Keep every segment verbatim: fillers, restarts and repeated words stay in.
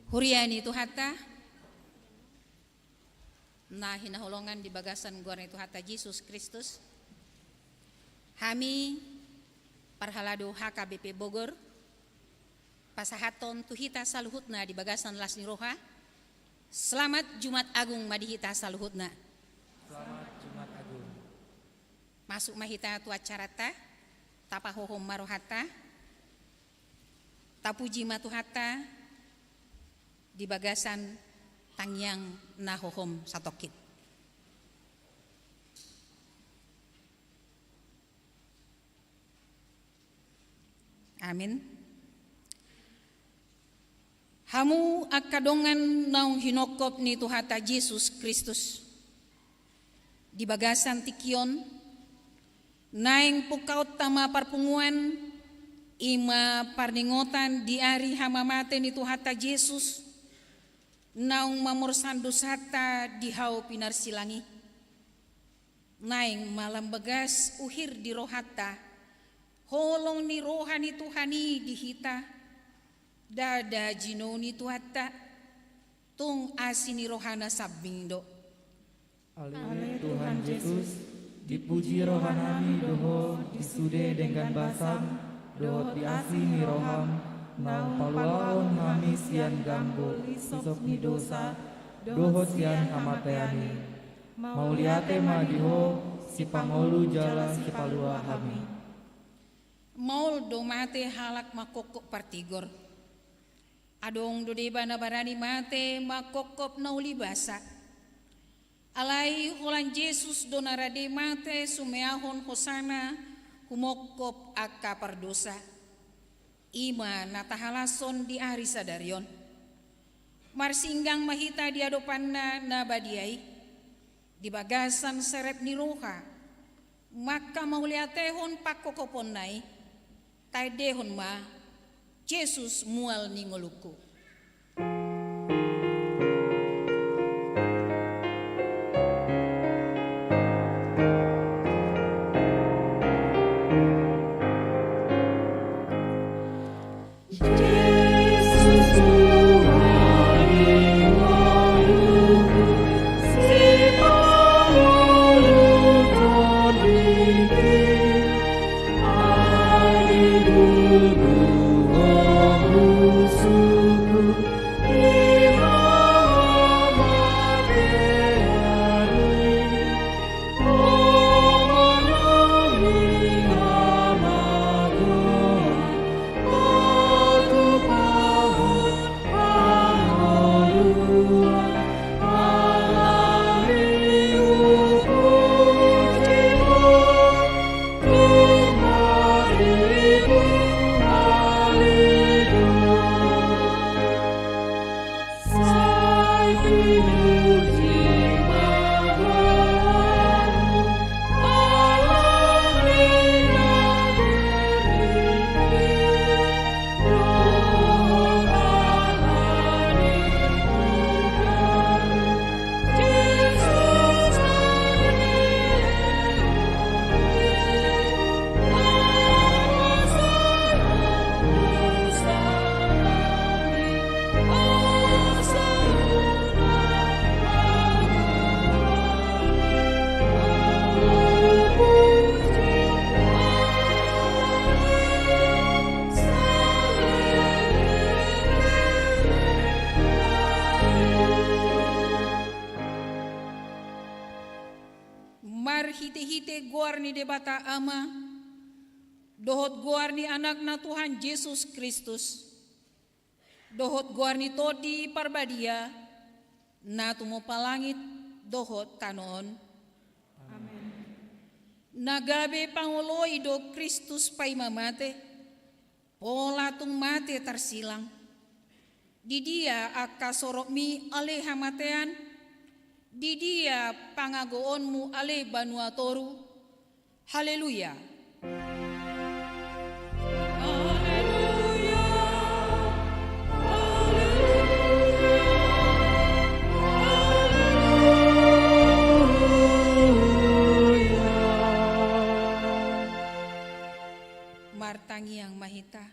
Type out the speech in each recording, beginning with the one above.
Huria ni Tuhanta na hinaholongan di bagasan goar ni Tuhanta Jesus Kristus, hami parhalado H K B P Bogor, pasahathon tu hita saluhutna di bagasan las ni roha, selamat Jumat Agung ma di hita saluhutna. Selamat Jumat Agung. Masuk ma hita tu acaranta, tapahohom ma rohanta, tapuji ma Tuhanta di bagasan tangiang na hohom satongkin. Amin. Hamu angka dongan naung hinophop ni Tuhanta Jesus Kristus, di bagasan tingki on, naeng pungkaonta ma parpunguan, i ma parningotan di ari hamamate ni Tuhanta Jesus, naung mamorsan dosanta di hau pinarsilang i. Naeng ma lam bagas uhir di rohanta holong ni roha ni Tuhan i di hita, ndada jinou ni Tuhanta, tung asi ni rohana sambing do. Ale Tuhan Jesus, dipuji rohanami do Ho di sude denggan basam dohot di asi ni roham, naung paluahon hami sian gambo lisop ni dosa dohot sian hamatean i. Mauliate ma di Ho, Sipangolu jala Sipalua hami. Maol do mate halak manghophop partigor. Adong do deba na barani mate manghophop na uli basa. Alai holan Jesus do na rade mate sumeahon hosana humophop angka pardosa. I ma na tahalashon di ari sadari on. Marsinggang ma hita di adopanna na badia i, di bagasan serep ni roha, manghamauliatehon panghophoponna i. Taendehon ma: Jesus mual ni ngolungku. Marhitehite goar ni Debata Ama, dohot goar ni Anakna Tuhan Jesus Kristus, dohot goar ni Tondi Parbadia, na tumompa langit dohot tano on. Amen. Na gabe pangoloi do Kristus paima mate, pola tung mate tarsilang. Di dia angka soropmi ale hamatean? Di dia pangagoonmu ale banua toru? Haleluya. Haleluya. Haleluya. Haleluya. Martangiang ma hita.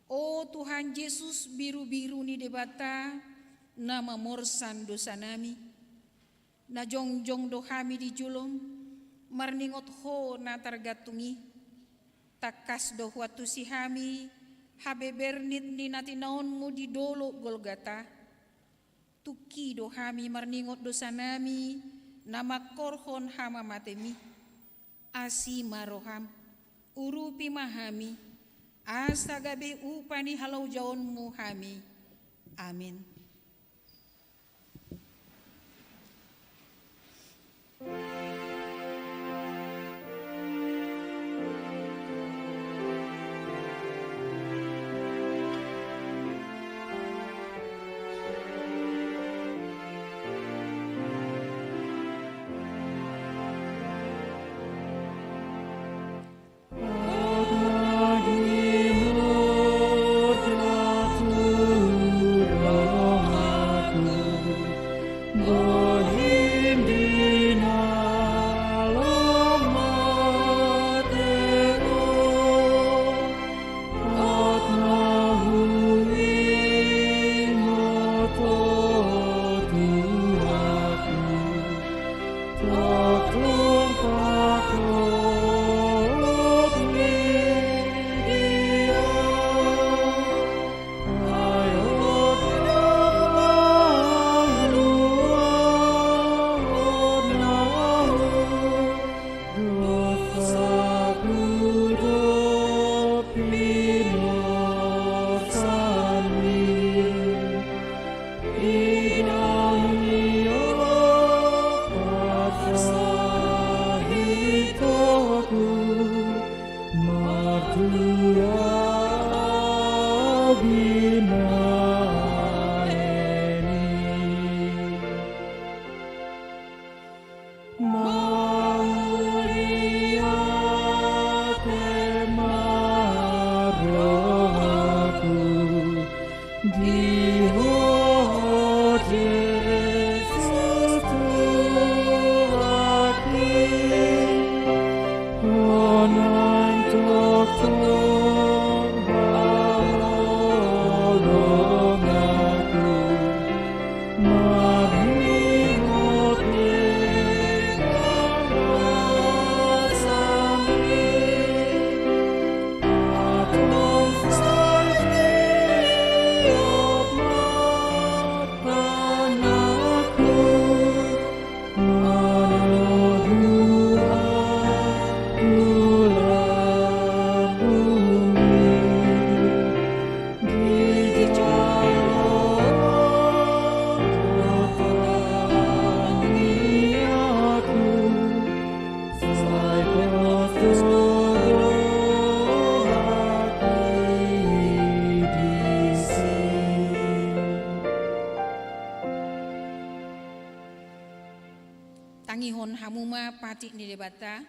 O Tuhan Jesus, Birubiru ni Debata na mamorsan dosanami. Na jongjong do hami di jolom, marningot Ho na targantung i. Tangkas do huantusi hami habebernit ni na tinaonmu di dolok Golgata. Tungki do hami marningot dosanami na mangkorhon hamamatemi. Asi ma roham, urupi ma hami, asa gabe upa ni halojaonmu hami. Amin. Tangihon hamu ma patik ni Debata,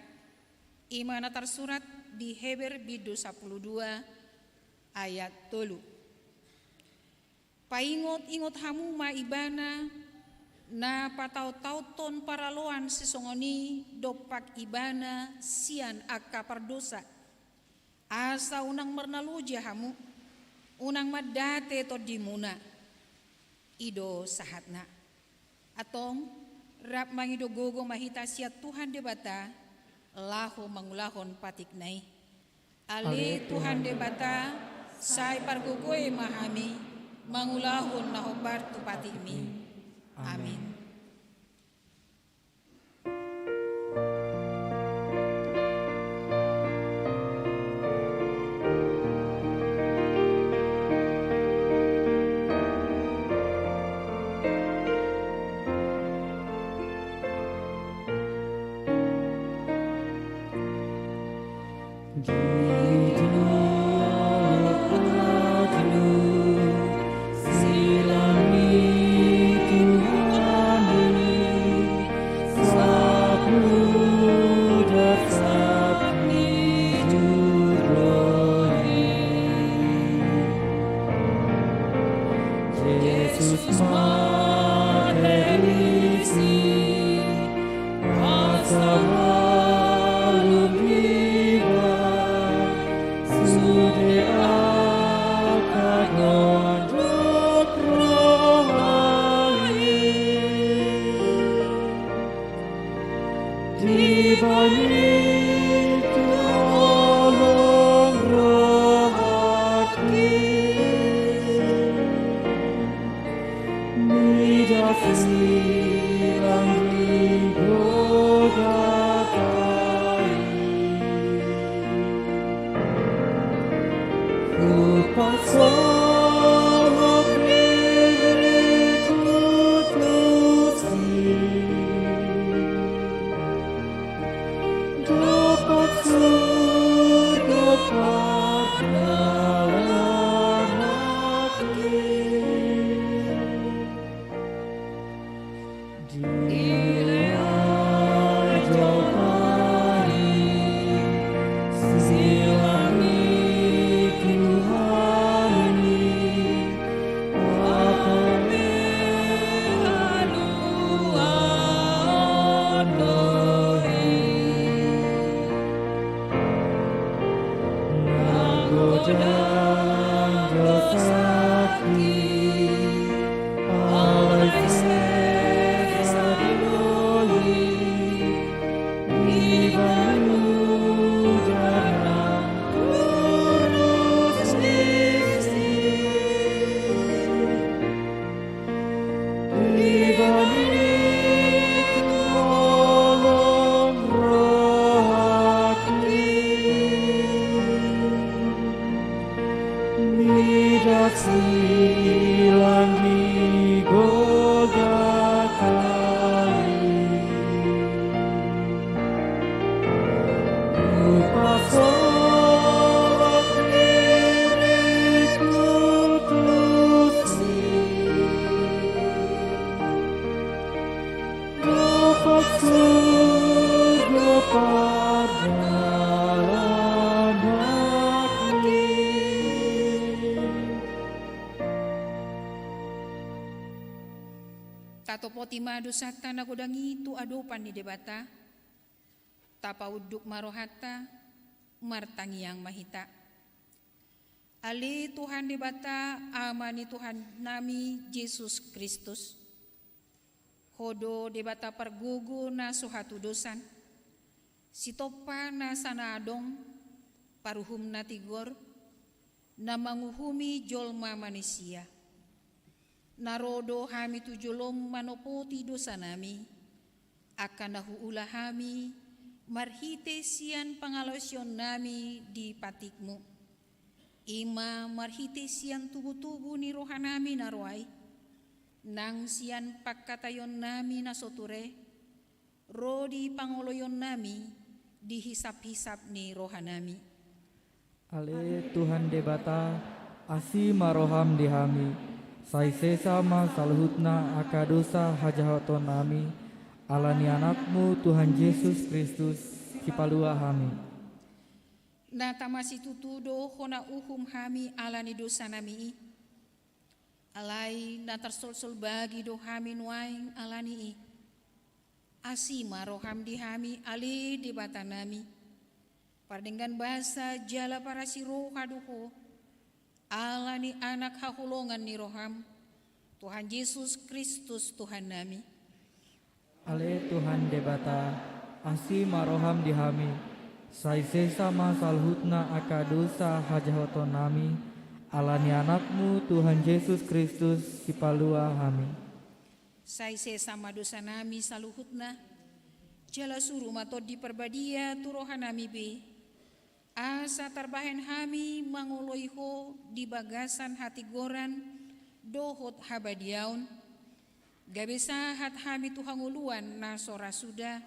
i ma na tarsurat di Heber bindu sampulu dua ayat tolu. Paingot-ingot hamu ma Ibana, na pataon-taonhon paraloan sisongon i dompak Ibana sian angka pardosa. Asa unang marnaloja hamu, unang mandate tondimuna. I do sahatna. Antong, rap mangido gogo ma hita sian Tuhan Debata, laho mangulahon patikna i. Ale Tuhan Debata, sai pargogoi ma hami, mangulahon na hombar tu patikmi. Amin. Tatopoti ma dosanta na godang i tu adopan ni Debata. Tapaunduk ma rohanta, martangiang ma hita. Ale Tuhan Debata, Ama ni Tuhannami Jesus Kristus. Ho do Debata pargogo na so hatudosan, Sitompa na sana adong, paruhum na tigor, na manguhumi jolma manisia. Na ro do hami tu jolom manopoti dosanami, angka na huula hami marhite sian pangalaosionnami di patikmu. I ma marhite sian tubutubu ni rohanami na ro ai, nang sian pangkataionnami na so ture, ro di pangoloionnami di hisaphisap ni rohanami. Ale Tuhan Debata, asi ma roham di hami, sai sesa ma saluhutna angka dosa hajahatonnami, ala ni Anakmu Tuhan Jesus Kristus, Sipalua hami. Na tama situtu do hona uhum hami ala ni dosanami i. Alai na tarsolsol bagi do hami nuaeng ala ni i. Asi ma roham di hami, ale Debatanami. Pardenggan basa jala parasi roha do ho, ala ni Anak haholongan ni roham, Tuhan Jesus Kristus Tuhannami. Ale Tuhan Debata, asi ma roham di hami, sai sesa ma saluhutna angka dosa hajahatonnami, ala ni Anakmu Tuhan Jesus Kristus, Sipalua hami. Sai sesa ma dosanami saluhutna, jala suru ma Tondi Parbadia tu rohanami be, asa tarbahen hami mangoloi ho di bagasan hatigoran dohot habadiaon, gabe sahat hami tu hangoluan na so ra suda,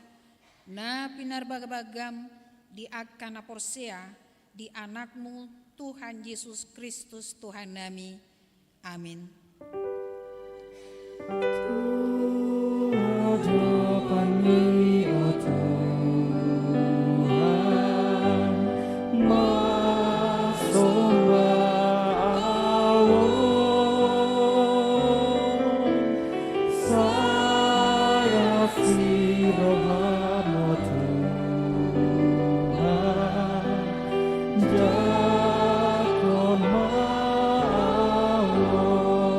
na pinarbagabagam di angka na porsea di Anakmu Tuhan Jesus Kristus Tuhannami. Amin. Tu adopanMi, o Tuhan, ma somba ahu on, sai asi rohaM, o Tuhan, jangkon ma ahu on.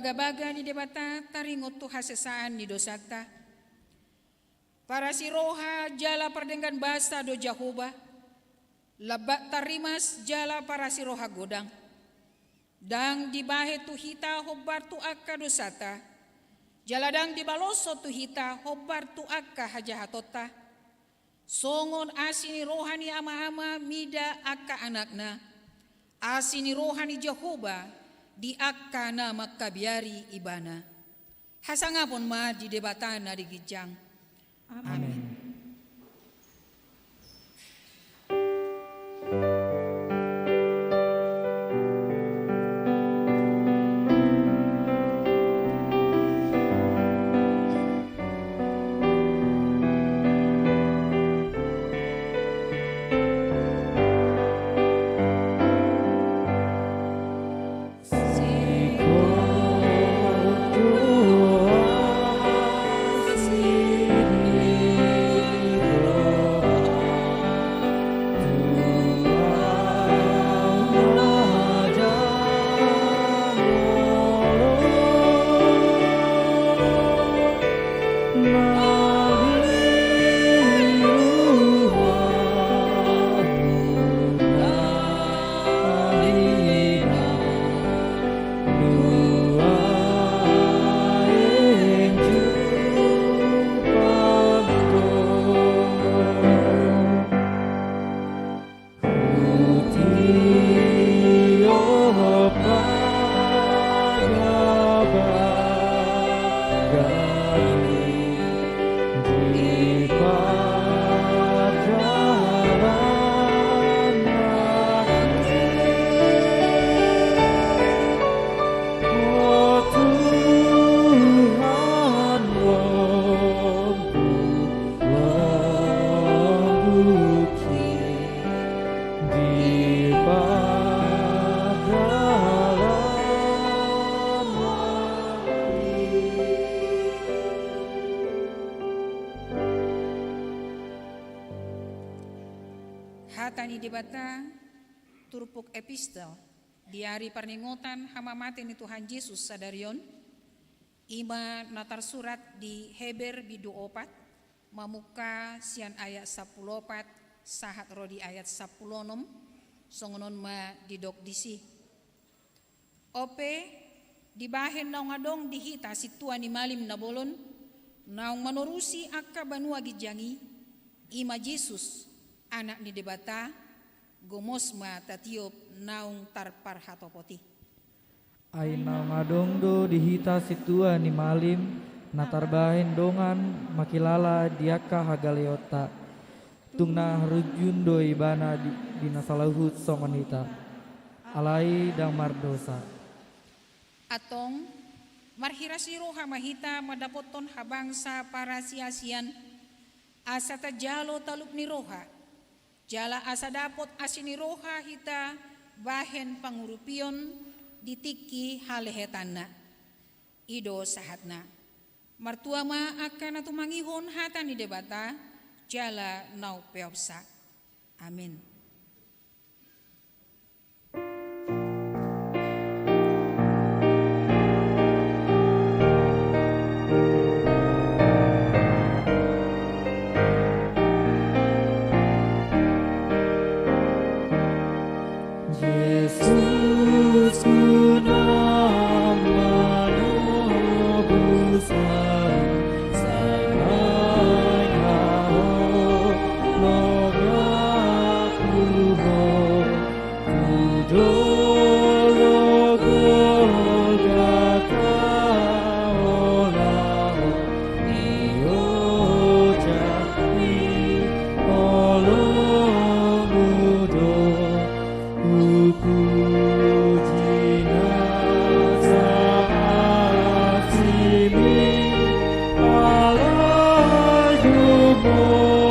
Bagabaga ni Debata taringot tu hasesaan ni dosanta. Parasiroha jala pardenggan basa do Jahowa, lambat tarrimas jala parasiroha godang. Ndang dibahen tu hita hombar tu angka dosanta, jala ndang dibaloshon tu hita hombar tu angka hajahatonta. Songon asi ni roha ni ama-ama mida angka anakna, asi ni roha ni Jahowa di angka na mangkabiari ibana. Hasangapon ma di Debata na di ginjang. Amen. Amen. Hata ni Debata, turpuk epistel di ari parningotan hamamate ni Tuhan Jesus sadari on, i ma na tarsurat di Heber bindu opat, mamungka sian ayat sampulu opat sahat ro di ayat sampulu onom, songon on ma didok disi. On pe, dibahen naung adong di hita sintua ni malim na bolon, naung manorusi angka banua ginjang i, i ma Jesus, Anak ni Debata, gomos ma tatiop naung tarparhatopot i. Ai naung adong do di hita sintua ni malim, na tarbahen dongan mangkilala di angka hagaleonta. Tung na harujun do ibana di, di na saluhut songon hita. Alai ndang mardosa. Antong, marhiras ni roha ma hita mandapothon habangsa parasiasian, asa tajalo talup ni roha, jala asa dapot asi ni roha hita bahen pangurupion di tingki halehetanna. I do sahatna. Martua ma angka na tumangihon hata ni Debata, jala na umpeopsa. Amin. Jesus, ku na manobus ahu, sai baen Ho logatku, Ho tu dolok Golgata, olo Ho di ojakmi, oloMu do hupuji nasa asimi, ala jumodang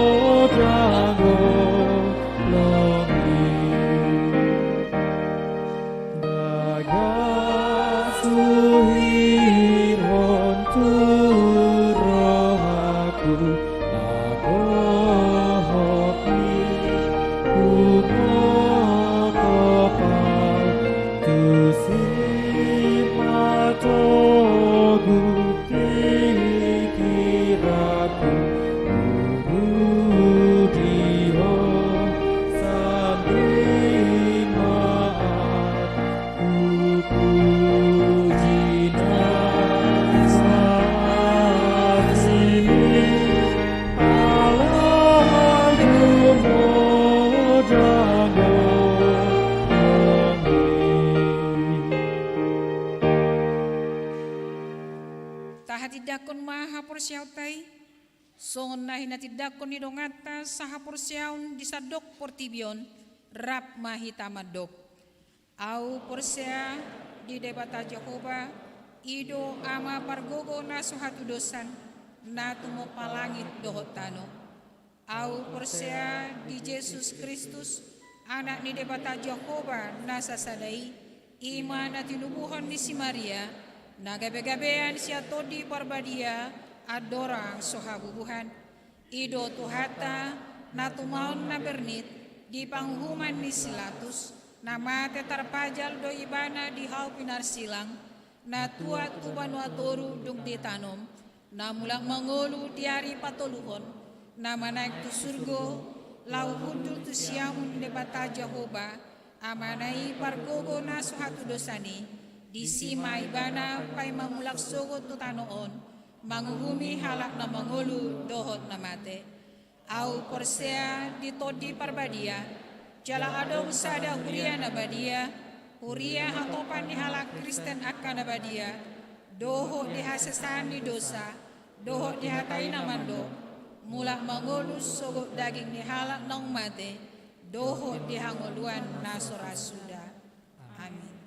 holongmi. Bagas huhirhon tu rohangku, na dohot ni humotop ahu tu simatop Haporseaonta i, songon na hinatindangkon ni donganta sahaporseaon di sandok portibi on, rap ma hita mandok. Ahu porsea di Debata Jahowa, i do Ama pargogo na so hatudosan, na tumompa langit dohot tano. Ahu porsea di Jesus Kristus, Anak ni Debata Jahowa na sasada i, i ma na tinubuhon ni si Maria, na gabegabean sian Tondi Parbadia, andorang so habubuhan. I do Tuhanta, na tumaon na bernit di panguhuman ni si Latus, na mate tarpajal do ibana di hau pinarsilang, na tuat tu banua toru dung ditanom, na mulak mangolu di ari patoluhon, na manaek tu surgo, laho hundul tu siamun ni Debata Jahowa, Amana i pargogo na so hatudosan i, disi ma ibana paima mulak sogot tu tano on, manguhumi halak na mangolu dohot na mate. Ahu porsea di Tondi Parbadia, jala adong sada huria na badia, huria hatopan ni halak Kristen angka na badia, dohot di hasesaan ni dosa, dohot di hata i na mandok, mulak mangolu sogot daging ni halak naung mate, dohot di hangoluan na so ra suda. Amin.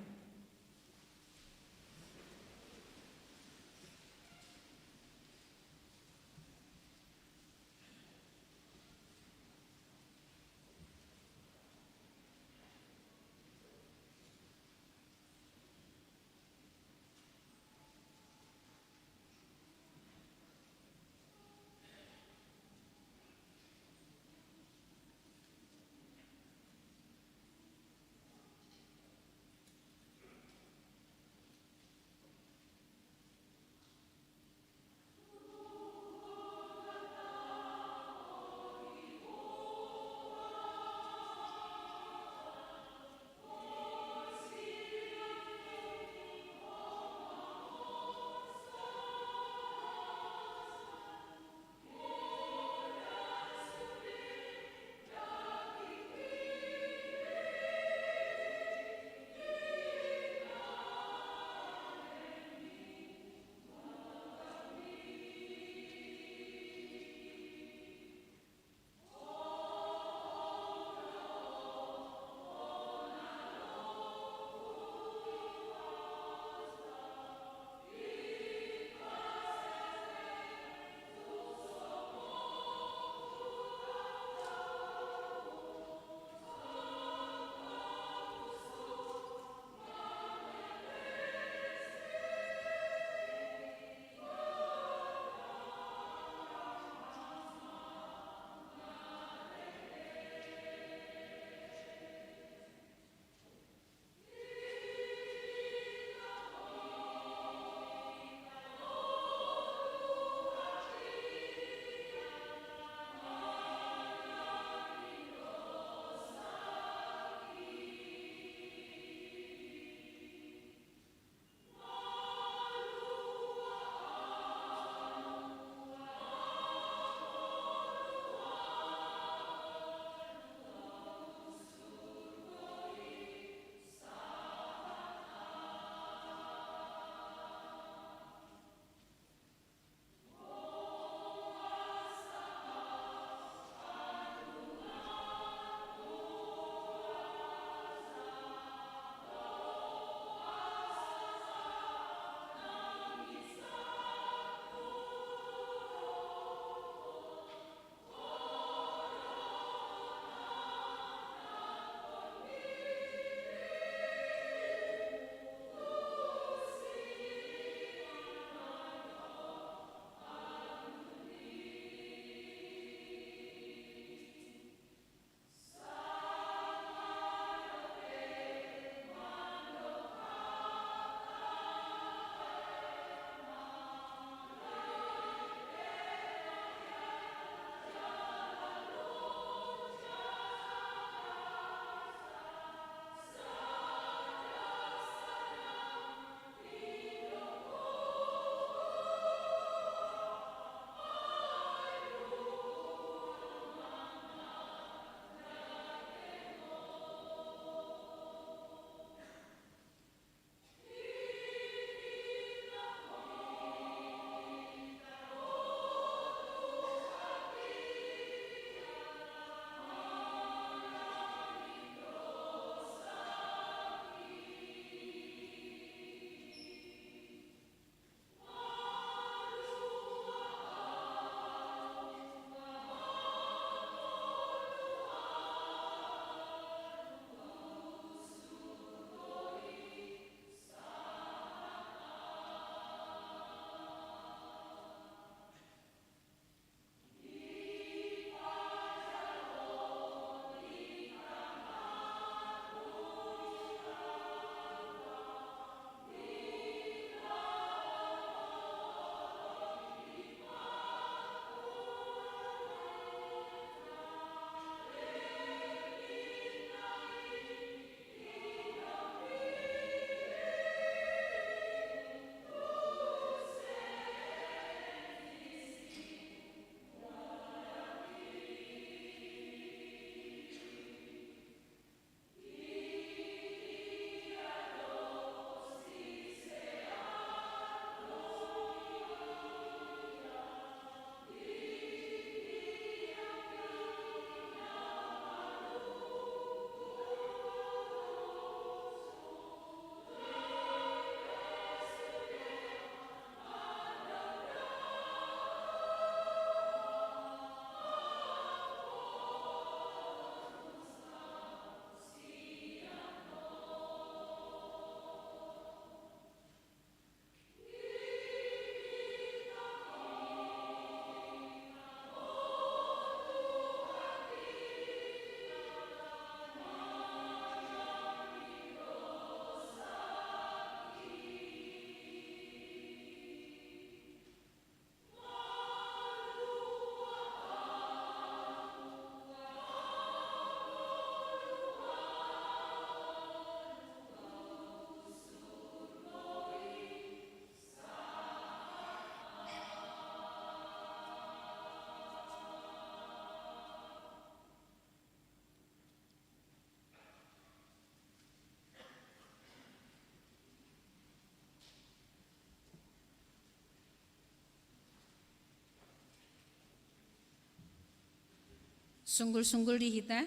Sunggul-sunggul di hita,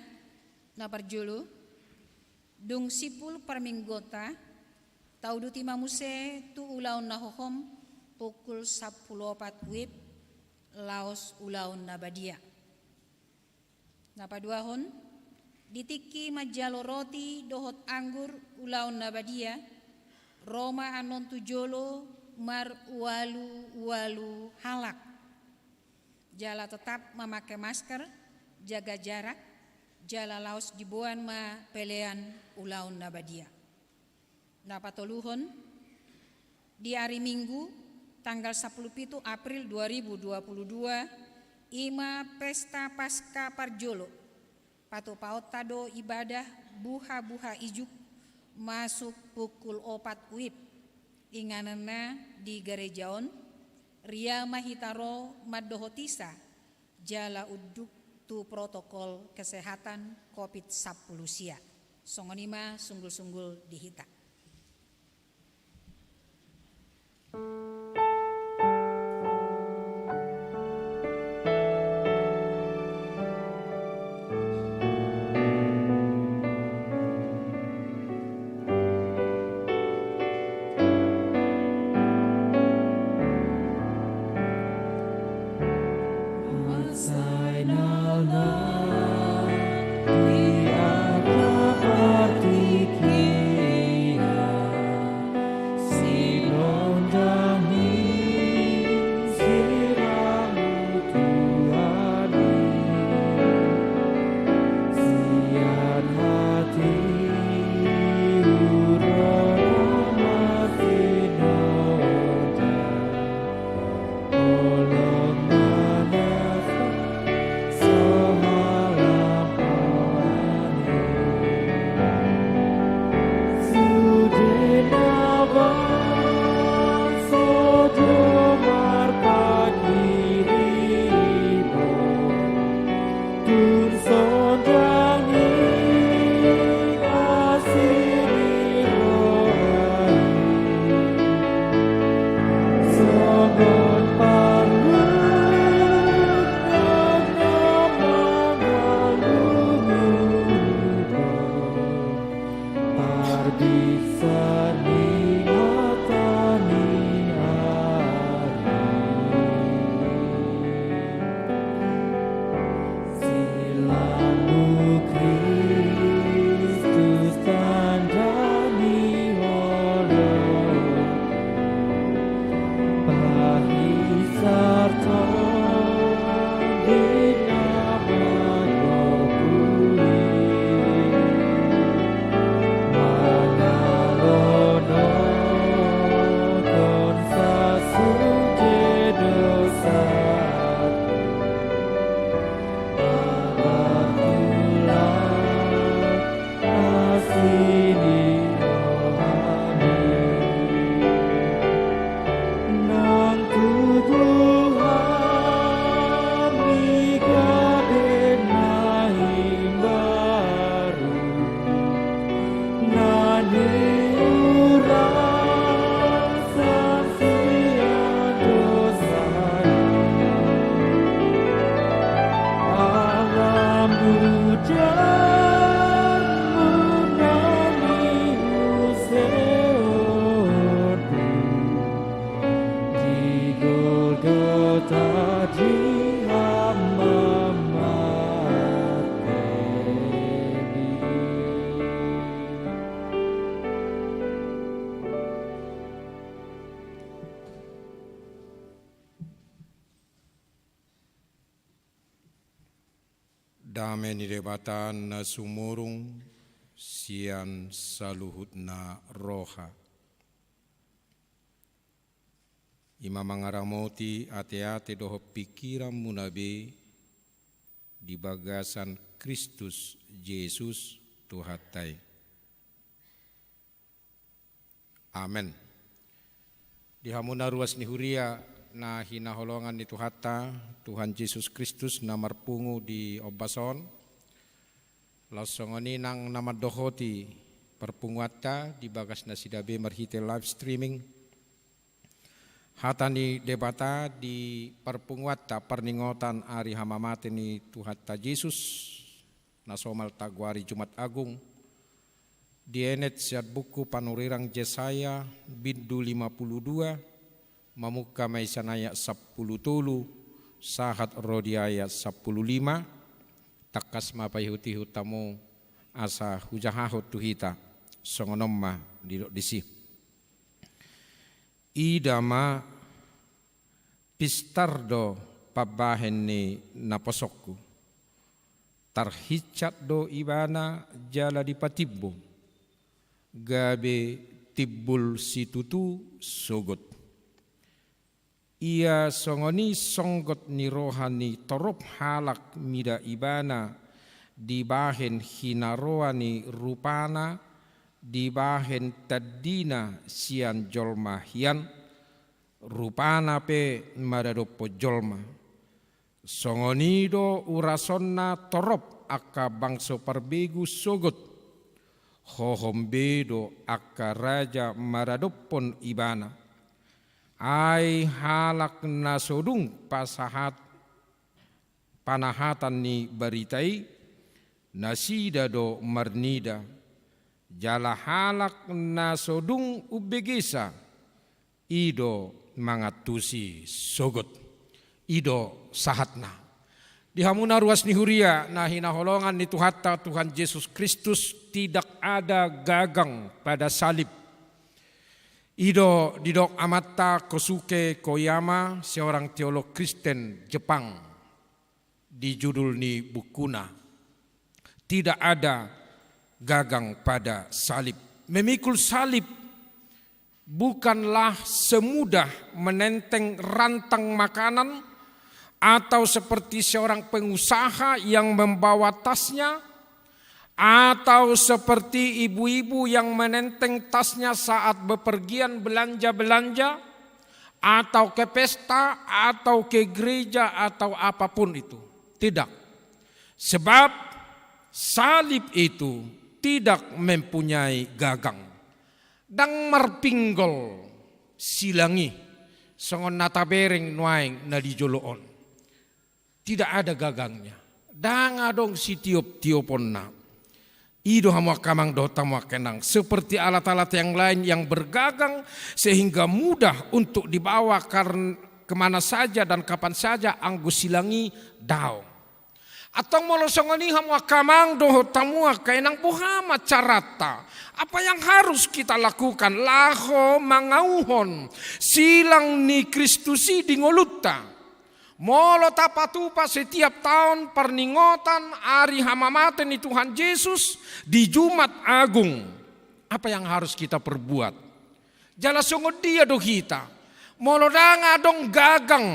na parjolo, dung simpul parmingguonta, tauduti ma muse tu ulaon na hohom pukul sampulu opat wib, laos ulaon na badia. Na paduahon, di tingki manjalo roti dohot anggur ulaon na badia, ro ma annon tu jolo marualu-ualu halak. Jala tetap mamake masker, jaga jarak, jala laos diboan ma pelean ulaon na badia. Na patoluhon, di ari Minggu, tanggal sampulu pitu April dua ribu dua puluh dua, i ma pesta Paska parjolo. Patupaonta do ibadah buha-buha ijuk masuk pukul opat wib. Ingananna di gareja on, ria ma hita ro mandohotisa, jala unduk tu protokol kesehatan covid sampulu sia. Songon i ma sunggul-sunggul di hita. Dame ni Debata na sumurung sian saluhutna roha, i ma mangaramoti ateate dohot pingkiranmuna be di bagasan Kristus Jesus Tuhanta i. Amen. Di hamu na ruas ni huria na hinaholongan ni Tuhanta, Tuhan Jesus Kristus na marpungu di ombas on, laos songon i nang na mandohoti parpunguanta di bagas nasida be marhite live streaming. Hata ni Debata di parpunguanta parningotan ari hamamate ni Tuhanta Jesus, na somal tagoari Jumat Agung, dienet sian buku panurirang Jesaya, bindu lima pulu dua, mamungka ma i sian ayat sampulu tolu, sahat ro di ayat sampulu lima, tangkas ma paihutihut hamu asa hujahahon tu hita, songon on ma didok disi. Ida ma, pistar do pambahen ni naposongku. Tarhinsat do ibana jala dipatimbo, gabe timbul situtu sogot. Ia songon i songgot ni roha ni torop halak mida ibana dibahen hinaroa ni rupana, dibahen tandina sian jolma hian, rupana pe maradophon jolma. Songon i do urasonna torop angka bangso parbegu sogot, hohom be do angka raja maradophon ibana. Ai halak na so dung pasahat panahatan ni barita i, nasida do marnida, jala halak na so dung umbegesa, i do mangantusi sogot. I do sahatna. Di hamuna ruas ni huria na hinaholongan ni Tuhanta, Tuhan Jesus Kristus, tidak ada gagang pada salib. I do didok amanta Kosuke Koyama, seorang teolog Kristen Jepang, di judul ni bukuna, tidak ada gagang pada salib. Memikul salib bukanlah semudah menenteng rantang makanan atau seperti seorang pengusaha yang membawa tasnya, atau seperti ibu-ibu yang menenteng tasnya saat bepergian belanja-belanja, atau ke pesta, atau ke gereja, atau apapun itu. Tidak. Sebab salib itu tidak mempunyai gagang. Ndang marpinggol silang i, songon na tabereng nuaeng na di jolo on. Tidak ada gagangnya. Ndang adong sitioptioponna. I do hamu angka amang dohot hamu angka inang. Seperti alat-alat yang lain yang bergagang sehingga mudah untuk dibawa karn-, kemana saja dan kapan saja, anggo silang i daong. Antong molo songon i hamu angka amang dohot hamu angka inang, boha ma caranta? Apa yang harus kita lakukan laho mangauhon silang ni Kristus i di ngolunta? Molo tapatupa setiap taon parningotan ari hamamate ni Tuhan Jesus di Jumat Agung, apa yang harus kita perbuat? Jala songon dia do hita molo ndang adong gagang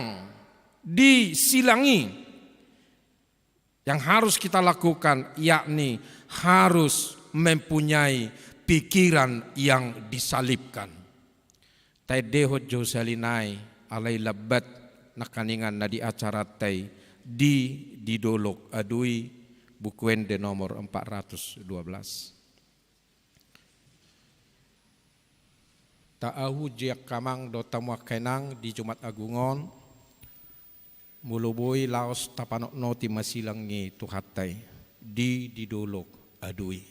di silang i? Yang harus kita lakukan, yakni harus mempunyai pikiran yang disalibkan. Taendehon jo sahali nai, alai lambat nangkiningan na di acaranta i, di, di dolok adui, Buku Ende nomor empat ratus dua belas. Tahuji angka amang dohot hamu angka inang di Jumat Agung on, molo boi laos tapanotnoti ma silang ni Tuhanta i, di, di dolok adui.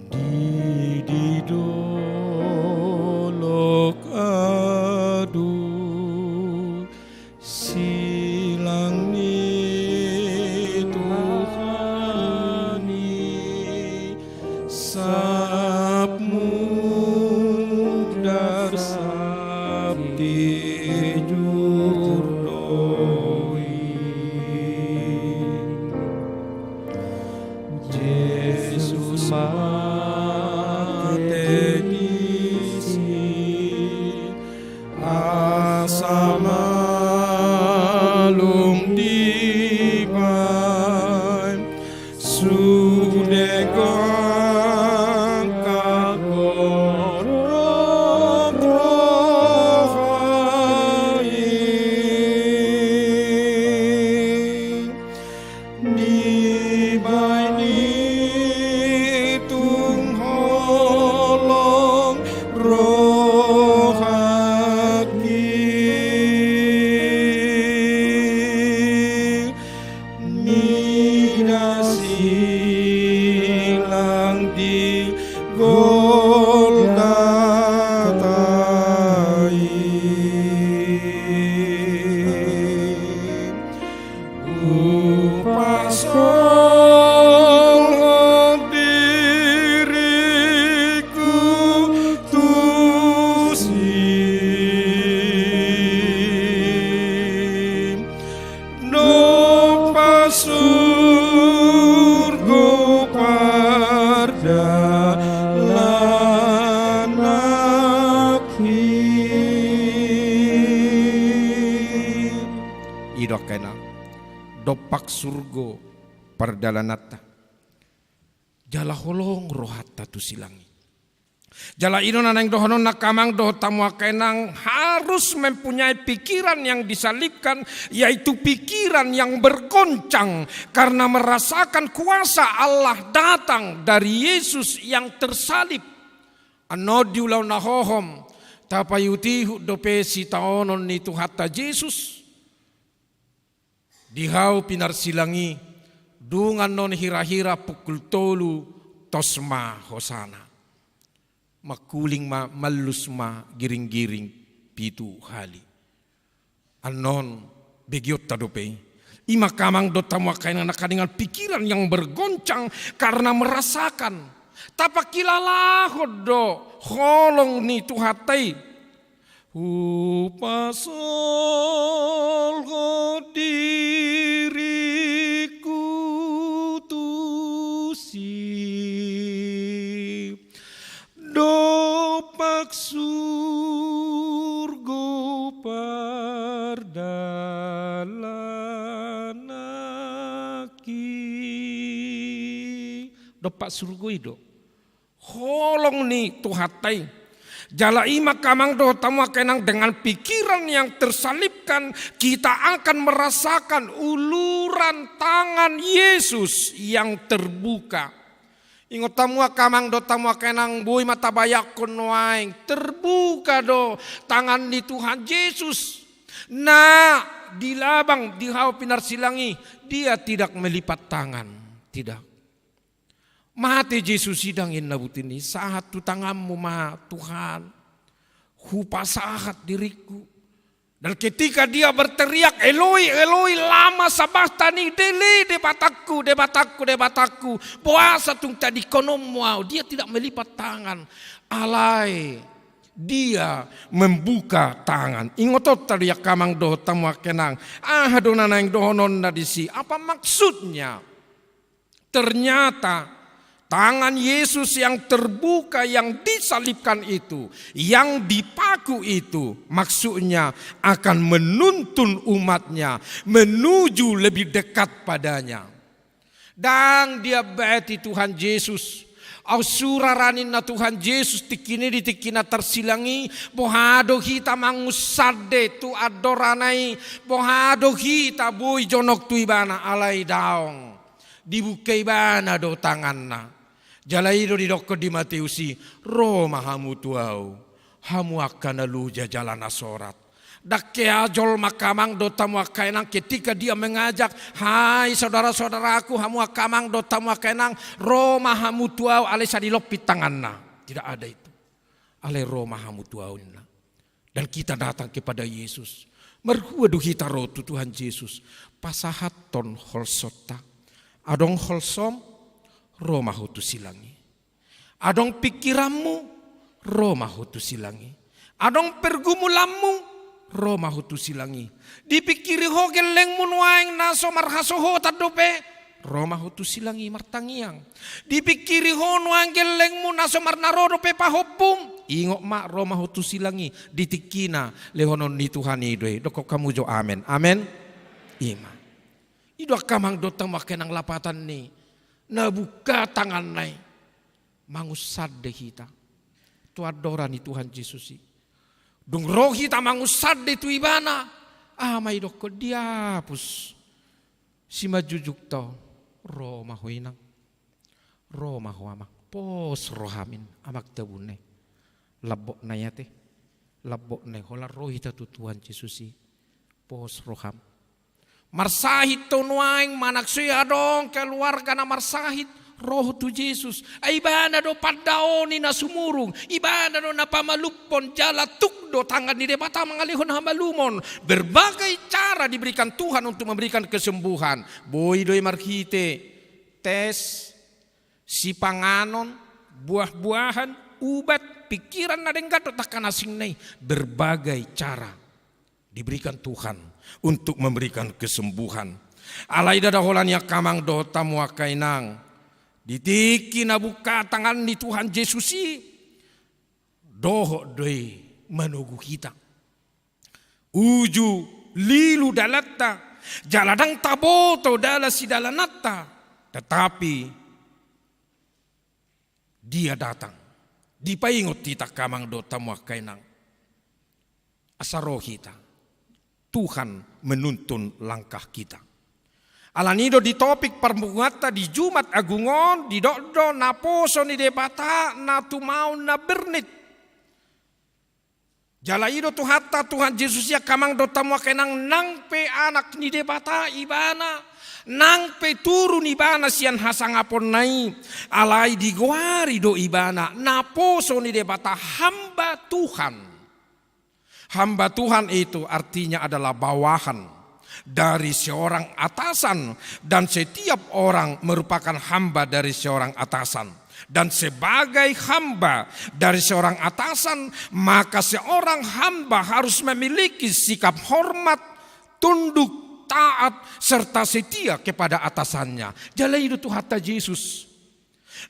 Di, di dolok adui, silang ni Tuhan i, sap mudar sap tijur do i. Jesus mate disi, asa malum dibaen sude Surgo pardalananki. I do angka inang, dompak surgo pardalananta. Jala holong rohanta tu silang i. Jala i do na naeng dohonon angka amang dohot hamu angka inang, harus mempunyai pikiran yang disalibkan, yaitu pikiran yang bergoncang karena merasakan kuasa Allah datang dari Yesus yang tersalib. Annon di ulaon na hohom, tapaihutihut dope sitaonon ni Tuhanta Jesus. Di hau pinarsilang i, dung annon hirahira pukul tolu, tos ma hosana. Mangkuling ma, mallus ma, giringgiring pitu hali. Annon, begeonta dope i. I ma angka amang dohot hamu angka inang na hurang, dengan pikiran yang bergoncang karena merasakan. Tapangkilalahon do holong ni Tuhanta i. Hupasahat diringku tusi, dompak surgo pardalananki. Dompak surgo i do holong ni Tuhanta i. Jala i ma angka amang dohot hamu angka inang, dengan pikiran yang tersalibkan, kita akan merasakan uluran tangan Yesus yang terbuka. Ingot hamu angka amang dohot hamu angka inang, boi ma tabayangkon nuaeng, terbuka do tangan ni Tuhan Jesus. Na di labang di hau pinarsilang i, dia tidak melipat tangan, tidak. Mate Jesus i, ndang ninna buti i, sahat tu tanganmu ma Tuhan, hupasahat diringku. Dan ketika dia berteriak, "Eloi, Eloi, lama sabaktani?" "Dele, Debatangku, Debatangku, Debatangku, boasa tung tadingkononmu ahu?" Dia tidak melipat tangan. Alai dia membuka tangan. Ingotonta do i angka amang dohot hamu angka inang, aha do na naeng dohononna disi, apa maksudnya? Ternyata tangan Yesus yang terbuka, yang disalibkan itu, yang dipaku itu, maksudnya akan menuntun umatnya menuju lebih dekat padanya. Ndang diambahi Tuhan Jesus. Ahu sura ra ninna Tuhan Jesus tingki i, di tingki na tarsilang i, boha do hita mangunsande tu andorana i, boha do hita boi jonok tu ibana, alai daong. Dibuka ibana do tanganna. Jala i do didokkon di Mateus i, "Ro ma hamu tu ahu, hamu angka na loja jala na sorat." Ndang hea jolma angka amang dohot hamu angka inang ketika dia mengajak, "Hai saudara-saudaraku, hamu angka amang dohot hamu angka inang, ro ma hamu tu ahu," alai sai dilompit tanganna. Tidak ada itu. Alai, "Ro ma hamu tu ahu," ninna. Dan kita datang kepada Yesus. Marhua do hita ro tu Tuhan Jesus? Pasahathon holsonta. Adong holsom, ro ma ho tu silang i. Adong pingkiranmu, ro ma ho tu silang i. Adong pergumulanmu, ro ma ho tu silang i. Dipingkiri ho gellengmu nuaeng na so marhasohotan dope, ro ma ho tu silang i martangiang. Dipingkiri ho nuaeng gellengmu na so mar-, na ro dope pahompum, ingot ma, ro ma ho tu silang i, di tingkina lehonon ni Tuhan i do i. Dokkon hamu jo amen. Amen. I ma. I do angka amang dohot hamu angka inang lapatan ni na buka tanganna i. Mangunsande hita tu andorana i Tuhan Jesus i. Dung ro hita mangunsande tu ibana, aha ma didokkon? Dihapus simanjujungta on. Ro ma ho inang. Ro ma ho amang. Pos roham, ninna amang tabune. Lambokna i ate. Lambokna i holan ro hita tu Tuhan Jesus i. Pos roham. Marsahit ho nuaeng, manang so adong keluarga na marsahit, ro ho tu Jesus. Ai ibana do pandaon ni na sumurung, ibana do na pamalumhon, jala tuk do tangan ni Debata mangalehon hamalumon. Berbagai cara diberikan Tuhan untuk memberikan kesembuhan. Boi do i marhite tes, sipanganon, buah-buahan, ubat, pingkiran na denggan dohot angka na asing nai. Berbagai cara diberikan Tuhan untuk memberikan kesembuhan. Alai ndada holan i angka amang dohot hamu angka inang, di tingki na buka tangan ni Tuhan Jesus i, dohot do i manogu hita. Uju lilu dalanta, jala ndang taboto dalan sidalananta, tetapi Dia datang. Dipaingot hita angka amang dohot hamu angka inang. Asa ro hita. Tuhan menuntun langkah kita. Alani do di topik parpunguanta di Jumat Agung on, didok do naposo ni Debata na tumaon na bernit. Jala i do Tuhanta, Tuhan Jesus i angka amang dohot hamu angka inang, nang pe anak ni Debata ibana, nang pe turun ibana sian hasangaponna i, alai digoari do ibana naposo ni Debata, hamba Tuhan. Hamba Tuhan itu artinya adalah bawahan dari seorang atasan, dan setiap orang merupakan hamba dari seorang atasan. Dan sebagai hamba dari seorang atasan, maka seorang hamba harus memiliki sikap hormat, tunduk, taat, serta setia kepada atasannya. Jala i do Tuhanta Jesus.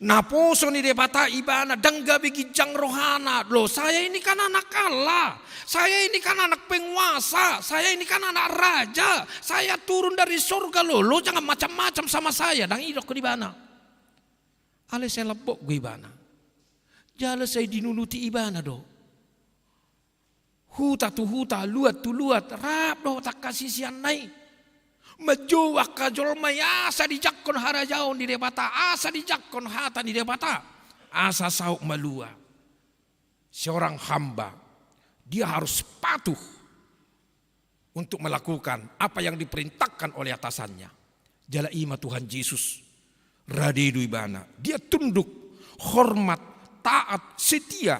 Naposo ni Debata ibana, ndang gabe ginjang rohana. Loh, saya ini kan anak Allah. Saya ini kan anak penguasa. Saya ini kan anak raja. Saya turun dari surga. Loh, lo jangan macam-macam sama saya. Ndang i do didok ibana. Alai sai lambok do ibana. Jala sai dinunuti ibana do. Huta tu huta, luat tu luat, rap dohot angka siseanna i. Manjou angka jolma i asa dijangkon harajaon ni Debata, asa dijangkon hata ni Debata, asa saut malua. Seorang hamba, dia harus patuh untuk melakukan apa yang diperintahkan oleh atasannya. Jala i ma Tuhan Jesus. Rade do ibana. Dia tunduk, hormat, taat, setia.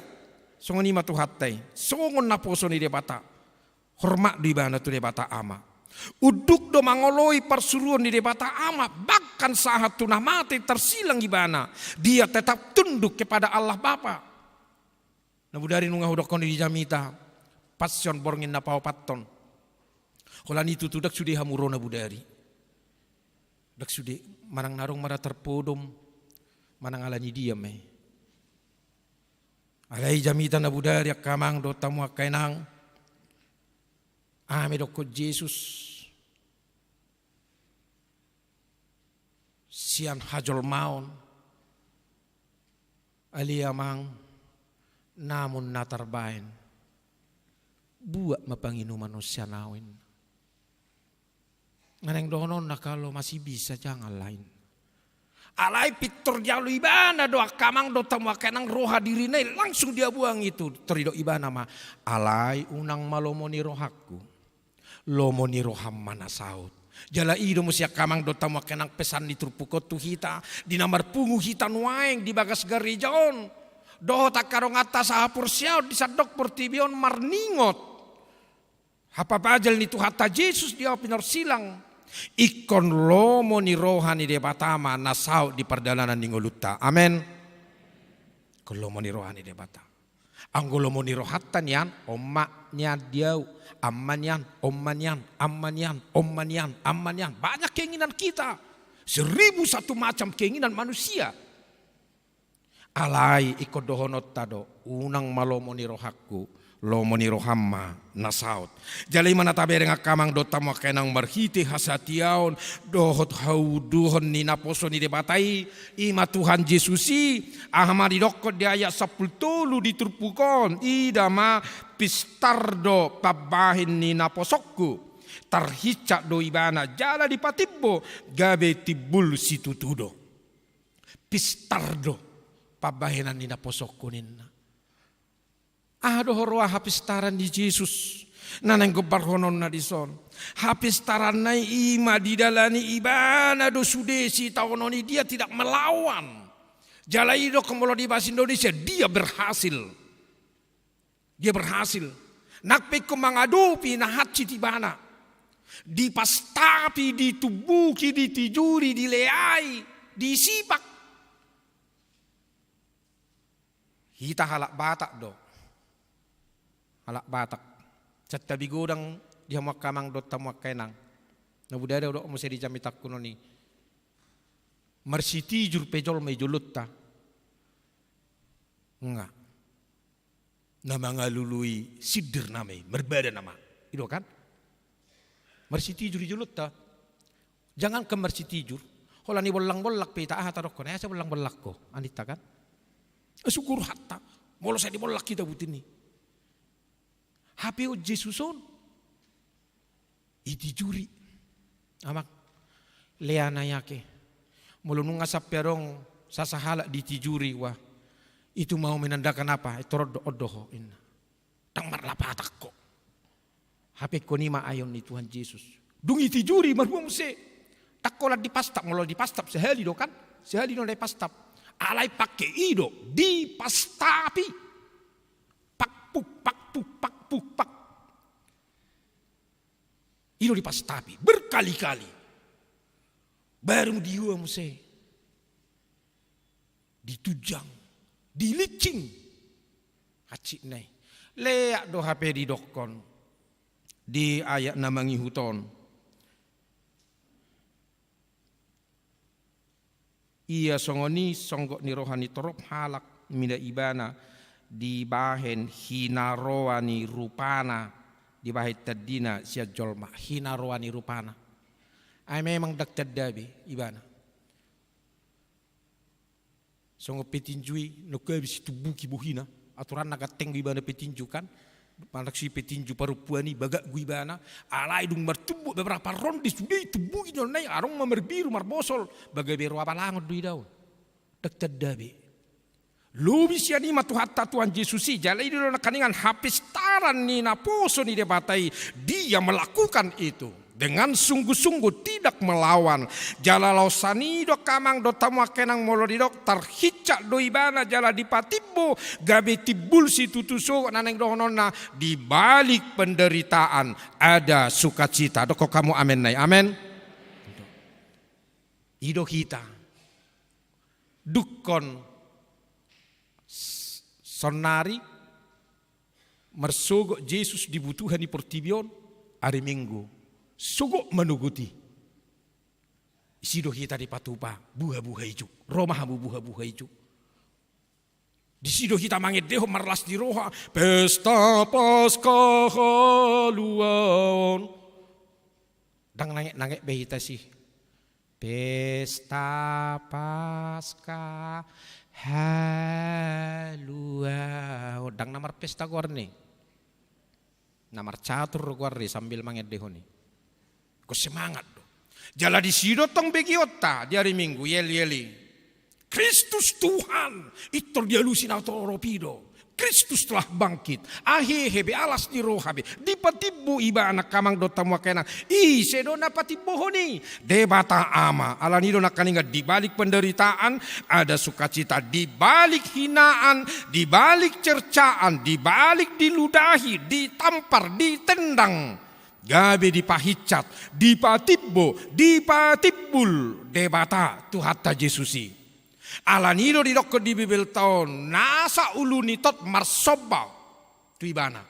Songon i ma Tuhanta i. Songon naposo ni Debata. Hormat do ibana tu Debata Ama. Unduk do mangoloi parsuruon ni Debata Ama. Bahkan sahat tu na mate tarsilang ibana. Dia tetap tunduk kepada Allah Bapa. Na bodari nunga hudokkon i di jamita, pas sian borngin na paopathon. Holan i tutu ndang sude hamu ro na bodari. Ndang sude, manang na adong ma ra tarpodom, manang alani dia ma i. Alai jamita na bodari angka amang dohot hamu angka inang. Aha ma didokkon Jesus. Sian hajolmaon, ale amang, namun na tarbaen, buat ma panginuman on sian ahu, ninna. Nga naeng dohononna, kalau masih bisa janganlah, ninna. Alai pintor dialu ibana do angka amang dohot hamu angka inang, roha dirina i langsung diabuang itu, tor didok ibana ma, alai unang ma lomo ni rohangku. Lomo ni roham ma na saut. Jala i do muse angka amang dohot hamu angka inang pesan ni turpuk on tu hita, di na marpungu hita nuaeng di bagas gareja on. Dohot angka donganta sahaporseaon di sandok portibi on marningot. Hapapajal ni Tuhanta Jesus di ahu pinorsilang. Ingkon lomo ni roha ni Debata ma na saut di pardalanan ni ngolunta. Amen. Ingkon lomo ni roha ni Debata. Anggo lomo ni rohanta nian, on ma nian di ahu, on ma nian, on ma nian, on ma nian, on ma nian, on ma nian. Banyak keinginan kita. Seribu satu macam keinginan manusia. Alai ingkon dohononta do, unang ma lomo ni rohangku, lomo ni roham ma na saut. Jala i ma na tabereng angka amang dohot hamu angka inang marhite hasatiaon, dohot hauduhon ni naposo ni Debata i, i ma Tuhan Jesus i, aha ma didokkon di ayat sampulu tolu di turpuk on, ida ma pistar do pambahen ni naposongku, tarhincak do ibana jala dipatimbo, gabe timbul situtu do. Pistar do pambahenan ni naposongku ninna. Aha do huroha hapistaran ni Jesus na naeng gombarhononna dison? Hapistaranna i i ma didalani ibana do sude sitaonon i, dia tidak melawan. Jala i do molo di bahasa Indonesia, dia berhasil. Dia berhasil. Nang pe ingkon mangadopi na hansit ibana. Dipastapi, ditumbuki, ditijuri, dileai, disipak. Hita halak Batak do. Halak Batak. Santabi godang di hamu angka amang dohot hamu angka inang. Na budada do muse di jamitangku noni. Marsitijur pe jolma i jolonta. Nga. Na mangalului sindir nama i, marbada nama. I do kan? Marsitijur i jolonta. Jangankan marsitijur. Holan i bollang-bollang pe ita aha tadokkon, eh, asa bollang-bollang ho, aninta kan? Eh, sugur hatta. Molo sai dibollang hita butin i. Hape on Jesus on. Itijuri. Amang. Lea na i ake. Molo nunga sampe adong sasahalak ditijuri, wah. Itu mau menandakan apa? Eh, torop do, on do ho, inna. Ndang marlapatan ho. Hape ingkon i ma ayon ni Tuhan Jesus. Dung itijuri marhua muse. Ndang holan dipastap, molo dipastap sahali do kan? Sahali do na dipastap. Alai pangke i do, dipastapi. Pak, puk, pak, puk, pak, puk, pak. I do dipastapi. Berkali-kali. Baru dihua muse. Ditunjang, dilincing. Hansit na i. Leak do hape didokkon di ayat na mangihut on. Ia songon i songgot ni roha ni torop halak mida ibana dibahen hinaroa ni rupana, dibahen tandina sian jolma, hinaroa ni rupana. Ai memang ndang tanda be ibana. Songon petinju i, nunga habis ditumbuki bohina. Aturanna ganteng do ibana petinju kan. Manang si petinju parompuan i bagak do ibana. Alai dung martumbu beberapa ronde sude i tumbuki jolma i, adong ma marbiru marbosol. Baga be roa balangon do idaon. Ndang tanda be. Lobi sian i ma Tuhanta Tuhan Jesus i, jala i do nangkaningan hapistaran ni naposo ni Debata i, dia melakukan itu. Dengan sungguh-sungguh tidak melawan. Jala laos sani do angka amang dohot hamu angka inang molo didok tarhincak do ibana jala dipatimbo gabe timbul situtu sogot na naeng dohononna di balik penderitaan ada sukacita. Dokkon hamu amen na i. Amen. I do hita. Dungkon s-, saonnari marsogot Jesus di butuha ni portibi on, ari Minggu. Sogot manogot i. Disi do hita dipatupa, buha-buha ijuk. Ro ma hamu buha-buha ijuk. Disi do hita mangendehon marlas ni roha, pesta Paskah haluaon. Ndang nanget-nanget be hita si. Pesta Paskah haluaon. Ndang na marpesta goarna i. Na marcatur goarna i sambil mangendehon i. Ingkon semangat do. Jala disi do tong begeonta di ari Minggu, yel-yel i. Kristus Tuhan, pintor dialusi na torop i do. Kristus telah bangkit. Ai hehe be, alas ni roha be. Dipatimbo ibana angka amang dohot hamu angka inang. Ise do na patimbohon i? Debata Ama. Alani i do nangkaningan di balik penderitaan ada sukacita. Di balik hinaan, di balik cercaan, di balik diludahi, ditampar, ditendang. Gabe dipahincak, dipatimbo, dipatimbul Debata Tuhanta Jesus i. Alani i do didokkon di Bibelta on, nasa ulu ni tot marsomba tu ibana.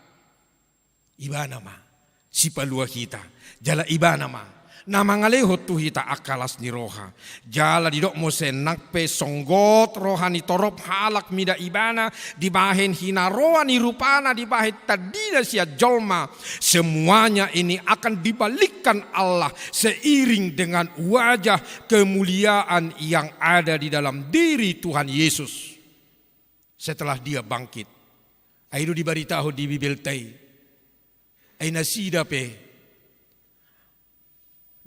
Ibana ma sipalua hita, jala ibana ma na mangalehon tu hita angka las ni roha. Jala didok muse nang pe songgot roha ni torop halak mida ibana dibahen hinaroa ni rupana, dibahen tandina sian jolma. Semuanya ini akan dibalikkan Allah seiring dengan wajah kemuliaan yang ada di dalam diri Tuhan Yesus setelah Dia bangkit. Ai do dibaritahon di Bibelta i. Ai nasida pe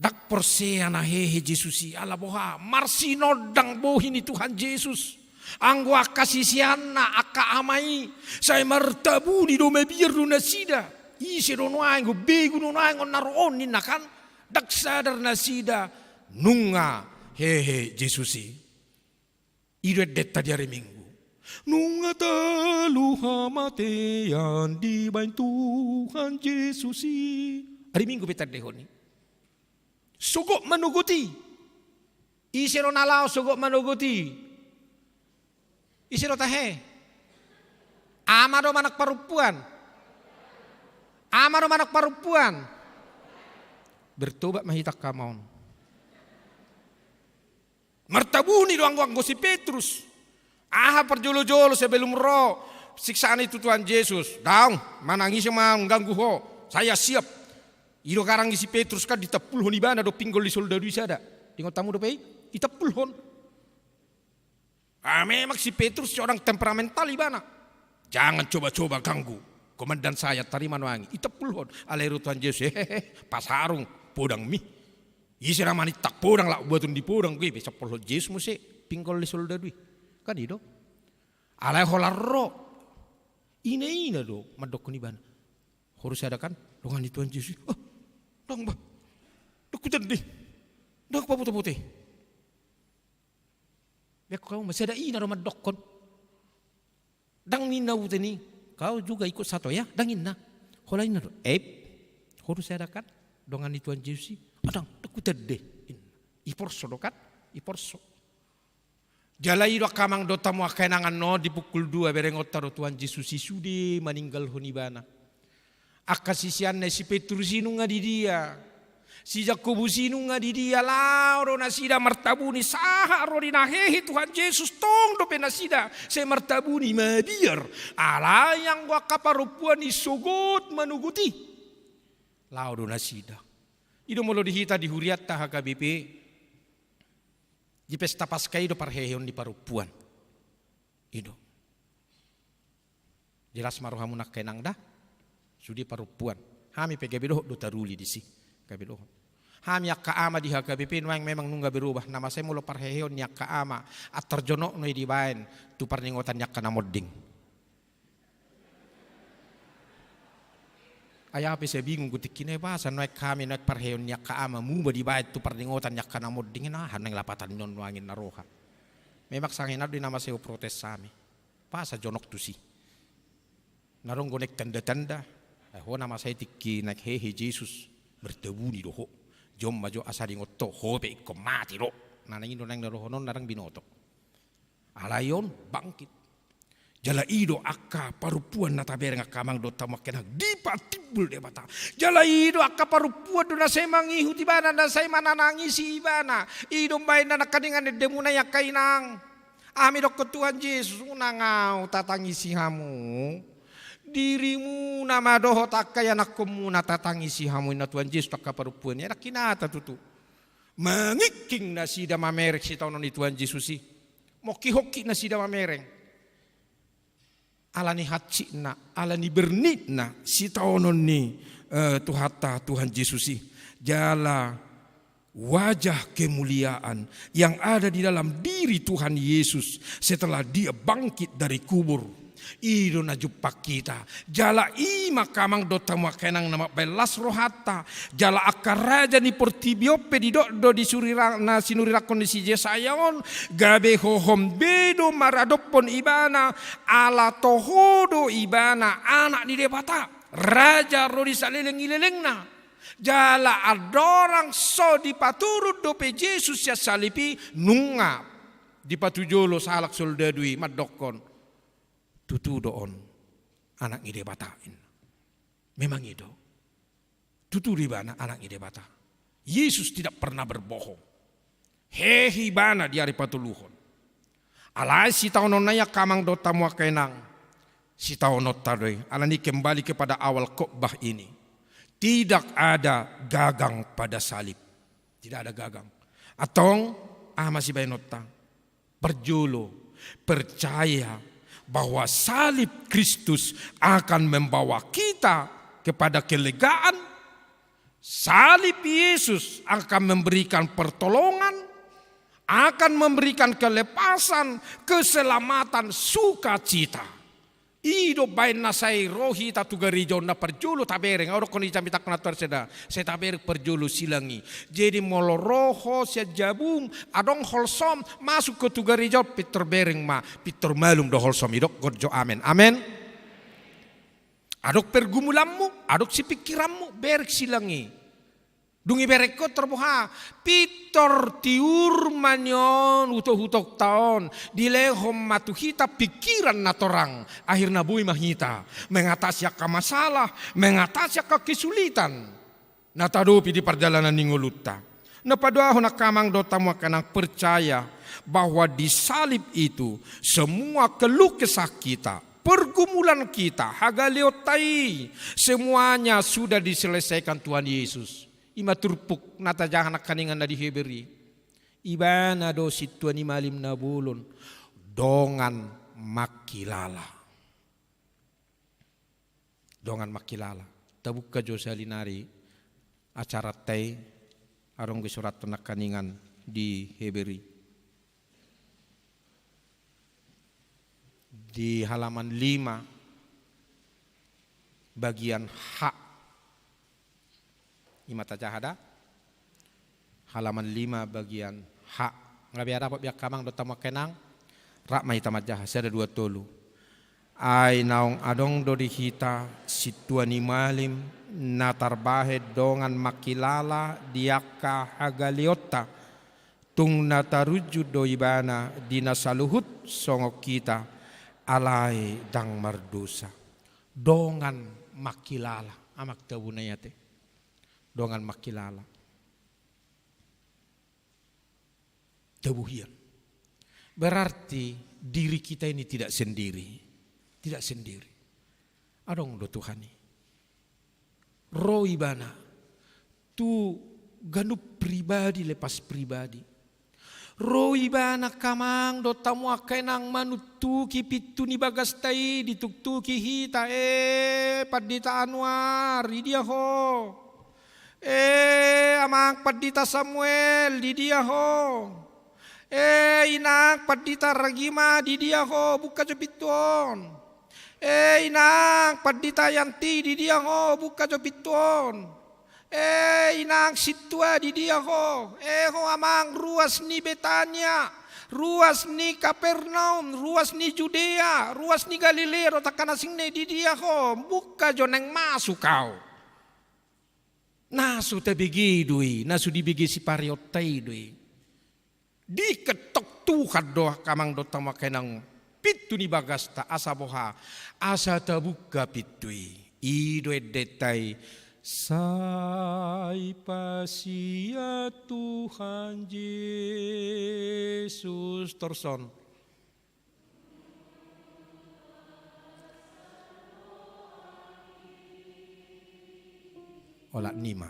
ndang porsea na hehe Jesus i, ala boha, marsinondang bohi ni Tuhan Jesus. Anggo angka siseanna, angka ama i, sai martabuni do, mabiar do nasida. Ise do nuaeng, begu do nuaeng on na ro on ninna kan. Ndang sadar nasida nunga hehe Jesus i. I do endenta di ari Minggu. Nunga talu hamatean dibahen Tuhan Jesus i. Ari Minggu pe tandahon i. Sogot manogot i. Ise do na laho sogot manogot i? Ise do tahe? Ama do manang parompuan? Ama do manang parompuan? Bertobat ma hita angka ama on. Martabuni do anggo, anggo si Petrus. Aha parjolo-jolo sebelum ro siksaan i tu Tuhan Jesus? Daong, manangisi ma, mengganggu ho. Saya siap. I do garang ni si Petrus kan, ditampulhon ibana do pinggol ni soldadu i sada. Diingot hamu dope i? Ditampulhon. Ah, memang si Petrus seorang temperamental ibana. Jangan coba-coba ganggu komandan saya, tarima nuaeng i. Ditampulhon. Alai ro Tuhan Jesus, hehehe, pasarung podangmi. Ise na manintak podang, laho buaton di podang, ge, be sampulhon Jesus muse pinggol ni soldadu i. Kan i do. Alai holan ro ina-ina do mandokkon ibana. Horu sada kan, dongan ni Tuhan Jesus i. Oh, ndang bah. Ndang hutande. Ndang paboto-boto. Be hamu ma, sada ina do mandokkon. Ndang ninna ute ni, kau juga ikut satu ya, ndang ninna. Holan ninna do, ep, horu sada kan, dongan ni Tuhan Jesus i, ndang, ndang hutande. Iporso do kan, iporso. Jala i do angka amang dohot hamu angka inang, annon di pukul dua berengonta do Tuhan Jesus i sude maninggalhon ibana. Angka siseanna i, si Petrus i nunga di dia, si Jakobus i nunga di dia, laho do nasida martabuni sahat ro di na hehe Tuhan Jesus, tong dope nasida sai martabuni mabiar, alai anggo angka parompuan i sogot manogot i. Laho do nasida. I do molo di hita di hurianta H K B P, di pesta Paskah i do parheheon ni parompuan. I do. Jelas ma rohamuna angka inang da? Sude parompuan. Hami pe gabe dohot do taruli disi. Gabe dohot. Hami angka ama di H K B P nuaeng memang nunga berubah. Na masa i molo parheheon ni angka ama, antar jonok do i dibaen tu parningotan ni angka na monding. Ai au pe sai bingung, tingkina i boasa nuaeng hami, nuaeng parheheon ni angka ama, muba dibaen tu parningotan ni angka na monding, na aha nuaeng lapatan ni on nuaeng na roha. Memang sanginan do i na masa i huprotes hami. Boasa jonok tusi? Na adong do naeng tanda-tanda. Ai ho na masa i tingki naeng hehe Jesus, martabuni do ho. Jom ma jo asa diingot ho, ho pe ingkon mate do. Na naeng i do naeng na dohonon na ndang binoto. Alai on bangkit. Jala i do angka parompuan na tabereng angka amang dohot hamu angka inang, dipatimbul Debata. Jala i do angka parompuan do na sai mangihut ibana, na sai mananangisi ibana. I do umbaen na nangkaningan endemuna i angka inang. Aha ma didokkon Tuhan Jesus, unang au tatangisi hamu. Dirimuna ma dohot angka ianakkonmuna tatangisi hamu, ninna Tuhan Jesus tu angka parompuan i. Ai nangkin hata tutu. Mangingking nasida mamereng sitaonon ni Tuhan Jesus i. Mongkihongki nasida mamereng. Ala ni hansitna, ala ni bernitna sitaonon ni, eh, Tuhanta Tuhan Jesus i. Jala wajah kemuliaan yang ada di dalam diri Tuhan Yesus setelah Dia bangkit dari kubur. I do na jumpang hita. Jala i ma angka amang dohot hamu angka inang na mambaen las rohanta. Jala angka raja ni portibi on pe didok do di surira-, na sinurirangkon ni si Jesaya on, gabe hohom be do maradophon ibana, ala toho do ibana Anak ni Debata, Raja ro di saleleng ni lelengna. Jala andorang so dipaturut dope Jesus sian salib i, nunga dipatujolo sahalak soldadu i mandokkon, tutu do on Anak ni Debata, ninna. Memang i do. Tutu do ibana Anak ni Debata. Yesus tidak pernah berbohong. Hehe ibana di ari patoluhon. Alai sitaononna i angka amang dohot hamu angka inang, sitaononta do i. Alani kembali kepada awal khotbah ini. Tidak ada gagang pada salib. Tidak ada gagang. Antong, aha ma sibaenonta? Parjolo, percaya bahwa salib Kristus akan membawa kita kepada kelegaan, salib Yesus akan memberikan pertolongan, akan memberikan kelepasan, keselamatan, sukacita. I do baen na sai ro hita tu gareja on na parjolo tabereng, au dokkon i jamita na tuar seda, sai tabereng parjolo silang i. Jadi molo ro ho sian jabum, adong holsom, masuk ho tu gareja on, pintor bereng ma, pintor malum do holsom i, dok gorjo amen. Amen. Adong pergumulanmu, adong sipingkiranmu, bereng silang i. Dung ibereng ho, pintor boha? Pintor tiur ma nion hutohutonta on, dilehon ma tu hita pingkiran na torang. Akhirna boi ma hita mengatasi angka masalah, mengatasi angka kesulitan. na tahadopi di pardalanan ni ngolunta. Na paduahon, angka amang dohot hamu angka inang, percaya bahwa di salib itu semua keluh kesah kita, pergumulan kita, hagaleonta i, semuanya sudah diselesaikan Tuhan Yesus. I ma turpuk na tajaha angka inang na di Heber i. Ibana do sintua ni malim na bolon, dongan mangkilala. Dongan mangkilala. Tabuka jo sahali nari acaranta i, adong do isurathon angka inang di Heber i. Di halaman lima bagian H. I ma tajaha da? Halaman lima bagian H. Nga boi dapot be angka amang dohot hamu angka inang? Rap ma hita manjaha, sada dua tolu. Ai naung adong do di hita sintua ni malim na tarbahen dongan mangkilala di angka hagaleonta. Tung na tarunjun do ibana di na saluhut songon hita, alai ndang mardosa. Dongan mangkilala, amang, tabuna i ate. Dongan mangkilala. Tabuhian. Berarti diri kita ini tidak sendiri. Tidak sendiri. Adong do Tuhan i. Ro ibana tu ganup pribadi lepas pribadi. Ro ibana angka amang dohot hamu angka inang manuntuki pintu ni bagasta i, dituktuki hita, e Pandita Anwar, di dia ho? E amang Pandita Samuel, di dia ho? E inang Pandita Ragima, di dia ho? Buka jo pintu on. E inang Pandita Yanti, di dia ho? Buka jo pintu on. E inang sintua, di dia ho? E ho amang, ruas ni Betania, ruas ni Kapernaum, ruas ni Judea, ruas ni Galilea dohot angka na asingna i, di dia ho? Buka jo, naeng masuk ahu. Na so tabege do i, na so dibege sipareonta i do i. Diketok Tuhan do angka amang dohot hamu angka inang pintu ni bagasta, asa boha? Asa tabuka pintu i. I do endenta i: Sai pasian Tuhan Jesus. Torus on. Olat ni ma.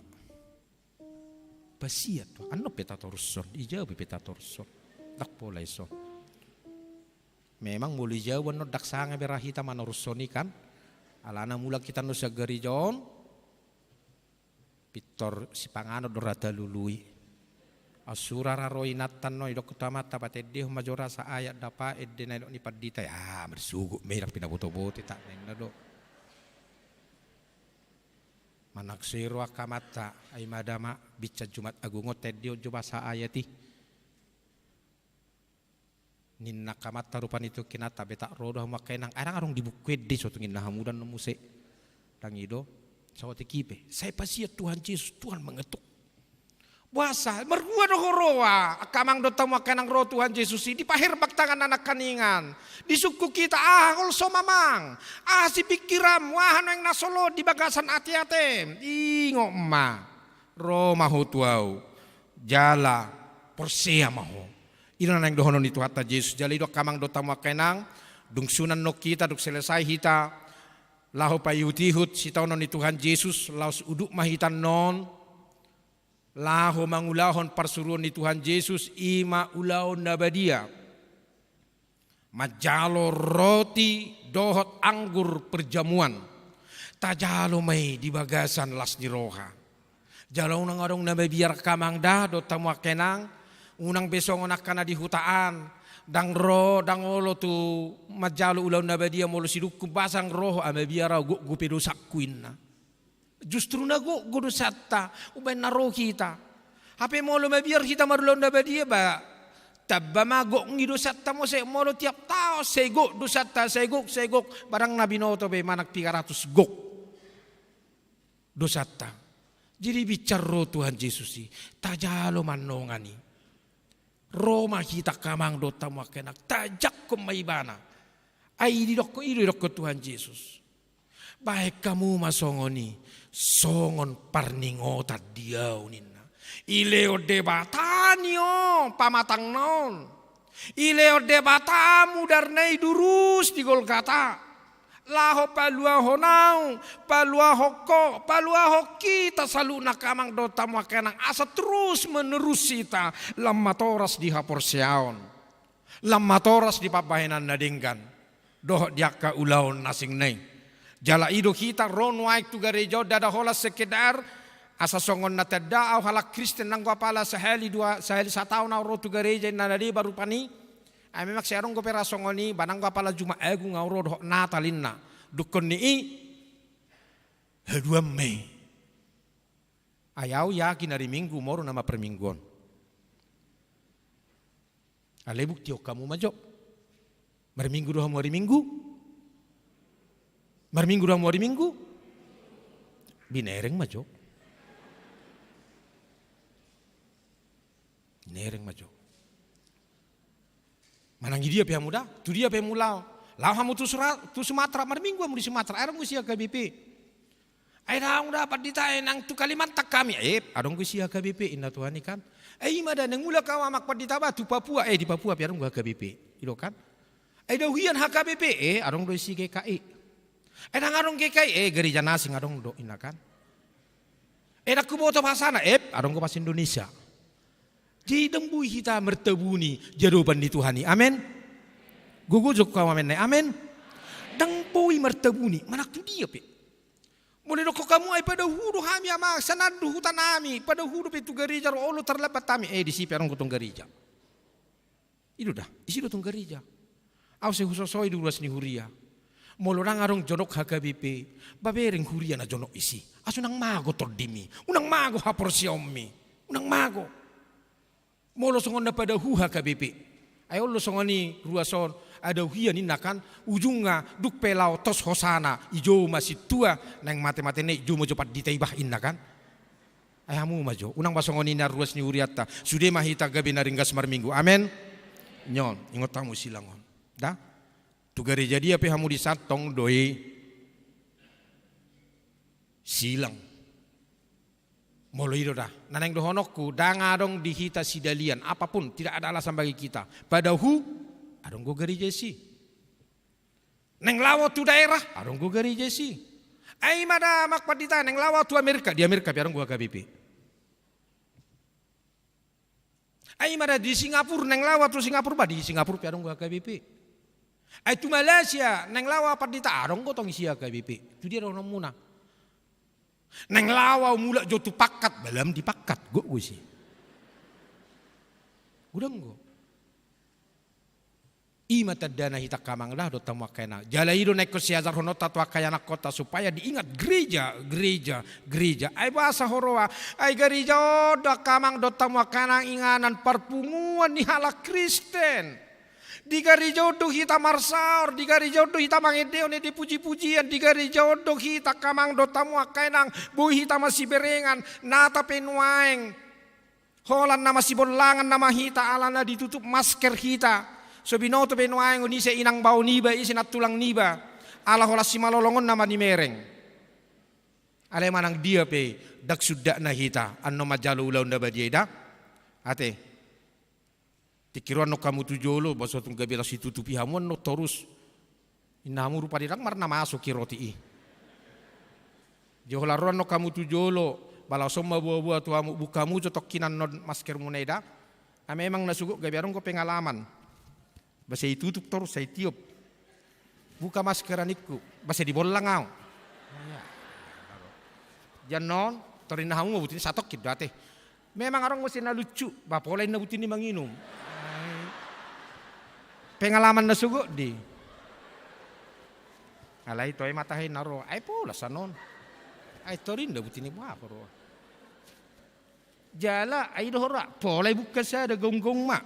Pasian Tuhan. Annon pe tatorushon, dijawab pe tatorushon. Ndang pola dison. Memang molo dijawab annon ndang sanga be ra hita manorushon i kan. Alana mulak hita annon sian gareja on, pintor sipanganon do ra talului. Asura ra ro inanta annon, didok tu amanta, patendehon ma jo ra sa ayat dapa ende na nidok ni pandita i. Ah, marsogot ma i, ndang pinabotoboto i, tak ninna do. Manang so i ro angka amanta, ai ma da ma, binsan Jumat Agung on taendehon jo ba sa ayat i. Ninna angka amanta rupani tu inanta, be tak ro do hamu angka inang, ai ndang adong di buku ende i, so tung ninna hamu da annon muse. Ndang i do. Saotik i pe, sai pasian Tuhan Jesus, Tuhan mengetuk. Boasa? Marhua do ho roa, angka amang dohot hamu angka inang, ro Tuhan Jesus i, dipaherbang tanganna nangkaningan. Disungkun hita, aha holsom amang? Aha sipingkiranmu? Aha nuaeng na solot di bagasan ateatem? Ingot ma. Ro ma ho tu ahu. Jala porsea ma ho. I do na naeng dohonon ni Tuhanta Jesus. Jala i do angka amang dohot hamu angka inang, dung sun annon hita, dung selesai hita laho paihutihut sitaonon ni Tuhan Jesus, laos udut ma hita annon laho mangulahon parsuruon ni Tuhan Jesus, i ma ulaon na badia. Manjalo roti dohot anggur perjamuan. Tajalo ma i di bagasan las ni roha. Jala unang adong na mabiar angka amang da dohot hamu angka inang, unang be songon angka na di huta an, ndang ro, ndang olo tu manjalo ulaon na badia molo sidungkun, ba sang ro ho, ah, mabiar ahu, gokgo pe dosangku, inna. Justru na gokgo dosanta umbahen na ro hita. Hape molo mabiar hita marulaon na badia, ba tamba ma gok ni dosanta muse, molo tiap taon sai gok dosanta, sai gok, sai gok, ba ndang na binoto be manang piga ratus gok dosanta. Jadi binsan ro Tuhan Jesus i, tajalo ma annon i. Ro ma hita angka amang dohot hamu angka inang, tajangkon ma ibana. Ai didokkon, i do didokkon Tuhan Jesus: Bahen hamu ma songon i, Songon parningotan di ahu ninna. Dilehon Debata ni on pamatangna on. Dilehon Debata mudarna i durus di Golgata. Laho paluahon ahu, paluahon ho, paluahon hita saluhutna angka amang dohot hamu angka inang asa terus menerus hita lam matoras di haporseaon. Lam matoras di pambahenan na denggan. Dohot di angka ulaon na asing na i. Jala i do hita ro nuaeng tu gareja on ndada holan sekedar asa songon na tanda ahu halak Kristen nanggo apala sahali dua, sahali sataon ahu ro tu gareja inna na deba rupani. Ai memang sai adong dope ra songon i, ba nanggo apala Jumat Agung ahu ro dohot Natal inna. Dungkon ni i, haduan ma i. Ai ahu yakin ari Minggu moru nama parmingguon. Alai buktihon hamu ma jo. Marminggu do hamu ari Minggu? Marminggu do hamu ari Minggu? Binereng ma jo. Binereng ma jo. Manang i dia pe hamu da, tu dia pe hamu laho. Laho hamu tu Sura-, tu Sumatera, marminggu hamu di Sumatera, ai adong do isi H K B P. Ai ndang adong da pandita e, nang tu Kalimantan hami. Eh, adong do isi H K B P, inna Tuhan i kan. Ai i ma da, naeng mulak ahu amang pandita ba tu Papua. Eh, di Papua pe adong do H K B P. I do kan. Ai ndang adong hian H K B P, eh, adong do isi G K I. Ai ndang adong G K I, eh, gareja na asing adong do, inna kan. Eh, ndang huboto bahasana, eh, adong do bahasa Indonesia. Jadi ndang boi hita martabuni di adopan ni Tuhan i. Amen. Gogo jo hamu amen na i. Amen. Ndang boi martabuni, manang tu dia pe. Molo didokkon hamu ai padahu do hami amang, sian an do huta nami, padahu dope tu gareja ro, olo tarlambat hami. Eh, disi pe adong do tong gareja. I do da, disi do tong gareja. Ahu sai husosoi di ruas ni huria. Molo ndang adong jonok H K B P, ba bereng huria na jonok disi. Asa unang mago tondimi, unang mago haporseaonmi, unang mago. Molo songon na padahu H K B P. Ai olo songon i ruas on, ai ndang adong hian inna kan, ujungna dung pe laho tos hosana, dijou ma sintua, naeng mate-mate na i dijou ma jo pandita i bah inna kan. Ai hamu ma jo, unang ba songon i na ruas ni hurianta, sude ma hita gabe na ringgas marminggu. Amen. Nion, ingot hamu silang on. Da? Tu gareja dia pe hamu di santong do i silang. Molo i do da, na naeng dohononku, ndang adong di hita sidalian, apapun, tidak ada alasan bagi kita. Padahu, adong do gareja disi. Naeng laho tu daerah, adong do gareja disi. Ai i ma da amang pandita, naeng laho tu Amerika, di Amerika pe adong do H K B P. Ai i ma da di Singapura, naeng laho tu Singapura, ba di Singapura pe adong do H K B P. Ai tu Malaysia, naeng laho pandita, adong do tong isi H K B P. Tu dia dohononmuna. Naeng laho ahu mulak jo tu Pakkat, ba lam di Pakkat, gok do isi. Godang do. I ma tandana hita angka amang da dohot hamu angka inang. Jala i do na ingkon siajarhononta tu angka ianakhonta supaya diingat gereja, gereja, gereja. Ai boasa huroha, ai gareja on do angka amang dohot hamu angka inang inganan parpunguan ni halak Kristen. Di gareja on do hita marsaor, di gareja on do hita mangendehon ende puji-pujian, di gareja on do hita angka amang dohot hamu angka inang boi hita masiberengan, nata pe nuaeng. Holan na masibollangan nama hita alana ditutup masker hita. So binoto pe nuaeng on ise inang bao niba, ise nantulang niba. Ala holan simalolong on nama nimereng. Alai manang dia pe ndang sundakna hita annon manjalo ulaon na badia i da. Ate. Tingki ro annon hamu tu jolo, ba so tung gabe laos ditutupi hamu annon torus. Inna hamu rupani ndang marna masuk i roti i. Jolo ro annon hamu tu jolo, ba laos on ma boa-boa tu hamu, buka hamu jo tongkin annon maskermuna i da. Ai memang na sogot gabe adong do pengalaman. Ba sai ditutup torus, sai ditiop. Buka masker ningku, ba sai dibollang ahu. Ia. Di annon, tor inna hamu ma buti ni satongkin do ate. Memang adong muse na lucu, ba pola inna buti ni manginum. Pengalaman na sogot do i. Alai toe ma tahe na ro, ai pola sanon. Ai tor inna buti ni boha ro. Jala, ai do hora, pola i buka sada gaung-gaung ma.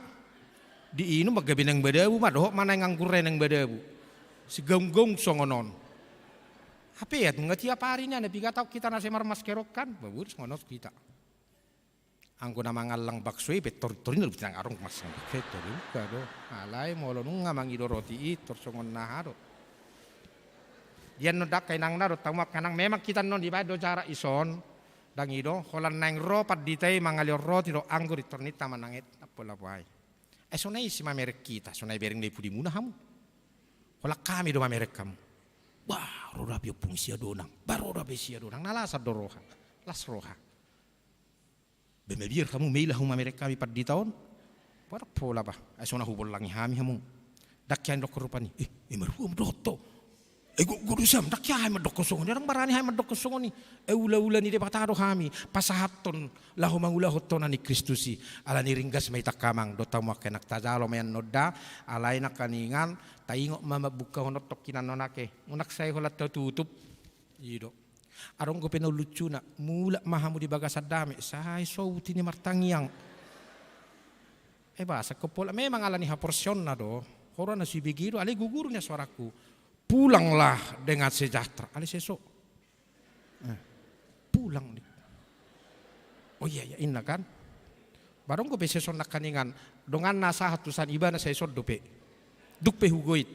Diinum ma gabe naeng badabu ma, dohot ma naeng anggur naeng badabu. Sigaung-gaung songon on. Hape ia, nunga tiap ari na, na piga taon hita na sai marmasker on kan, babur songon on hita. Anggo na mangallang bakso i pe tor, tor inna do buti nang adong masker i, tor dibuka do. Alai molo nunga mangido roti i, tor songon na aha do. Dia annon da angka inang na dohot hamu angka inang, memang hita annon dibaen do jarak i son. Ndang i do, holan naeng ro pandita i mangalehon roti dohot anggur i, tor ninta manang et, ndang pola boha i. Ai songon i si mamereng hita, songon i bereng na i pudimuna hamu. Holan hami do mamereng hamu. Bah, ro da be ompung Siadonang, bah, ro da be Siadonang, na las do roha, las roha. Be mabiar hamu, maila hamu mamereng hami pandita on. Bah, ndang pola bah, ai songon na hubollangi hami hamu. Ndang hea dohonon rupani, eh, eh, marhua hamu dohot ho. Eh, go, go do siam, ndang hea hami mandokkon songon i, ndang barani hami mandokkon songon i. Eh, ulaula ni Debata do hami pasahathon laho mangulahon tona ni Kristus i. Alani i ringgas ma hita angka amang dohot hamu angka inang, tajalo ma i annon da. Alai nangkiningan, taingot ma mambuka honon tongkinan on ake, unang sai holan tatutup. I do. Adong dope na lucu na, mulak ma hamu di bagasan dame, sai so buti ni martangiang. Eh, bah, sangkop pola memang alani haporseaonna do. Horona sibege do, alai guguru ni suaraku. Pulanglah dengan sejahtera. Alai seso. Eh, pulang ni. Oh iya, iya, inna kan. Bah, adong dope seso nangkiningan. Donganna sahat tu san, ibana sai son dope. Dung pe hugoit.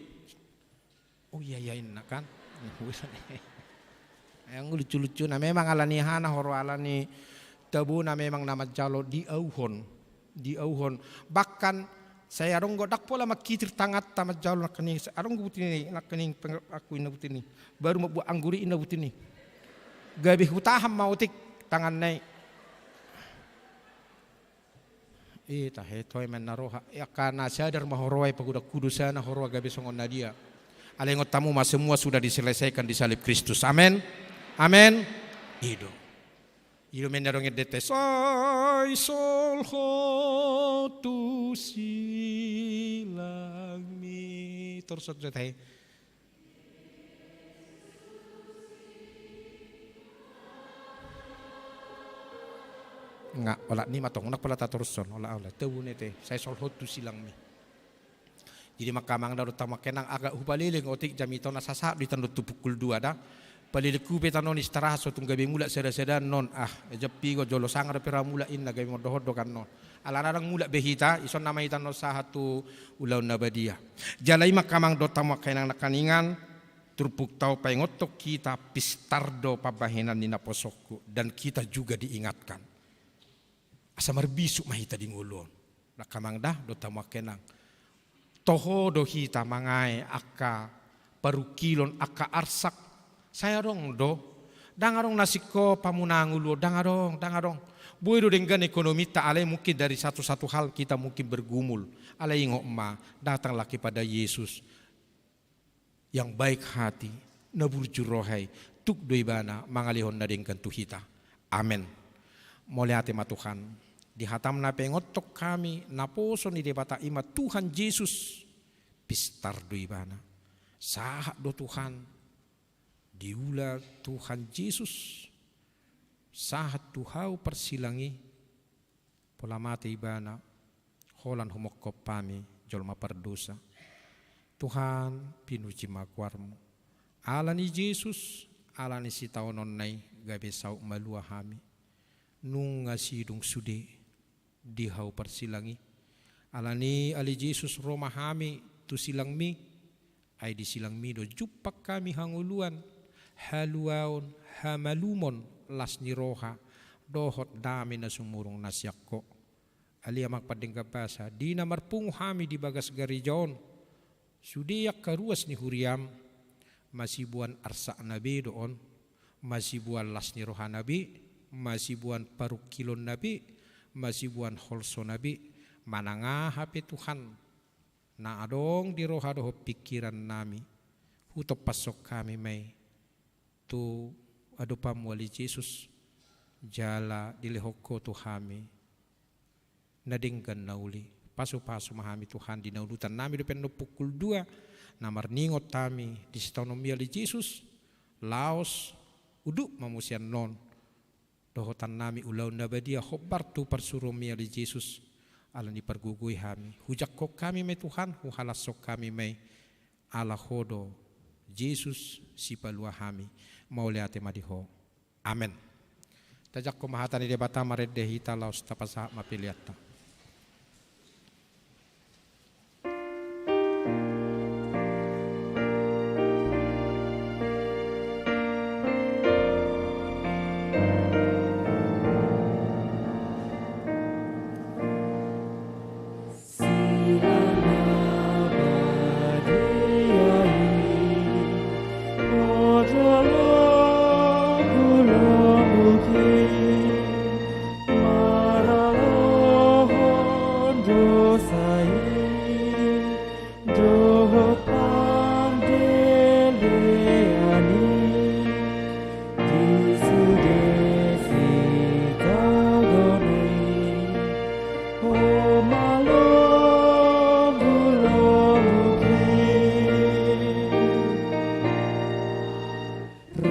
Oh iya, iya, inna kan. Yang lucu-lucu na memang alani hana horo, alani tabona memang na manjalo diauhon. Diauhon. Bahkan sai adong do ndang pola mangkitir tanganta manjalo nangkining, adong do buti ni nangkining peng-, aku inna buti ni. Baru mambuat anggur i inna buti ni. Gabe hutahan ma otik tanganna i. Eh, tahe, toe ma inna roha. Eh, angka na sadar ma huroa i, pagodangku dosana, huroa gabe songon na dia. Alai ingot hamu ma, semua sudah diselesaikan di salib Kristus. Amen. Amen. I do. I do ma inna dong endenta i, sai solhot tu silangmi. Torus on tahe. Nga, olat ni ma tong, unang pola tatorushon, olat, olat, tau ne te, sai solhot tu silangmi. Jadi angka amang da dohot hamu angka inang, agak hupaleleng otik, jam i tona sasahat do hita annon tu pukul dua da. Paleleng hupe hita annon istirahat, so tung gabe mulak sada-sada annon, ah, jam piga, jolo sanga dope ra mulak inna, gabe mondok-ondok annon. Alana ndang mulak be hita, dison nama hita annon sahat tu ulaon na badia. Jala i ma angka amang dohot hamu angka inang nangkiningan, turpukta on paingothon hita, pistar do pambahenan ni naposoonku, dan kita juga diingatkan. Asa marbisuk ma hita di ngolu on. Angka amang da dohot hamu angka inang. Toho do hita mangae angka parungkilon, angka arsak. Sai adong do. Ndang adong na singkop hamu na ngolu on, ndang adong, ndang adong. Boi do denggan ekonominta, alai mungkin dari satu-satu hal kita mungkin bergumul. Alai ingot ma, datanglah kepada Yesus yang baik hati, na burju roha i, tuk do ibana mangalehon na denggan tu hita. Amen. Mauliate ma Tuhan. Di hatam na paingothon hami, naposo ni Debata i ma Tuhan Jesus. Pistar do ibana. Sahat do Tuhan. Diula Tuhan Jesus. Sahat tu hau parsilang i. Pola mate ibana, holan humongkop hami jolma pardosa. Tuhan, pinuji ma goarmu. Alani Jesus, alani sitaononna i gabe saut malua hami. Nunga sidung sude di hau parsilang i. Alani ale Jesus ro ma hami tu silangmi. Ai di silangmi do jumpang hami hangoluan, haluaon, hamalumon, las ni roha, dohot dame na sumurung na sian Ho. Ale Amang pardenggan basa, di na marpungu hami di bagas gareja on, sude angka ruas ni huriam, masiboan arsakna be do on, masiboan las ni rohana be, masiboan parungkilonna be, masiboan holsona be, manang aha pe Tuhan, na adong di roha dohot pingkirannami, hutompashon hami ma i tu adopanmu ale Jesus, jala dilehon Ho tu hami na denggan na uli. Pasupasu ma hami Tuhan, di na ulutannami dope annon pukul dua, na marningot hami di sitaononmi ale Jesus, laos udut ma muse annon dohotannami ulaon na badia hombar tu parsuruonmi ale Jesus, alani pargogoi hami. Hujangkon hami ma i Tuhan, huhalashon hami ma i, ala Ho do Jesus sipalua hami. Mauliate ma di Ho. Amen. Tajangkon ma hata ni Debata, marende hita laos tapasahat ma peleanta.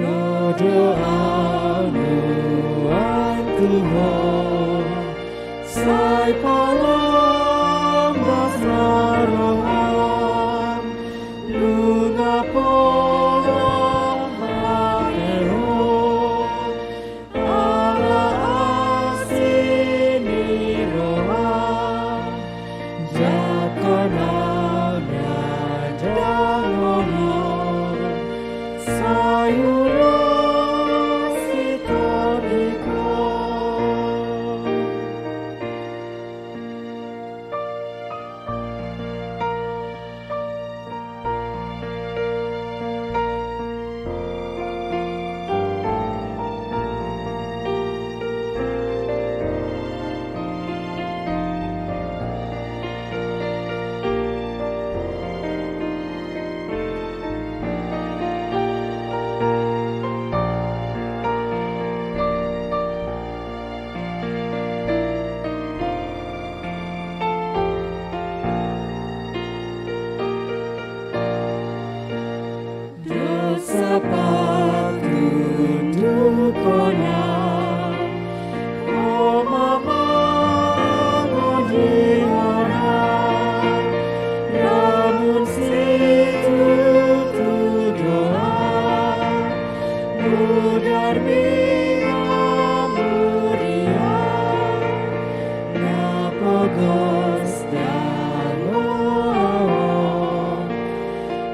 Ro do au nuaeng tu ho, sai palombas ma roham, nunga pola mate ho. Ala asi ni roha, jangkon au na dang olo, sai ulos i torop ho. Dosa patunduk hona, ho ma mangondi hona, ramun situtu do au, mudar ni hamuria, na pogos dang olo,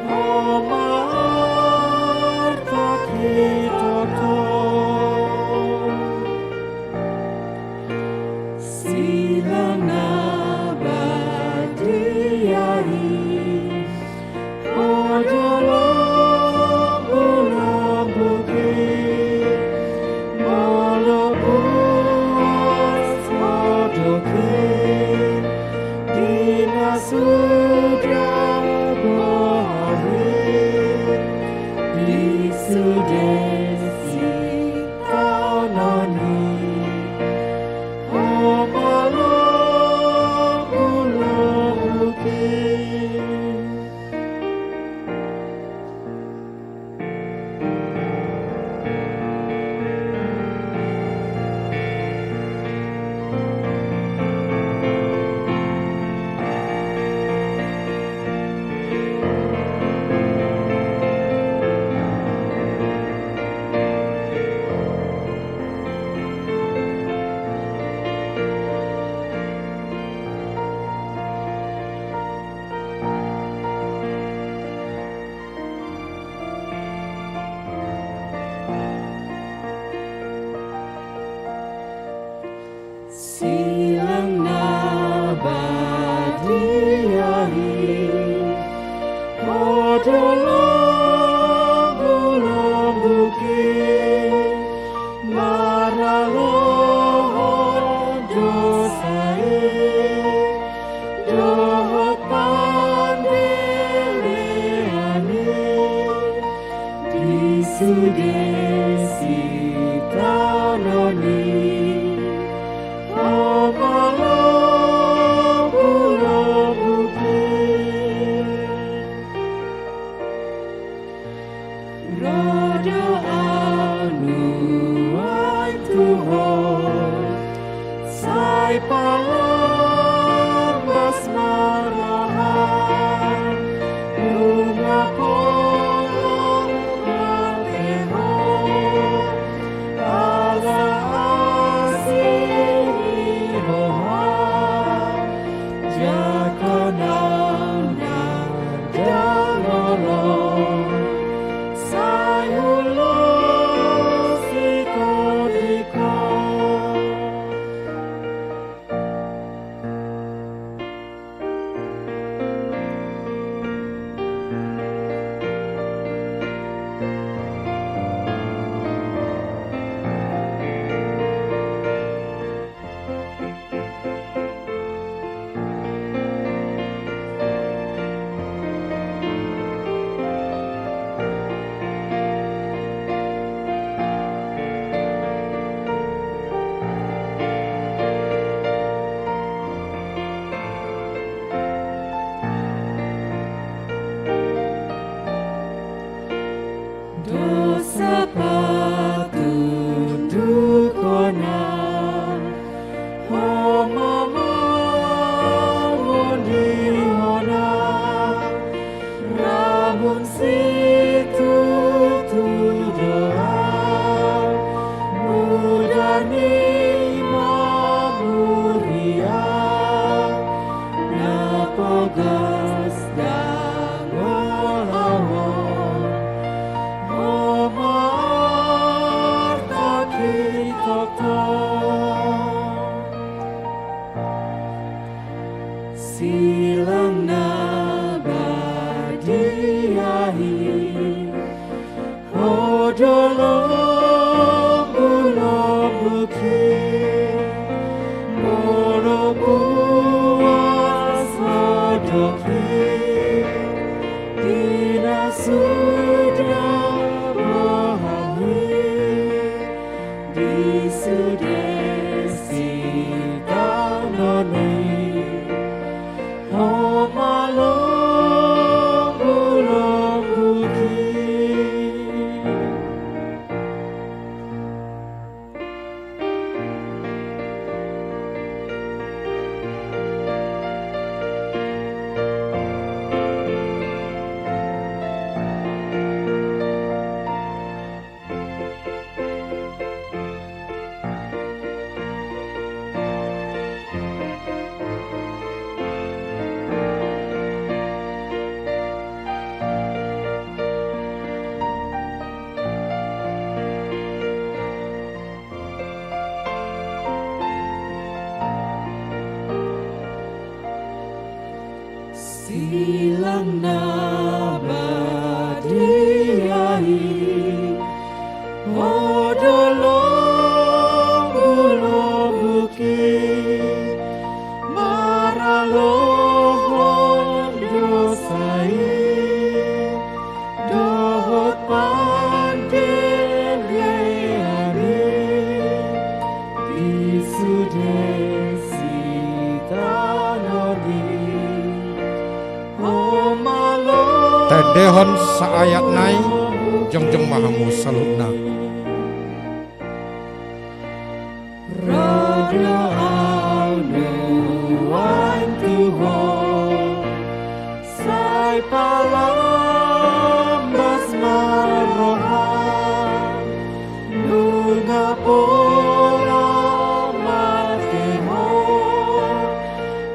ho ma arta ni toto. Silang na badia i, ho do lombu-lombu i, molo buas ho dohot i, di na suda boha i, di sude sitaonon i, ho ma lombu-lombu i. Silang na badia i, ho do lombu-lombu i, maralohon dosa i, dohot pambelean i, di sude sitaonon i, ho ma lombu-lombu i. Gas dang olo, ho martaki tongtong. Silang na badia i, ho do lombulombuki, molo puas ho doki, di na suda bohal i, di sude sitaonon i. Ho ma lombulombuki. Silang na badia i, ho do lombulombuki, maralohon dosa i, dohot pandendelean i, di sude sitaonon i. Ho ma lombulombuki. Taendehon saayat nai, jongjong ma hamu saluhutna. Ro do au nuaeng tu ho, sai palambas ma roham, nunga pola mate ho,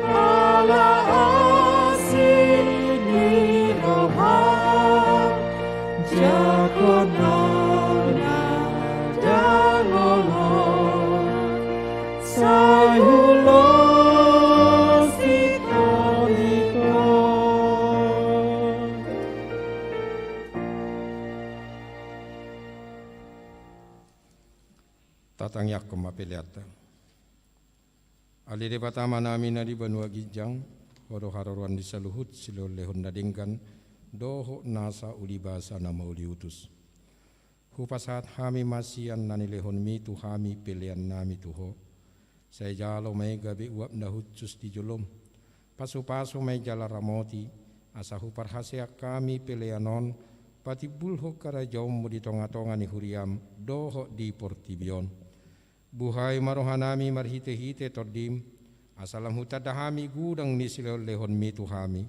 ala asi ni roham. Jago na dangolo, sai ulos di tondiko. Tatangiangkon ma peleanta. Ale Debata Amanami na di banua ginjang, Ho do haroroan ni saluhut silehonlehon na denggan dohot nasa ulibasa na mauliutus. Hupasahat hami ma sian na nilehonmi tu hami peleannami tu Ho. Sai jalo ma i gabe uap na hushus di jolom. Pasupasu ma i jala ramoti, asa huparhaseang hami pelean on patimbulhon harajaonmu di tongatonga ni huriam dohot di portibi on. Buhai ma rohanami marhitehite Tondim, asa lam hutanda hami godang ni silehonlehonmi tu hami,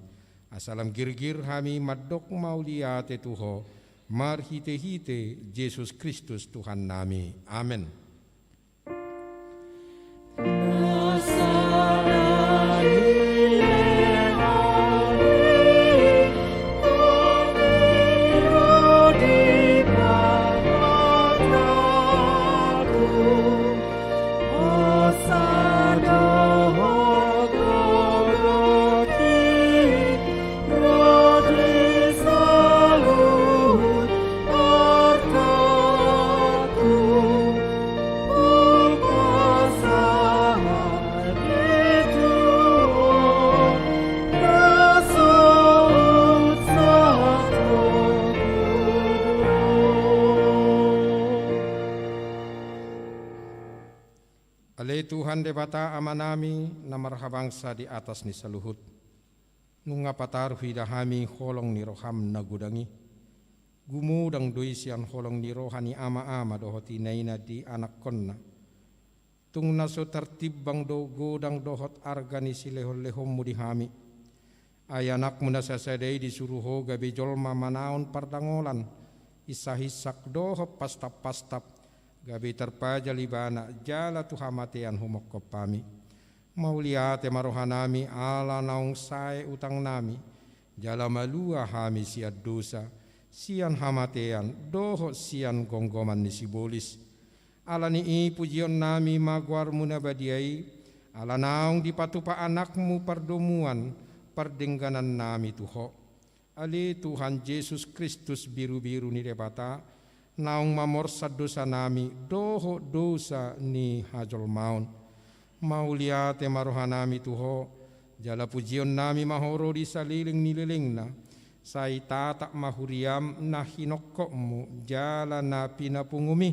asa lam girgir hami mandok mauliate tu Ho, marhitehite Jesus Kristus Tuhannami. Amen. Ale Tuhan Debata Amanami, na marhabangsa di atas ni saluhut. Nunga pataru huida hami holong ni roham na godang i. Gumodang do i sian holong ni roha ni amaama dohot inaina di anakkonna. Tung na so tartimbang do godang dohot arga ni silehonlehonmu di hami. Ai anakmu na sasada i disuru Ho gabe jolma manaon pardangolan, insahinsak dohot pastappastap, gabe tarpajal ibana jala tu hamatean humongkop hami. Mauliate ma rohanami ala naung sae utangnami, jala malua hami sian dosa, sian hamatean, dohot sian gomgoman ni sibolis. Ala ni i pujionnami ma goarmu na badia i, ala naung dipatupa Anakmu pardomuan pardengganannami tu Ho. Ale Tuhan Jesus Kristus, birubiru ni Debata, naung mamorsan dosanami dohot dosa ni hajolmaon. Mauliate ma rohanami tu Ho, jala pujionnami ma Ho ro di saleleng ni lelengna. Sai tatap ma huriam na hinongkopmu jala na pinapungumi.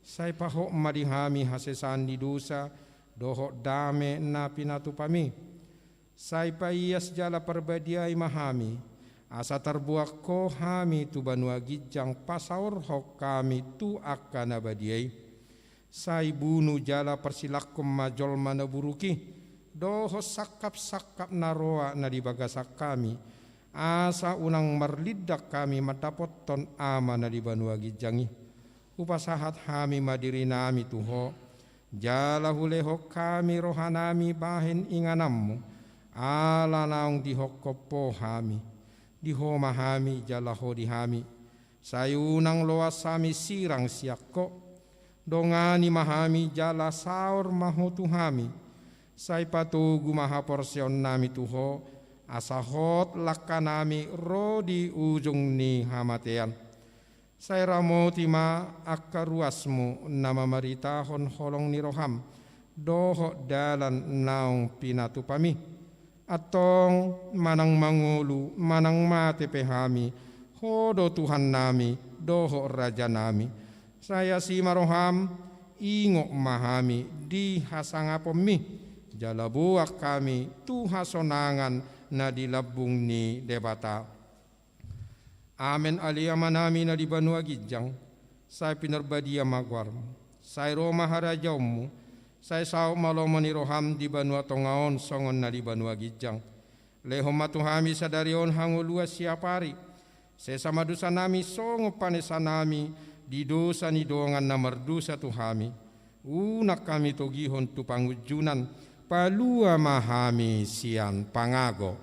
Sai pahot ma di hami hasesaan ni dosa dohot dame na pinatupami. Sai paias jala parbadiai ma hami, asa tarboan Ho hami tu banua ginjang pasaorhon hami tu angka na badia i. Sai bunu jala parsilangkon ma jolma na buruk i, dohot sangkapsangkap na roa na di bagasan hami, asa unang marlindang hami mandapothon Ama na di banua ginjang i. Hupasahat hami ma dirinami tu Ho, jala hulehon hami rohanami bahen ingananmu, ala naung dihongkop Ho hami. Di Ho ma hami jala Ho di hami. Sai unang loas hami sirang sian Ho. Dongani ma hami jala saor ma Ho tu hami. Sai patogu ma haporseaonnami tu Ho, asa hot langkanami ro di ujung ni hamatean. Sai ramoti ma angka ruasmu na mamaritahon holong ni roham, dohot dalan naung pinatupami. Antong manang mangolu, manang mate pe hami, Ho do Tuhannami, dohot Rajanami. Sai asi ma roham, ingot ma hami di hasangaponmi, jala boan hami tu hasonangan na di lambung ni Debata. Amen. Ale Amanami na di banua ginjang, sai pinarbadia ma goarmu, sai ro ma harajaonmu, sai saut ma lomo ni roham di banua tonga on songon na di banua ginjang. Lehon ma tu hami sadari on hangoluan siapari. Sesa ma dosanami songon panesanami di dosa ni dongan na mardosa tu hami. Unang hami togihon tu pangunjunan, palua ma hami sian pangago.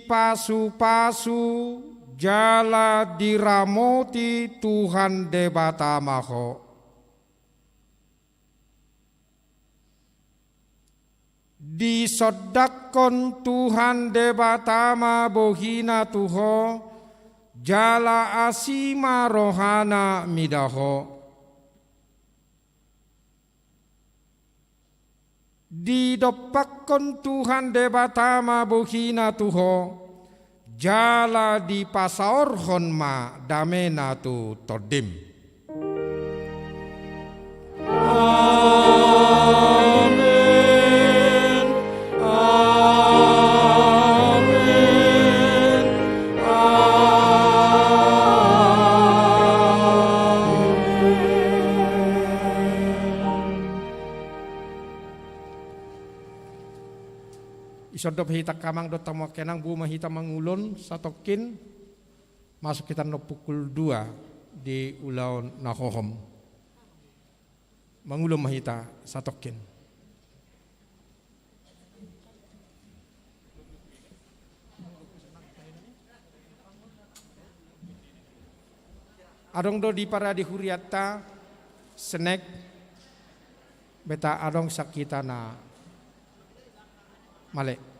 Dipasupasu jala diramoti Tuhan Debata ma ho. Disondangkon Tuhan Debata ma bohina tu ho, jala asi ma rohana mida ho. Didompakkon Tuhan Debata ma bohina tu ho, jala dipasaorhon ma damena tu tondim. Amen. Amen. Amen. Isondop hita angka amang dohot hamu angka inang, boi ma hita mangulon satongkin, masuk hita annon pukul dua di ulaon na hohom. Mangulon ma hita satongkin. Adong do di parade hurianta, senek, beta adong sian hita na male.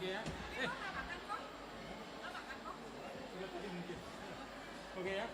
Oke ya. Eh. Oke ya.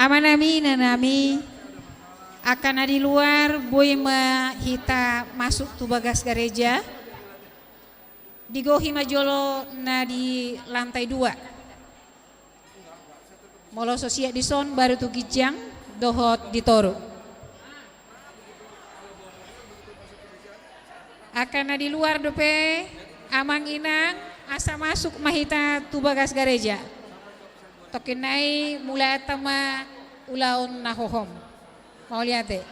Amanami, inanami, angka na di luar, boi ma hita masuk tu bagas gareja. Digohi ma jolo na di lantai dua. Molo so siap dison, baru tu ginjang dohot di toru. Angka na di luar dope, amang inang, asa masuk ma hita tu bagas gareja. Tongkin nai mulaanta ma ulaon na hohom. Mauliate.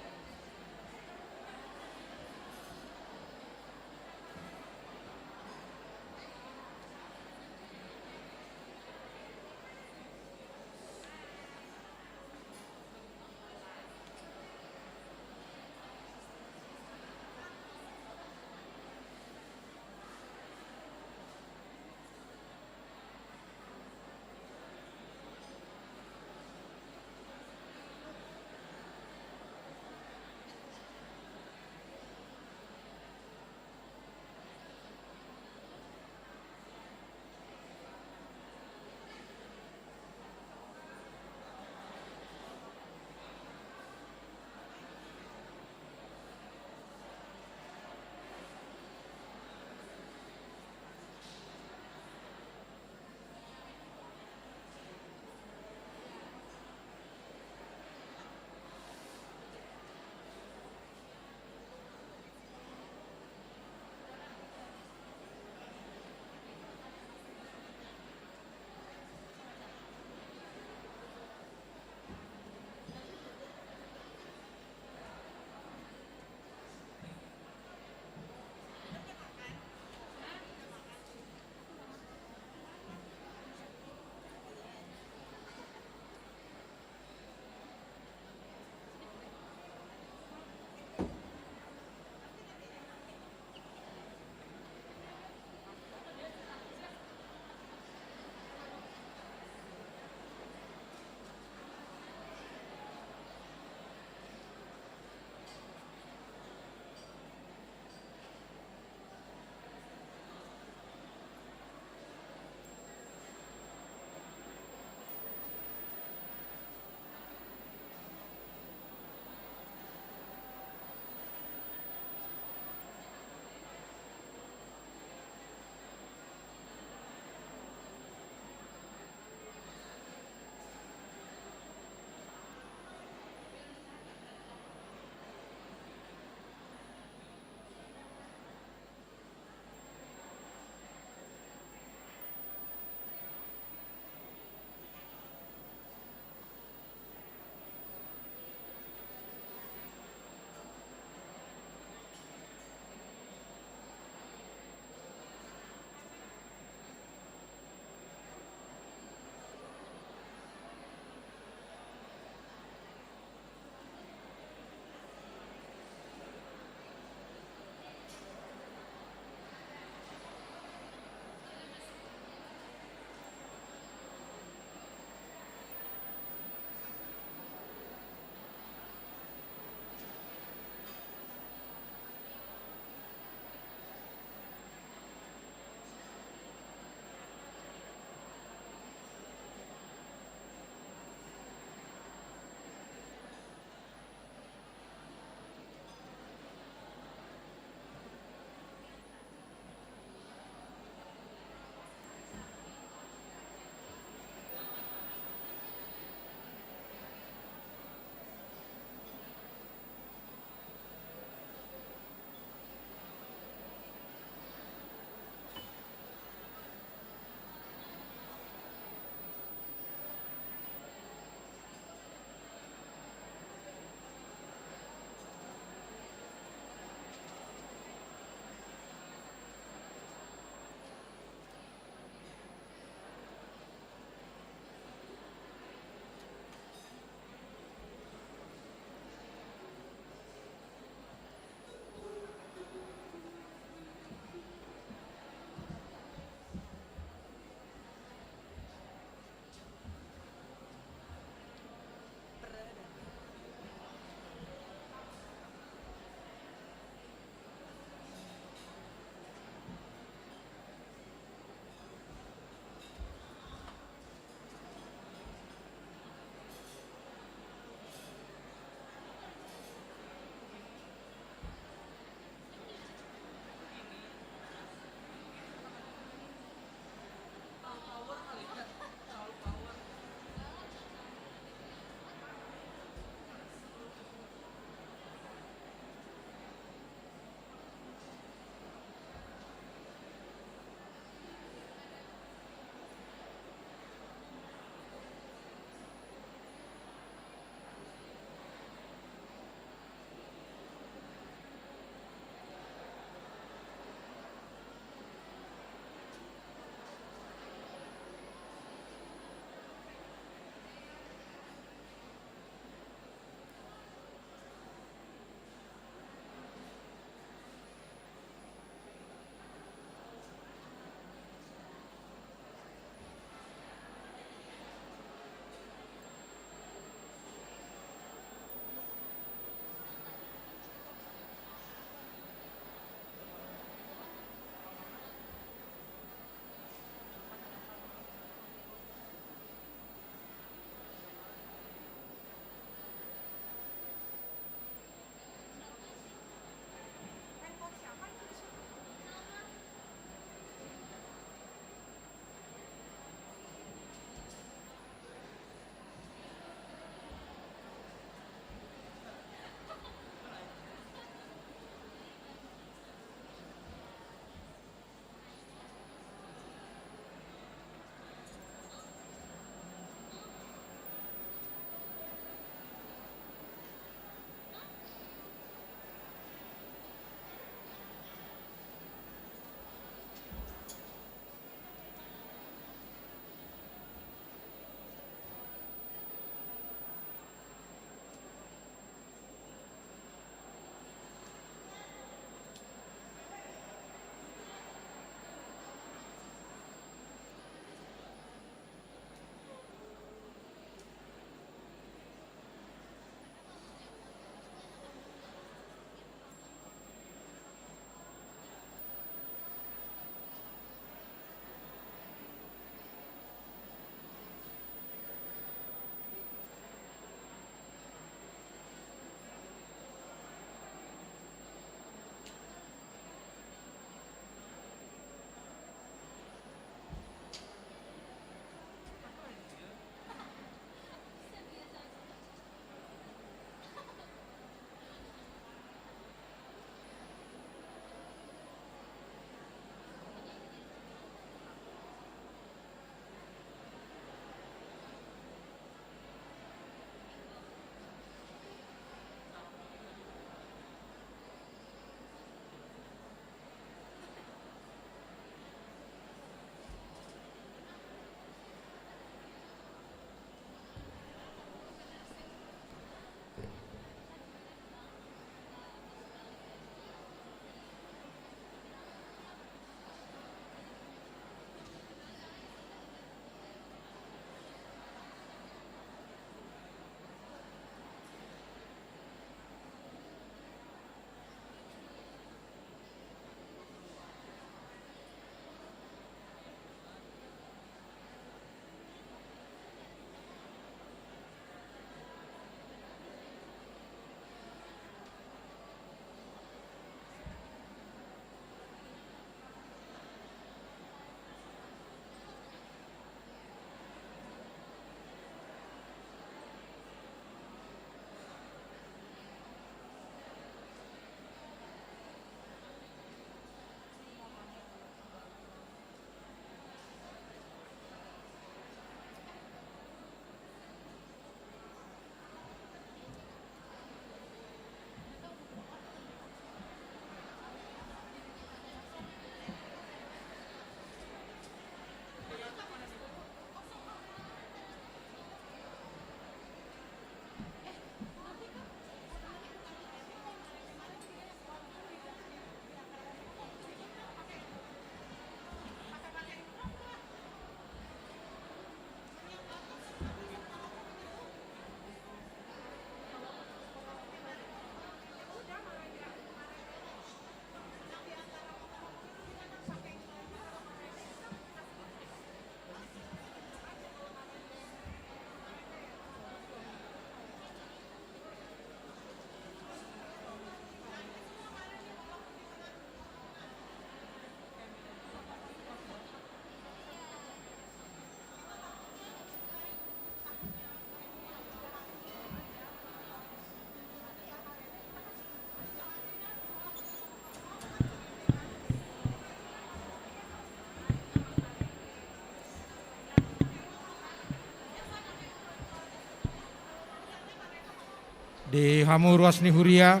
Di hamu ruas ni huria.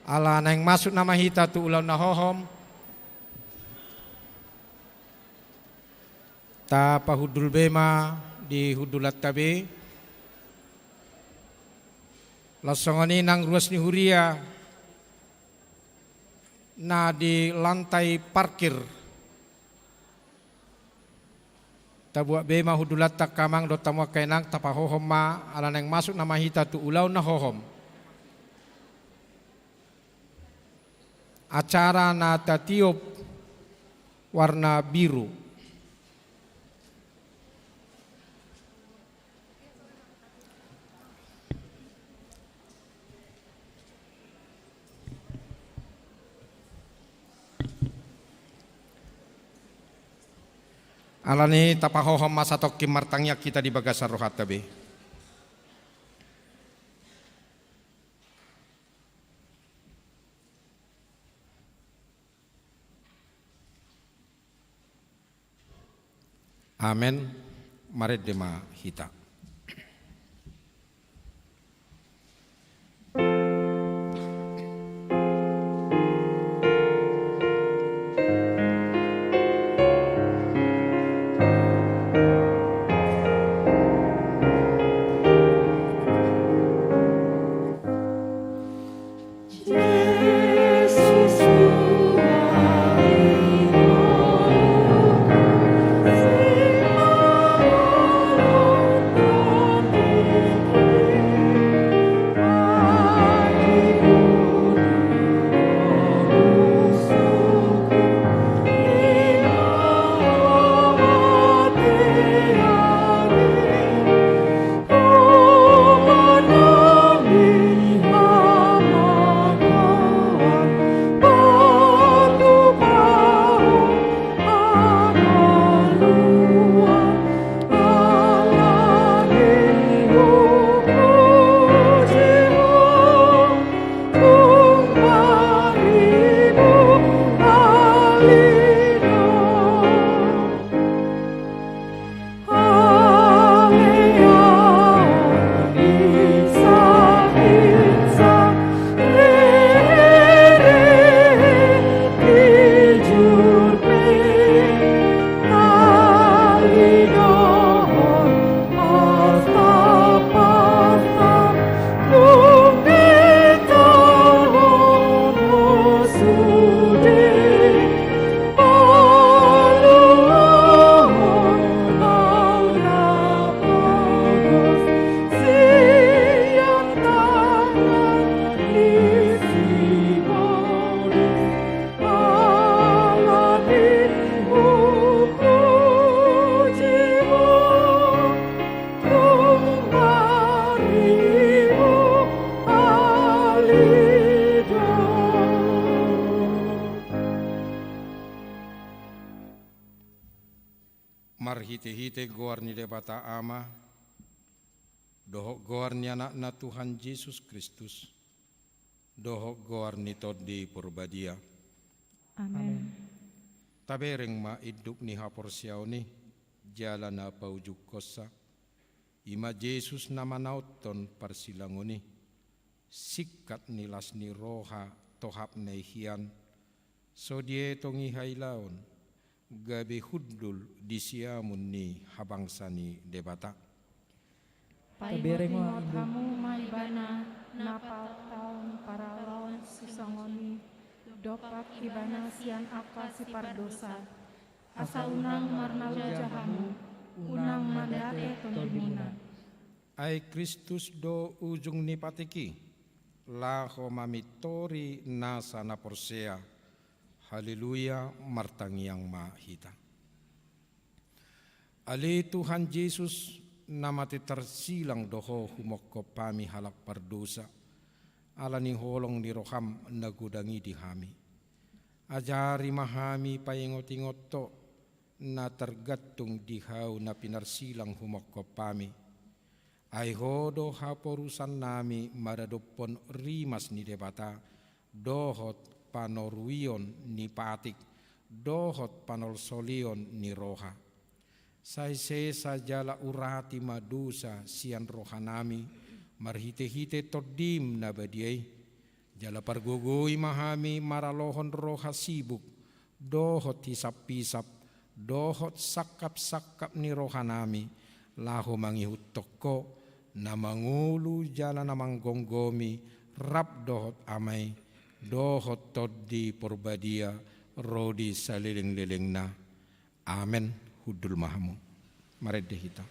Ala naeng masuk nama hita tu ulaon na hohom, tapahundul be ma di hundulanta be. Laos songon i nang ruas ni huria na di lantai parkir. Tabuat be ma hundulanta angka amang dohot hamu angka inang, tapahohom ma ala naeng masuk nama hita tu ulaon na hohom. Acara na tatiop warna biru. Alani tapahohom ma satongkin martangiang hita di bagasan rohanta be. Amen. Marende ma hita. Marhitehite goar ni Debata Ama, dohot goar ni Anakna Tuhan Jesus Kristus, dohot goar ni Tondi Porbadia. Amen. Tabereng ma induk ni haporseaon i, jala na paujungkonsa, i ma Jesus na manaothon parsilangon i, singkat ni las ni roha tohapna i hian, so dietong i hailaon, gabe hundul di siamun ni habangsa ni Debata. Paingotingot hamu ma Ibana na patahon paralaon sisongon i, dompak Ibana sian angka sipardosa. Asa unang marnaloja hamu, unang mandate tondimuna. Ai Kristus do ujung ni patik i, laho mamintori nasa na porsea. Haleluya, martangiang ma hita. Ale Tuhan Jesus, na mate tarsilang do Ho humongkop hami halak pardosa, ala ni holong ni roham na godang i di hami. Ajari ma hami paingotingot Ho, na targantung di Ho na pinarsilang humongkop hami. Ai Ho do haporusannami maradophon rimas ni Debata, dohot panoruion ni patik, dohot panolsolion ni roha. Sai sesa jala urati ma dosa sian rohanami, marhitehite Tondim na badia i. Jala pargogoi ma hami maralohon roha sibuk, dohot hisaphisap, dohot sangkapsangkap ni rohanami, laho mangihuthon Ho, na mangolu jala na manggomgomi, rap dohot Ama i, dohot Tondi Porbadia, ro di salelenglelengna. Amen. Hundul ma hamu. Marende hita.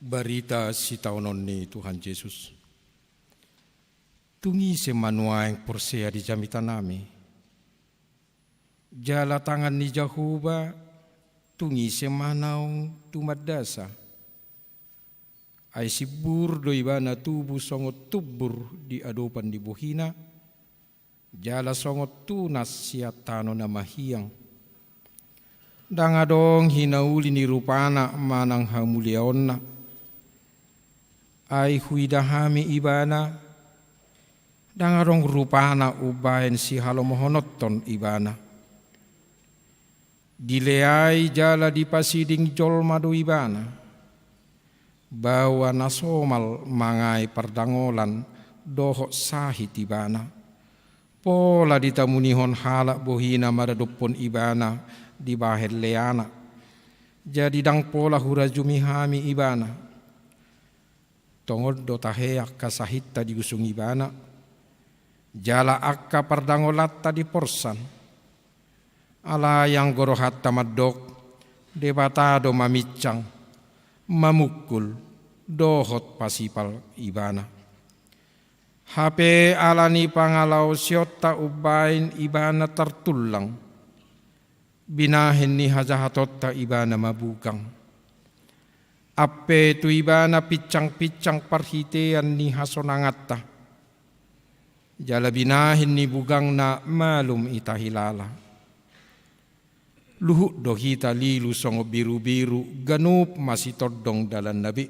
Barita sitaonon ni Tuhan Jesus. Tung ise ma nuaeng porsea di jamitanami? Jala tangan ni Jahowa, tung ise ma naung tumandasa? Ai simbur do ibana tubu songon tumbur di adopan ni bohina, jala songon tunas sian tano na mahiang. Ndang adong hinauli ni rupana manang hamuliaonna. Ai huida hami ibana, ndang adong rupana umbaen sihalomohononton ibana. Dileai jala dipasiding jolma do ibana. Baoa na somal mangae pardangolan dohot sahit ibana. Pola ditamunihon halak bohina maradophon ibana dibahen leana. Jadi ndang pola hurajumi hami ibana. Tongon do tahe angka sahitta diusung ibana, jala angka pardangolanta diporsan. Alai anggo rohanta mandok, Debata do mamincang, mamungkul, dohot pasipal ibana. Hape ala ni pangalaosionta umbaen ibana tartullang, binahen ni hajahatonta ibana mabugang. Ampe tu ibana pincang-pincang parhitean ni hasonanganta. Jala binahen ni bugangna malum i tahilala. Luhut do hita lilu songon birubiru, ganup masitondong dalanna be.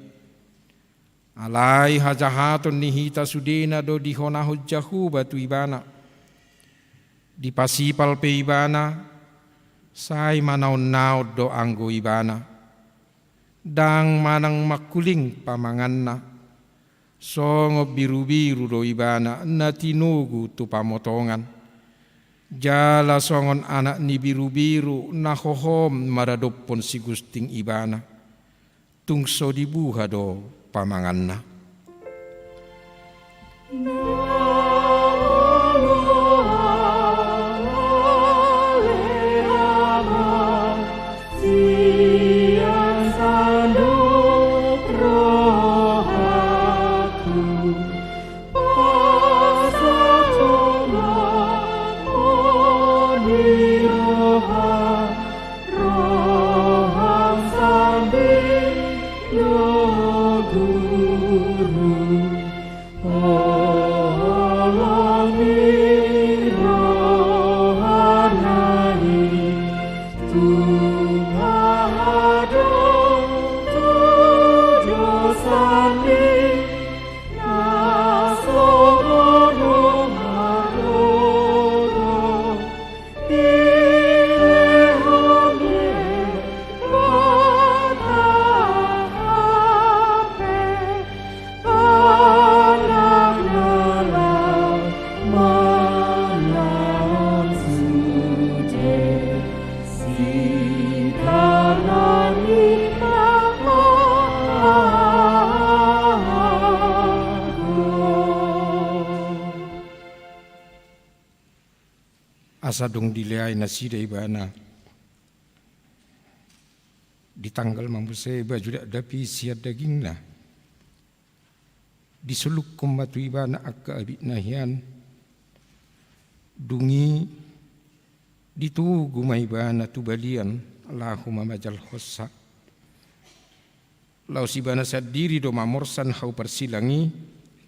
Alai hajahaton ni hita sudena do dihonahon Jahowa tu ibana. Dipasipal pe ibana, sai manaonnaon do anggo ibana. Ndang manang mangkuling pamanganna. Songon birubiru do ibana na tinogu tu pamotongan. Jala songon anak ni birubiru na hohom maradophon sigusting ibana. Tung so dibuha do pamanganna. Asa dung dileai nasida ibana di tanggal mambusa baju dakdanak i sian dagingna. Disolunghon ma tu ibana angka abitna hian. Dung i ditogu ma ibana tu balian laho mamajalhonsa. Laos ibana sandiri do mamorsan hau parsilang i,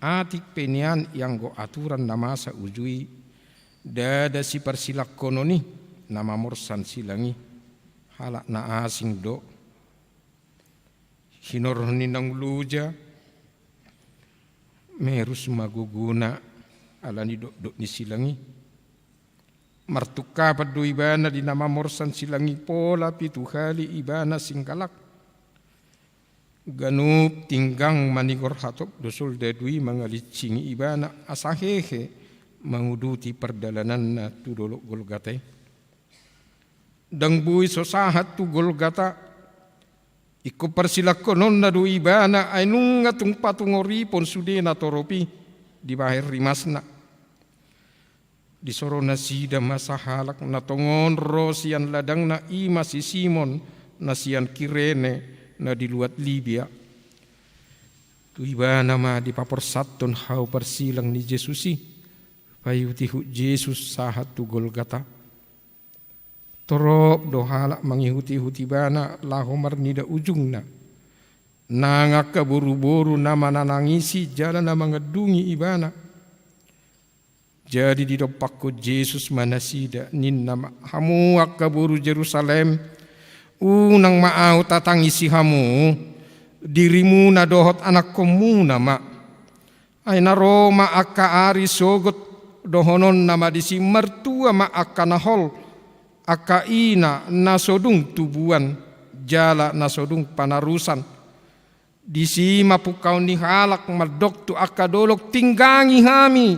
atik pe nian ianggo aturan na masa uju i, ndada siparsilanghonon i na mamorsan silang i, halak na asing do. Hinorhon ni naung loja, merus ma gogona ala ni dokdok ni silang i. Martungkapan do ibana di na mamorsan silang i, pola pitu hali ibana singgalak. Ganup tinggang manigor hatop do soldadu i mangalincingi ibana asa hehe manguduti pardalananna tu dolok Golgata i. Ndang boi so sahat tu Golgata, ingkon parsilangkononna do ibana, ai nunga tung patungoripon sude natorop i dibahen rimasna. Disoro nasida ma sahalak na tongon ro sian ladangna, i ma si Simon na sian Kirene na di luat Libia. Tu ibana ma dipaporsathon hau parsilang ni Jesus i, paihutihut Jesus sahat tu Golgata. Torop do halak mangihutihut ibana laho marnida ujungna. Nang angka boruboru na mananangisi jala na mangandungi ibana. Jadi didompakkon Jesus ma nasida, ninna ma, hamu angka boru Jerusalem, unang ma ahu tatangisi hamu, dirimuna dohot anakkonmuna ma. Ai na ro ma angka ari sogot, dohononna ma disi, martua ma angka na hol, angka ina na so dung tubuan jala na so dung panarusan. Disi ma pungkaon ni halak mandok tu angka dolok, tinggangi hami,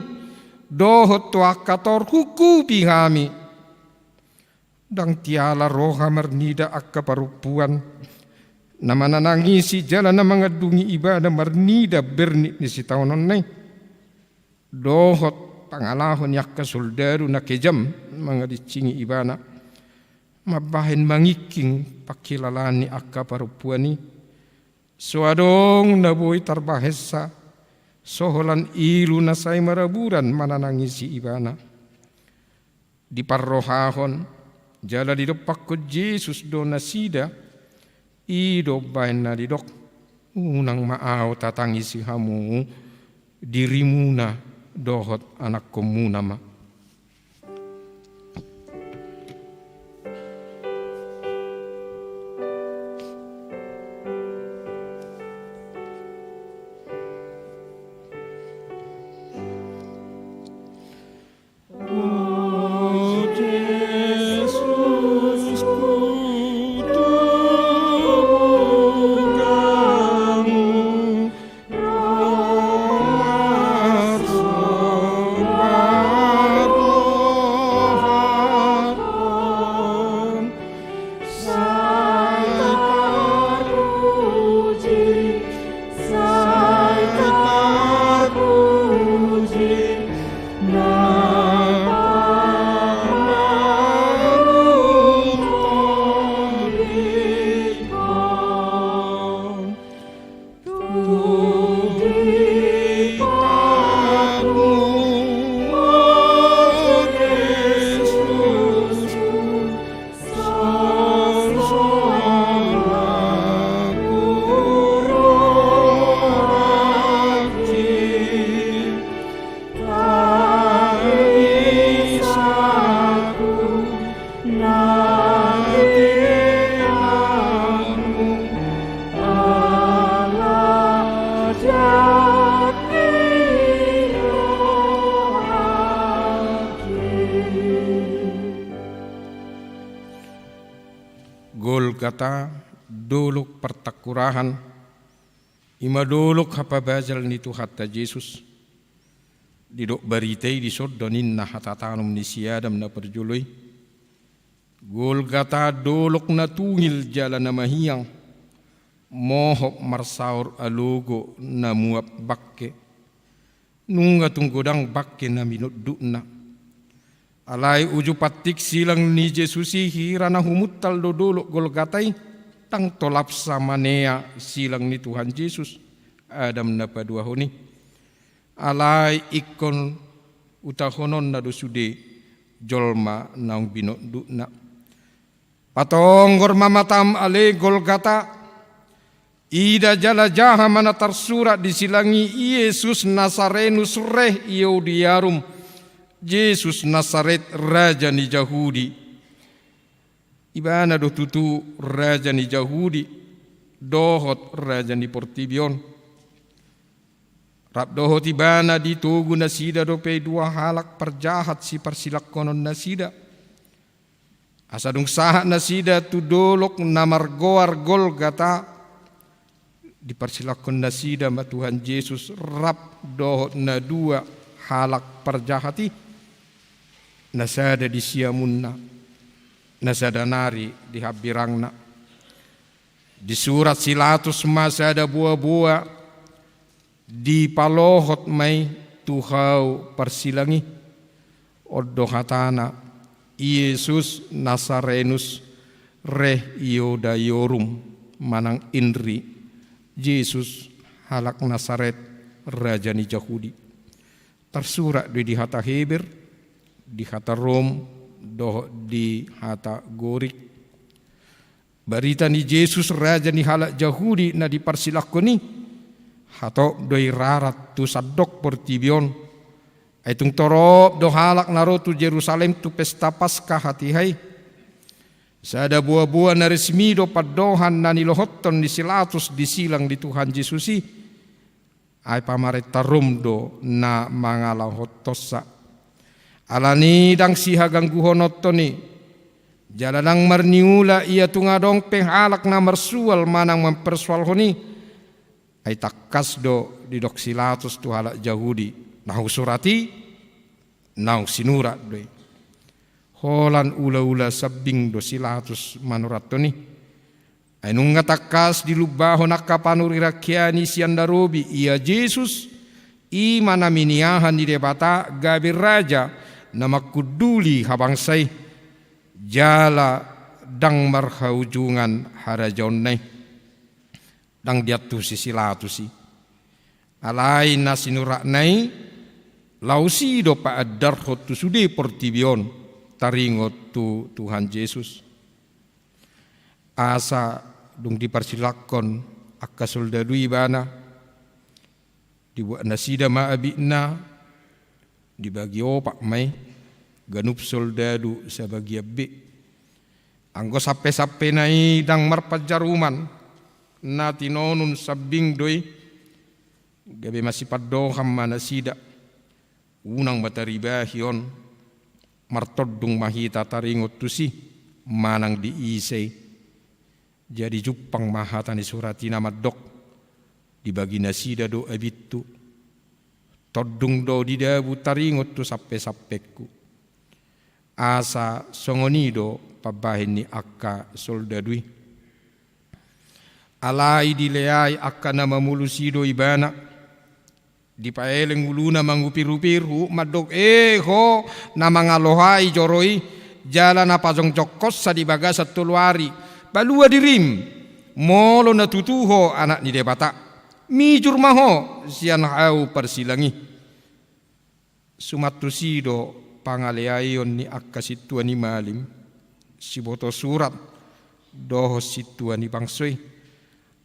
dohot tu angka tor, hungkupi hami. Ndang tiala roha marnida angka parompuan na mananangisi jala na mangandungi ibana marnida bernit ni sitaononna i. Dohot pangalaho ni angka soldadu na kejam mangalincingi ibana, mambahen mangingking pangkilalaan ni angka parompuan i. So adong na boi tarbahensa, so holan ilu na sai maraburan mananangisi ibana. Diparrohahon jala didompakkon Jesus do nasida, i do umbahen na didok, unang ma ahu tatangisi hamu, dirimuna dohot anakkonmuna ma. Golgata, dolok partangkurahan, i ma dolok hapabajal ni Tuhanta Jesus. Didok barita i dison do ninna hata tanom ni si Adam na parjolo i. Golgata dolok na tungil jala na mahiang, mohop marsaor alogo na muap bangke. Nunga tung godang bangke na minondukna. Alai uju pantik silang ni Jesus i hira na humuntal do dolok Golgata i, ndang tolapsa manea silang ni Tuhan Jesus, Adam na paduahon i. Alai ingkon utahononna do sude jolma naung binondukna. Patonggor ma matam ale Golgata, ida jala jaha ma na tarsurat di silang i: Iesus Nasarenus, re Iudearum, Jesus Nasaret, raja ni Jahudi. Ibana do tutu raja ni Jahudi dohot raja ni portibi on. Rap dohot ibana ditogu nasida dope dua halak parjahat siparsilangkonon nasida. Asa dung sahat nasida tu dolok na margoar Golgata, diparsilangkon nasida ma Tuhan Jesus rap dohot na dua halak parjahat i, na sada di siamunna, na sada nari di hambirangna. Disurat si Latus ma sada boaboa, dipalohot ma i tu hau parsilang i. On do hatana: Iesus Nasarenus, re Iudearum, manang inri, Jesus halak Nasaret, raja ni Jahudi. Tarsurat do i di hata Heber, di hata Rom, dohot di hata Gorik. Barita ni Jesus, raja ni halak Jahudi, na diparsilangkon i, hatop do i rarat tu sandok portibi on. Ai tung torop do halak na ro tu Jerusalem tu pesta Paska hatiha i. Sada boaboa na resmi do pandohan na nilohothon ni si Latus di silang ni Tuhan Jesus i. Ai pamarenta Rom do na mangalahothonsa. Alani ndang sihagangguhononhon i, jala ndang marniula ia tung adong pe halak na marsual manang mampersoalhon i. Ai tangkas do didok si Latus tu halak Jahudi: Na husurat i, naung sinurat do i. Holan ulaula sambing do si Latus manurathon i. Ai nunga tangkas dilumbahon angka panurirang hian i sian na robi, ia Jesus, i ma na miniahan ni Debata gabe raja na manghunduli habangsa i, jala ndang marhaujungan harajaonna i. Ndang diantusi si Latus i. Alai na sinuratna i laos i do paandarhon tu sude portibi on taringot tu Tuhan Jesus. Asa dung diparsilangkon angka soldadu i ibana, dibuat nasida ma abitna, dibagi opat ma i, ganup soldadu sabagian be. Anggo sampesampena i ndang marpanjaruman, na tinonun sambing do i, gabe masipandohan ma nasida. Unang ma taribahi on, martondung ma hita taringot tusi, manang di ise i. Jadi jumpang ma hata ni surat i na mandok: Dibagi nasida do abithu, tondung do didabu taringot tu sampesampengku. Asa songon i do pambahen ni angka soldadu i. Alai dileai angka na mamolus i do ibana. Dipaeleng uluna mangupirupiru, mandok: E ho, na mangalohai joro i, jala na pajongjongkonsa di bagasan tolu ari, palua dirim, molo na tutu ho Anak ni Debata. Mijur ma ho sian hau parsilang i. Suman tusi do pangaleaion ni angka sintua ni malim, siboto surat dohot sintua ni bangso i.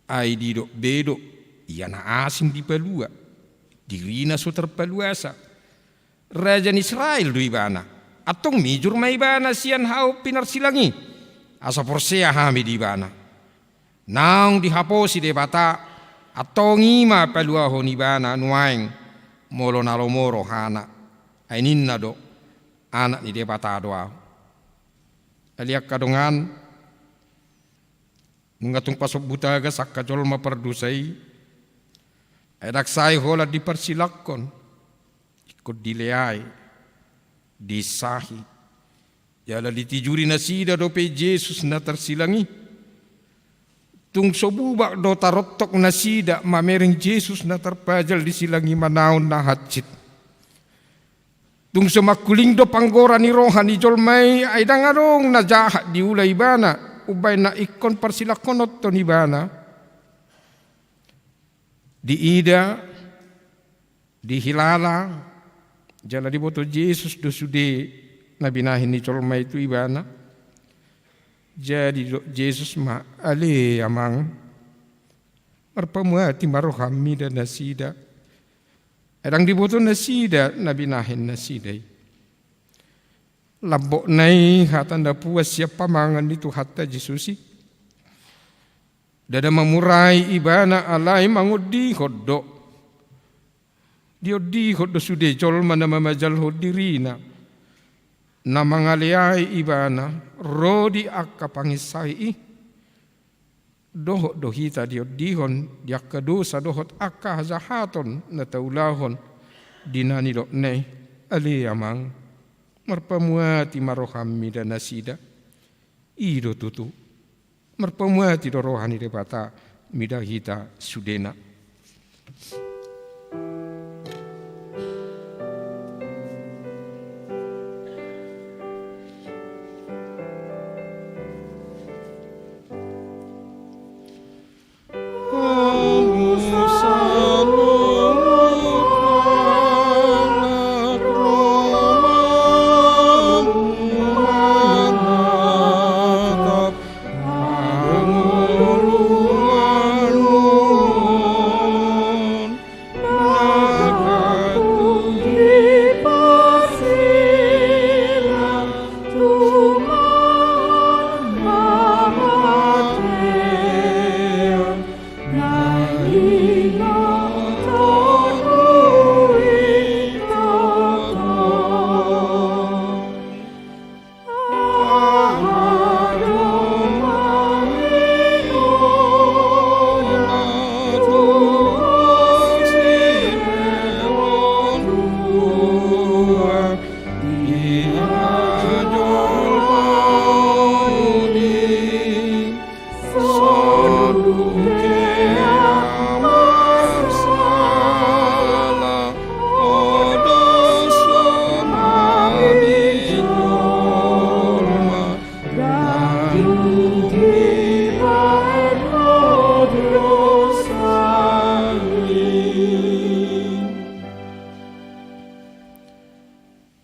Ai didok be do: Ia na asing dipalua, dirina so tarpaluasa. Raja ni Israel do ibana. Antong mijur ma ibana sian hau pinarsilang i, asa porsea hami di ibana. Naung dihaposi Debata, antong i ma paluahon ibana nuaeng, molo na lomo rohana. Ai ninna do: Anak ni Debata do ahu. Ale angka dongan, Nunga tung pasombu tagas angka jolma pardosa i, ai ndang sae holan diparsilangkon, ingkon dileai, diinsahi, jala ditijuri nasida dope Jesus na tarsilang i. Tung so bubar do tarontok nasida mamereng Jesus na tarpajal di silang i manaon na hansit. Tung so mangkuling do panggora ni roha ni jolma i, ai ndang adong na jahat diula ibana, umbahen na ingkon parsilangkononton ibana. Diida, dihilala, jala diboto Jesus do sude na binahen ni jolma i tu ibana. Jadi didok Jesus ma, "Ale amang, marpamuati ma roham mida nasida." Ai ndang diboto nasida na binahen nasida i. Lambokna i hata na puas sian pamangan ni Tuhanta Jesus i. Ndada mamurai ibana alai mangondihon do. Diondihon do sude jolma na mamajalhon dirina, na mangaleai ibana ro di angka panginsai i. Dohot do hita diondihon di angka dosa dohot angka hajahaton na taulahon di na nidokna i. Ale amang, marpamuati ma roham mida nasida. I do tutu. Marpamuati do roha ni Debata mida hita sudena.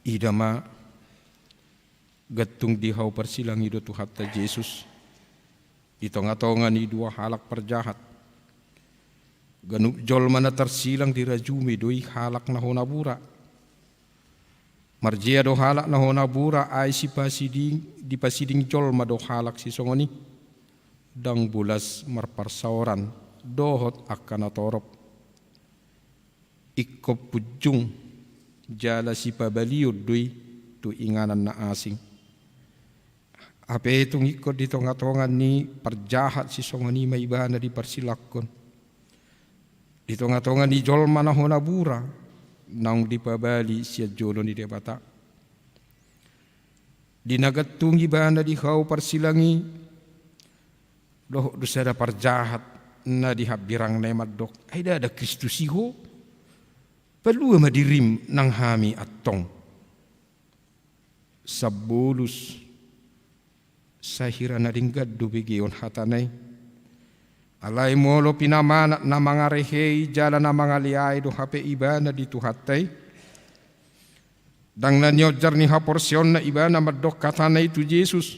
Ida ma, gantung di hau parsilang i do Tuhanta Jesus di tonga-tonga ni dua halak parjahat. Ganup jolma na tarsilang dirajumi do i halak na hona bura. Marjea do halak na hona bura, ai sipasiding, dipasiding jolma do halak sisongon i. Ndang bolas marparsaoran dohot angka na torop. Ingkon punjung jala sipabalion do i tu inganan na asing. Hape tung ingkon di tonga-tonga ni parjahat sisongon i ma ibana diparsilangkon. Di tonga-tonga ni jolma na hona bura, naung dipabali sian jolo ni Debata. Di na gantung ibana di hau parsilang i, dohot do sada parjahat na di hambirangna i mandok, "Ai ndada Kristus i ho? Palua ma dirim nang hami antong." Sambolus, sahira na denggan do begeon hatana i. Alai molo pinamanat na mangarehei jala na mangaleai do hape ibana di Tuhanta i, ndang na nionjar ni haporseaonna ibana mandok hatana i tu Jesus.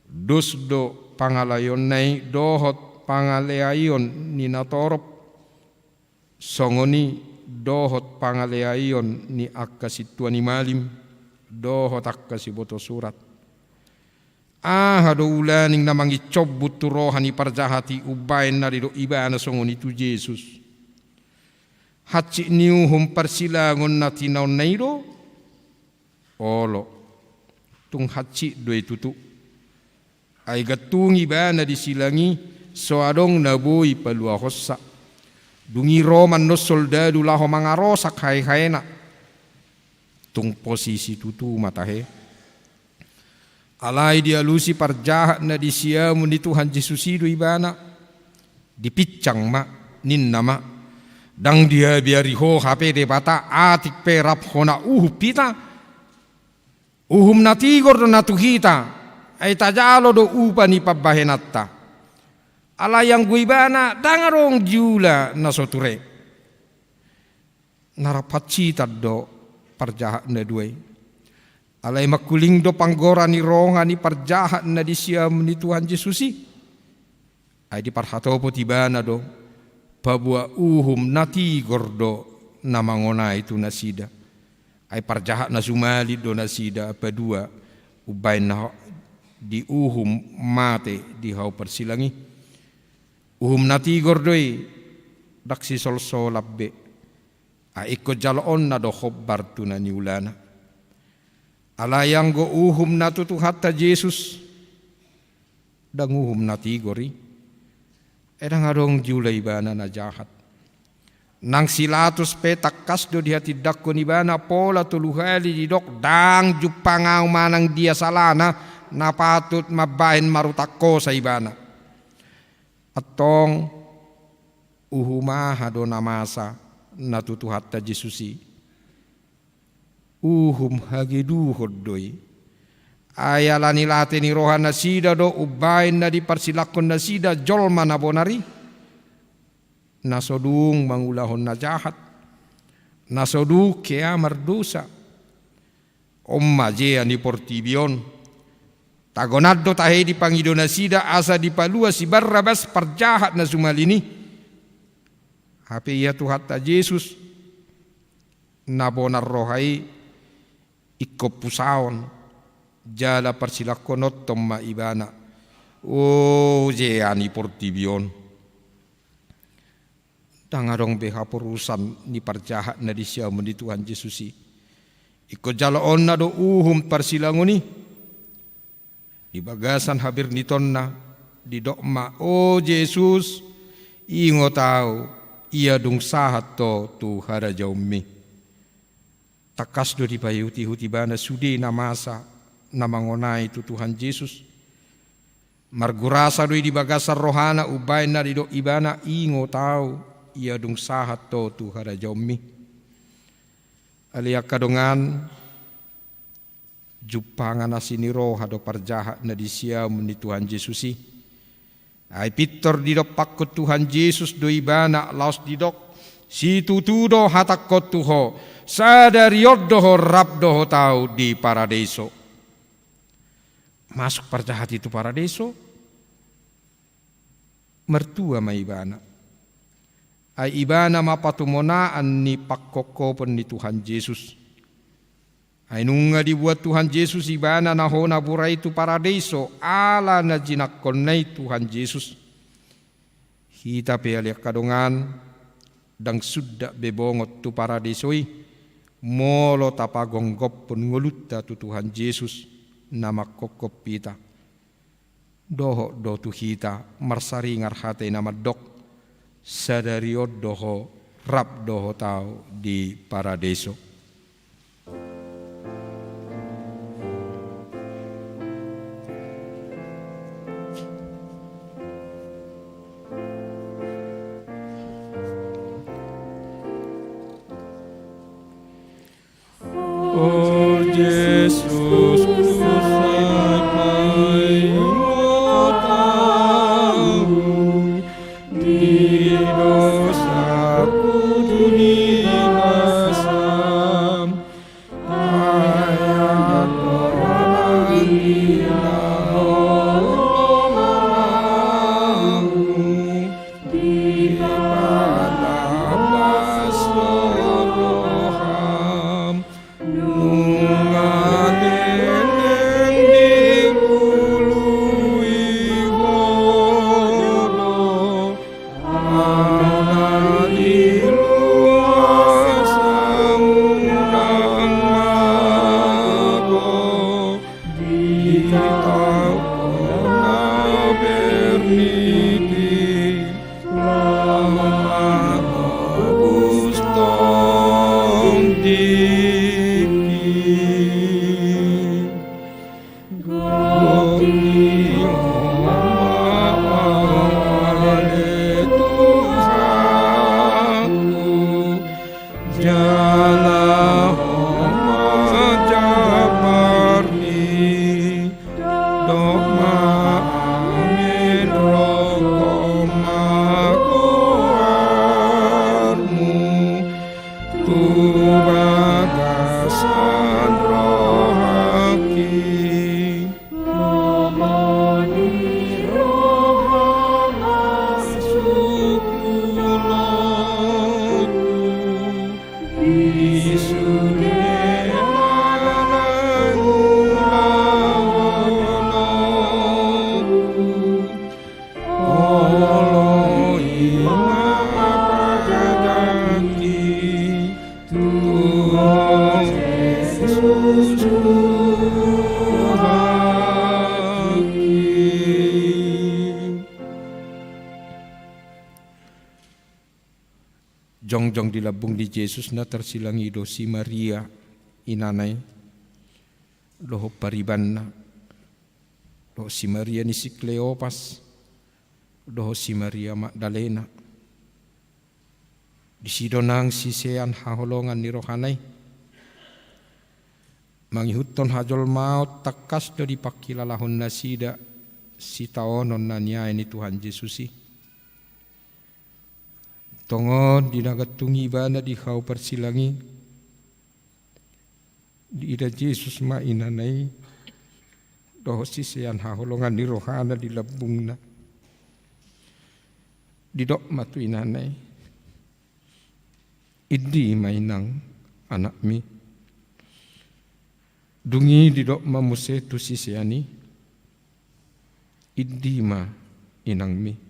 Dos do pangalaionna i dohot pangaleaion ni na torop. Songon i dohot pangaleaion ni angka sintua ni malim dohot angka siboto surat. Aha do ulaning na mangincombut tu roha ni parjahat i umbahen na didok ibana songon i tu Jesus? Hansit ni uhum parsilangon na tinaonna i do? Olo, tung hansit do i tutu. Ai gantung ibana di silang i, so adong na boi paluahonsa. Dung i ro ma annon soldadu laho mangarosak haehaena. Tung pos i situtu ma tahe. Alai dialusi parjahat na di siamun ni Tuhan Jesus i do ibana. Dipinsang ma, ninna ma: Ndang diabiari Ho hape Debata, atik pe rap hona uhum hita. Uhum na tigor do na tu hita, ai tajalo do upa ni pambahenanta. Alai anggo ibana ndang adong diula na so ture. Na rap hansitan do parjahat na dua i. Alai mangkuling do panggora ni roha ni parjahat na di siamun ni Tuhan Jesus i. Ai diparhatopot ibana do, paboa uhum na tigor do na mangonai tu nasida. Ai parjahat na sumalin do nasida padua, umbahen na diuhum mate di hau parsilang i. Uhum na tigor do i, ndang sisolsolan be. Ai ingkon jaloonna do hombar tu na niulana. Alai anggo uhum na tu Tuhanta Jesus, ndang uhum na tigor i. Ai ndang adong diula ibana na jahat. Nang si Latus pe tangkas do dihatindangkon ibana pola tolu hali didok: Ndang jumpang ahu manang dia salana na patut mambahen marutang hosa ibana. Antong, uhum aha do na masa na tu Tuhanta Jesus i? Uhum hageduhon do i. Ai ala ni late ni roha nasida do umbahen na diparsilangkon nasida jolma na bonar i, na so dung mangulahon na jahat, na so dung hea mardosa. On ma jea ni portibi on. Tagonan do tahe dipangido nasida asa dipalua si Barrabas parjahat na sumalin i. Hape ia Tuhanta Jesus, na bonar roha i, ingkon pusaon jala parsilangkononhon ma ibana. O jea ni portibi on. Ndang adong be haporusan ni parjahat na di siamun ni Tuhan Jesus i. Ingkon jaloonna do uhum parsilangon i. Di bagasan habirnitonna, didok ma: O Jesus, ingot ahu, ia dung sahat ho tu harajaonmi. Tangkas do dipaihutihut ibana sude na masa na mangonai tu Tuhan Jesus. Margurasa do i di bagasan rohana umbahen na didok ibana: Ingot ahu, ia dung sahat ho tu harajaonmi. Ale angka dongan, jumpangan asi ni roha do parjahat na di siamun ni Tuhan Jesus i. Ai pintor didompakkon Tuhan Jesus do ibana laos didok: Situtu do hatangkon tu ho, sadari on do ho rap dohot ahu di Paradeiso. Masuk parjahat i tu Paradeiso, martua ma ibana. Ai ibana ma patumonaan ni pangkophopon ni Tuhan Jesus. Ai nunga dibuat Tuhan Jesus ibana na hona bura i tu Paradeiso ala na jinangkonna i Tuhan Jesus. Hita pe ale angka dongan, ndang sundat be bongot tu Paradeiso i, molo tapagomgophon ngolunta tu Tuhan Jesus na mangkophop hita. Dohot do tu hita marsaringar hata i na mandok: Sadari on do ho rap dohot ahu di Paradeiso. O Jesus, husat ma, ingot ahu, di dosaku tu di basam. Ai andorang i na holong ahu, dipalabas do roham. Jongjong di lambung ni Jesus na tarsilang i do si Maria inana i, dohot paribanna, dohot si Maria ni si Kleopas, dohot si Maria Magdalena. Disi do nang sisean haholongan ni rohana i. Mangihuthon hajolmaon tangkas do dipangkilalahon nasida sitaonon na niae ni Tuhan Jesus i. Tongon di na gantung ibana di hau parsilang i, diida Jesus ma inana i dohot sisean haholongan ni rohana di lambungna. Didok ma tu inana i, "Indi ma inang anakmi." Dung i didok ma muse tu sisean i, "Indi ma inangmi."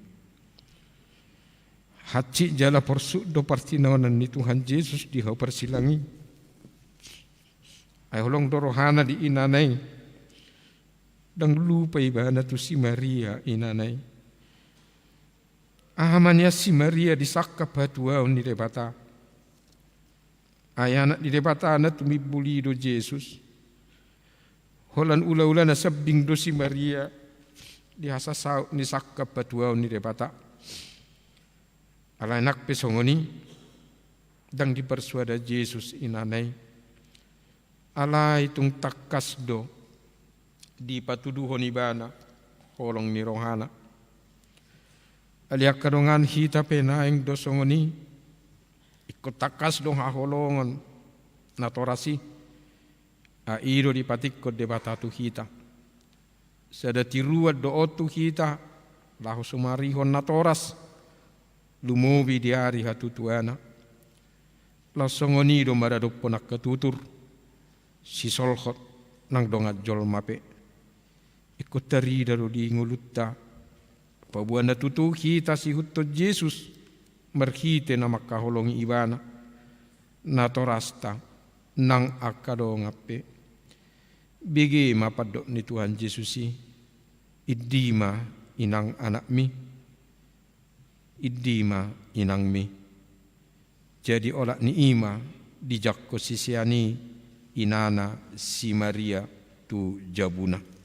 Hansit jala porsuk do partinonan ni Tuhan Jesus di hau parsilang i. Ai holong do rohana di inana i. Ndang lupa ibana tu si Maria inana i. Aha ma nian si Maria di sangkap hatuaon ni Debata? Ai Anak ni Debata na tumimbul i do Jesus. Holan ulaula na sambing do si Maria di hasasaut ni sangkap hatuaon ni Debata. Alai nang pe songon i, ndang diparsuada Jesus inana i. Alai tung tangkas do dipatuduhon ibana holong ni rohana. Alai angka dongan, hita pe naeng do songon i, ingkon tangkas do haholongon natoras i. Ai i do dipatikkon Debata tu hita. Sada tiruan do on tu hita laho sumarihon natoras, lumobi di ari hatutuana. Laos songon i do maradophon angka tutur, sisolhot nang dongan jolma pe. Ingkon tarida do di ngolunta paboa na tutu hita siihuthon Jesus marhite na mangkaholongi ibana. Natorasta nang angka dongan pe. Bege ma pandok ni Tuhan Jesus i, "Indi ma inang anakmi, indi ma inangmi." Jadi olat ni i ma dijangkon sisean i inana si Maria tu jabuna.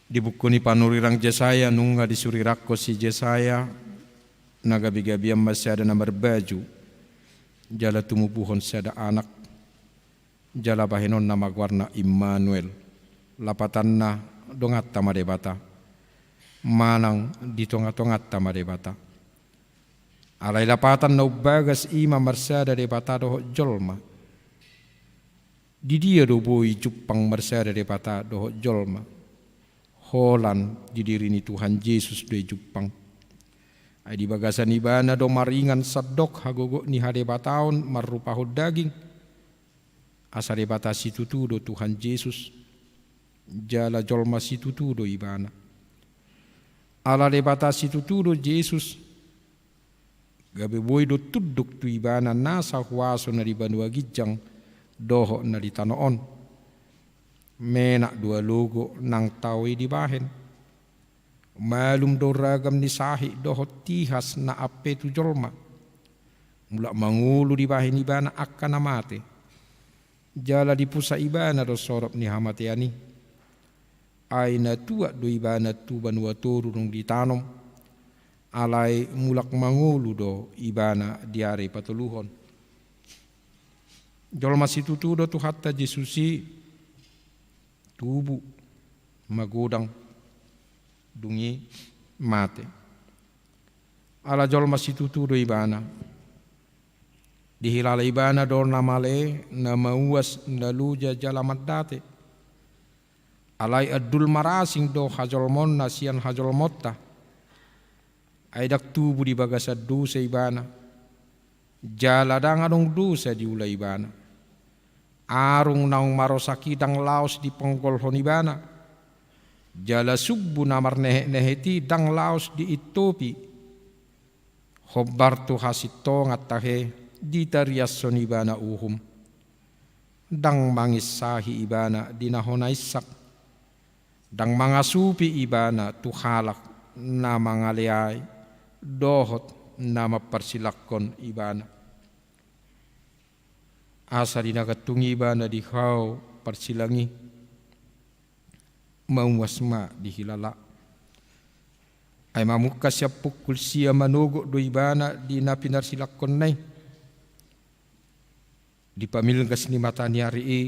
Di buku ni panurirang Jesaya, nunga disurirangkon si Jesaya, na gabegabean ma sada na marbaju, jala tumubuhon sada anak, jala bahenonna ma goarna Immanuel, lapatanna donganta ma Debata, manang di tongatonganta ma Debata. Alai lapatan na umbagas i ma marsada Debata dohot jolma. Di dia do boi jumpang marsada Debata dohot jolma? Holan di diri ni Tuhan Jesus do i jumpang. Ai di bagasan ibana do maringan sandok hagogot ni hadebataon marrupahon daging. Asa Debata situtu do Tuhan Jesus, jala jolma situtu do ibana. Ala Debata situtu do Jesus, gabe boi do tunduk tu ibana nasa huaso na di banua ginjang dohot na di tano on. Menak do alogo nang tao i dibahen. Malum do ragam ni sahit dohot tihas na ampe tu jolma. Mulak mangolu dibahen ibana angka na mate. Jala dipusa ibana do sorop ni hamatean i. Ai na tuat do ibana tu banua toru dung ditanom, alai mulak mangolu do ibana di ari patoluhon. Jolma situtu do Tuhanta Jesus i, tubu, magodang, dung i mate. Ala jolma situtu do ibana. Dihilala ibana do na male, na mauas, na loja jala mandate. Alai andul marasing do hajolmaonna sian hajolmaonta. Ai ndang tubu di bagasan dosa ibana. Jala ndang adong dosa diula ibana. Arung naung marosak i ndang laos diponggolhon ibana. Jala sumbu na marnehetnehet i ndang laos diintopi. Hombar tu hasintongan tahe ditariashon ibana uhum. Ndang manginsahi ibana di na hona insak. Ndang mangasupi ibana tu halak na mangaleai dohot na mamparsilangkon ibana. Asa di na gantung ibana di hau parsilang i, mauas ma dihilala. Ai mamungka sian pungkul sia manogot do ibana di na pinarsilangkonna i. Di pamilgas ni mata ni ari i,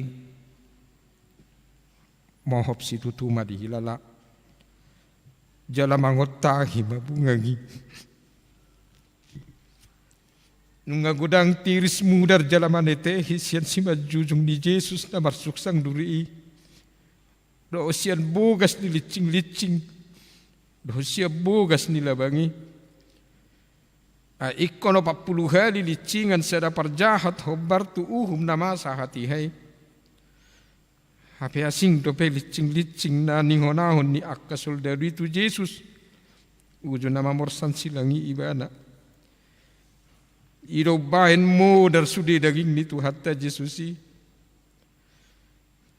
mohop situtu ma dihilala. Jala mangontangi ma bungang i. Nunga godang tiris mudar jala manetehi sian simanjujung ni Jesus na marsuksang duri i. Dohot sian bogas ni lincing-lincing. Dohot sian bogas ni labang i. Ai ingkon opat pulu hali lincingan sada parjahat hombar tu uhum na masa hatiha i. Hape asing dope lincing-lincing na nihonahon ni angka soldadu i tu Jesus. Uju na mamorsan silang i ibana. I do umbahen modar sude daging ni Tuhanta Jesus i.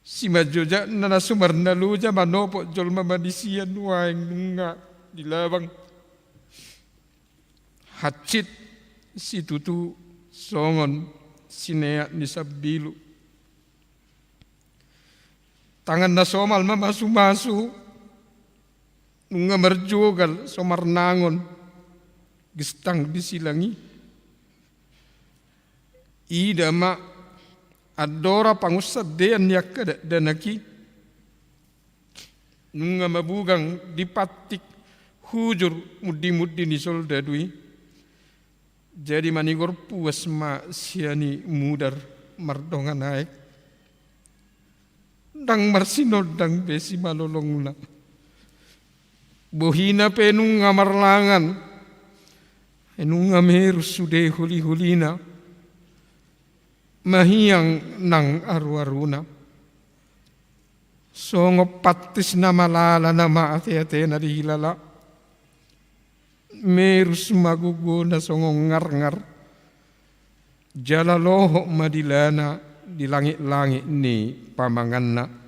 Simanjojakna na sumarna loja manopot jolma manisia nuaeng nunga di labang. Hansit situtu songon sineat ni sambilu. Tangan na somal mamasumasu, nunga marjogal so marnangon gistang di silang i. Ida ma andora pangunsandean ni angka dakdanak i. Nunga mabugang di pantik hujur mundimundi ni soldadu i. Jadi manigor puas ma sian i mudar mardongan aek. Ndang marsinondang be simalolongna. Bohina pe nunga marlangan. Nunga merus sude holiholina. Mahiang nang aruaruna. Songon pantis na malala nama ateatena dihilala. Merus ma gogona songon ngarngar. Jala lohot ma dilana di langitlangit ni pamanganna.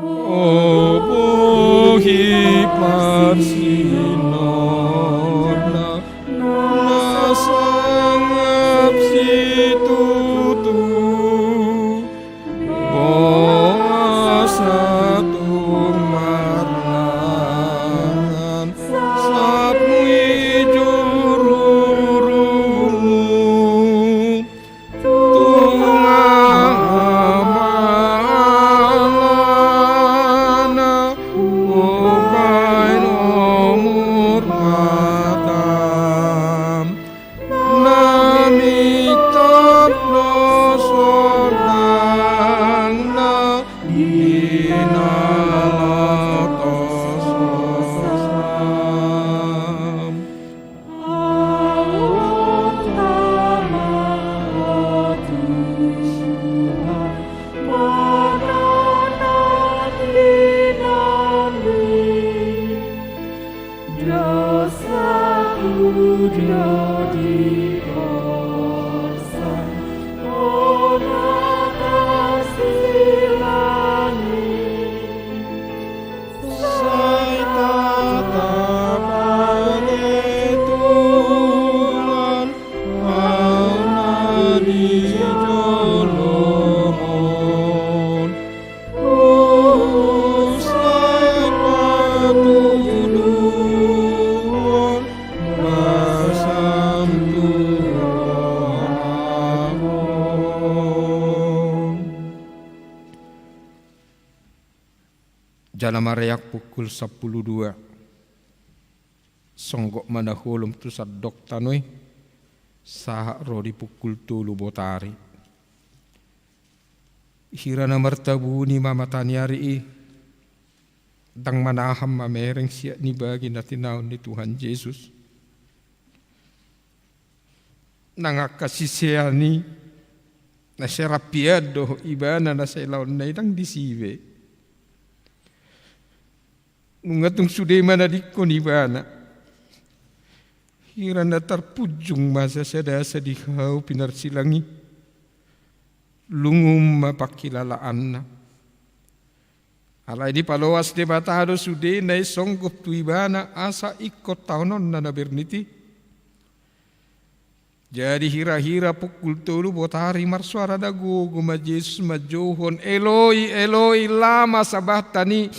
O bohi parsinondang na sangap situtu, boasa tung marlangan sapmu i jurumu. Tung aha ma alana umbahen umur matam na mitop do sondangna di na latos sam. Sai tatap Na mareak pukul sampulu dua. Songgop ma na holom tu sandok tano i, sahat ro di pukul tolu botari. Hira na martabuni ma mataniari i, ndang manahan mamereng siat ni bagi na tinaon ni Tuhan Jesus. Nang angka sisean i na sai rampian dohot ibana na sai laonna i ndang disi be. Nunga tung sude manadingkon ibana. Hira na tarpunjung ma sasadasa di hau pinarsilang i, lungun ma panghilalaanna. Alai dipaloas Debata do sude na i songgop tu ibana asa ingkon taononna na bernit i. Jadi hira-hira pukul tolu botari marsoara na gogo ma Jesus manjouhon, "Eloi, Eloi, lama sabachtani?"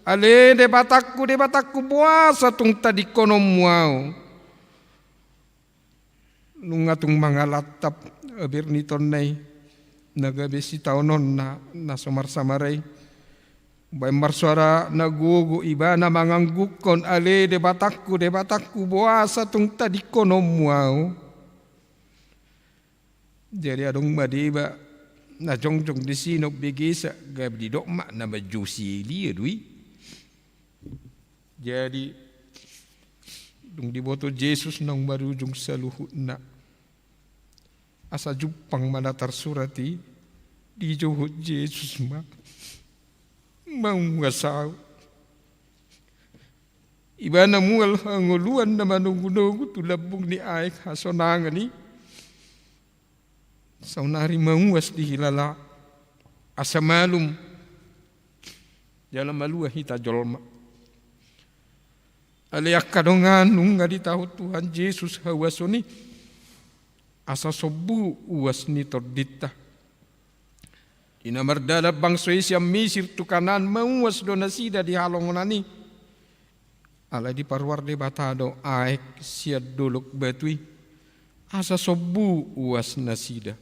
Ale Debatangku, Debatangku, boasa tung tadingkononmu ahu? Nunga tung mangalantap, eh, bernitonna i na gabe sitaononna na so marsamara i. Umbaen marsoara na gogo ibana manganggungkon, "Ale Debatangku, Debatangku, boasa tung tadingkononmu ahu?" Jadi adong ma deba na jongjong disi na umbegesa, gabe didok ma na manjou si Elia do i. Jadi dung diboto Jesus naung marujung saluhutna, asa jumpang ma na tarsurat i, dijouhon Jesus ma, "Mauas ahu." Ibana mual hangoluan na manogu-nogu tu lambung ni aek hasonangan i. Saonari mauas dihilala, asa malum jala malua hita jolma. Alai angka dongan, nunga ditahon Tuhan Jesus hauason i, asa sombu uas ni tondinta. Di na mardalan bangso i sian Misir tu Kanaan, mauas do nasida di halongonan i. Alai diparuar Debata do aek sian dolok batu i, asa sombu uas nasida.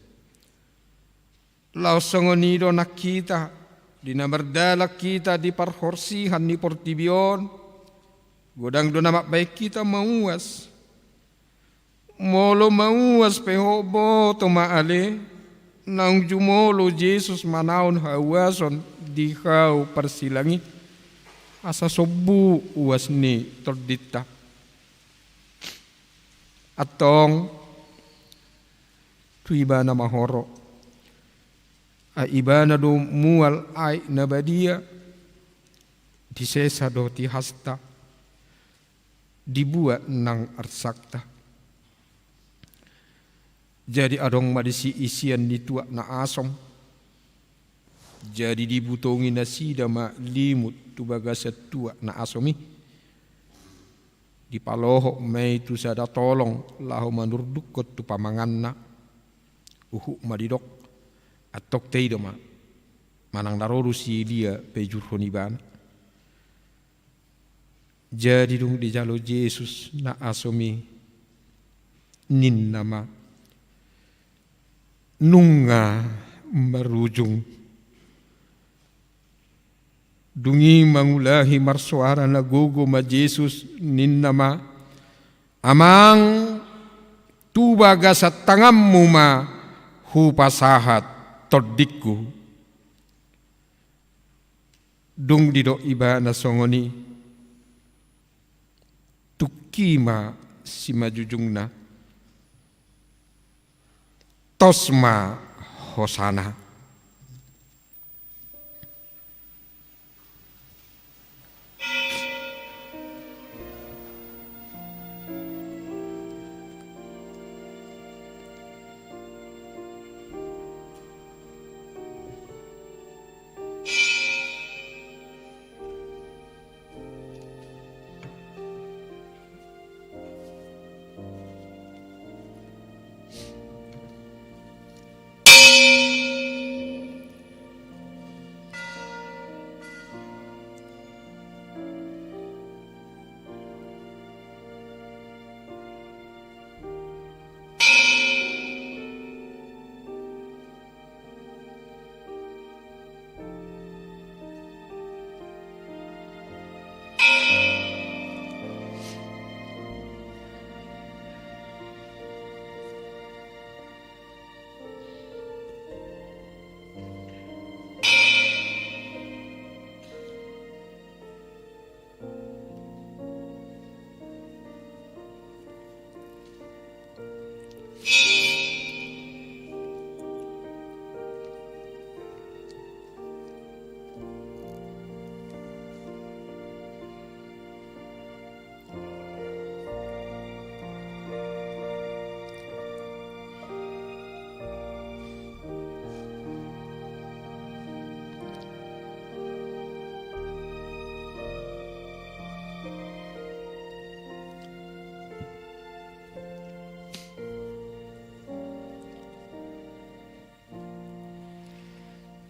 Laos songon i do nang hita, di na mardalan hita di parhorsihan ni portibi on, godang do na mambaen hita mauas. Molo mauas pe ho, boto ma ale, naung jumolo Jesus manaon hauason di hau parsilang i, asa sombu uas ni tondinta. Antong tu ibana ma ho ro. Ai ibana do mual aek na badia, disesa do tihasta, dibuat nang arsakta. Jadi adong ma disi isian ni tuak na asom. Jadi dibutongi nasida ma limut tu bagasan tuak na asom i. Dipalohot ma i tu sada tolong laho manurdukkon tu pamanganna. Huhut ma didok, "Antong taida ma, manang na ro do si Elia paijurhon ibana." Jadi dung dijalo Jesus na asom i, ninna ma, "Nunga marujung." Dung i mangulahi marsoara na gogo ma Jesus, ninna ma, "Amang, tu bagasan tanganmu ma hupasahat tondingku." Dung didok ibana songon i, tungki ma simanjujungna, tos ma hosana.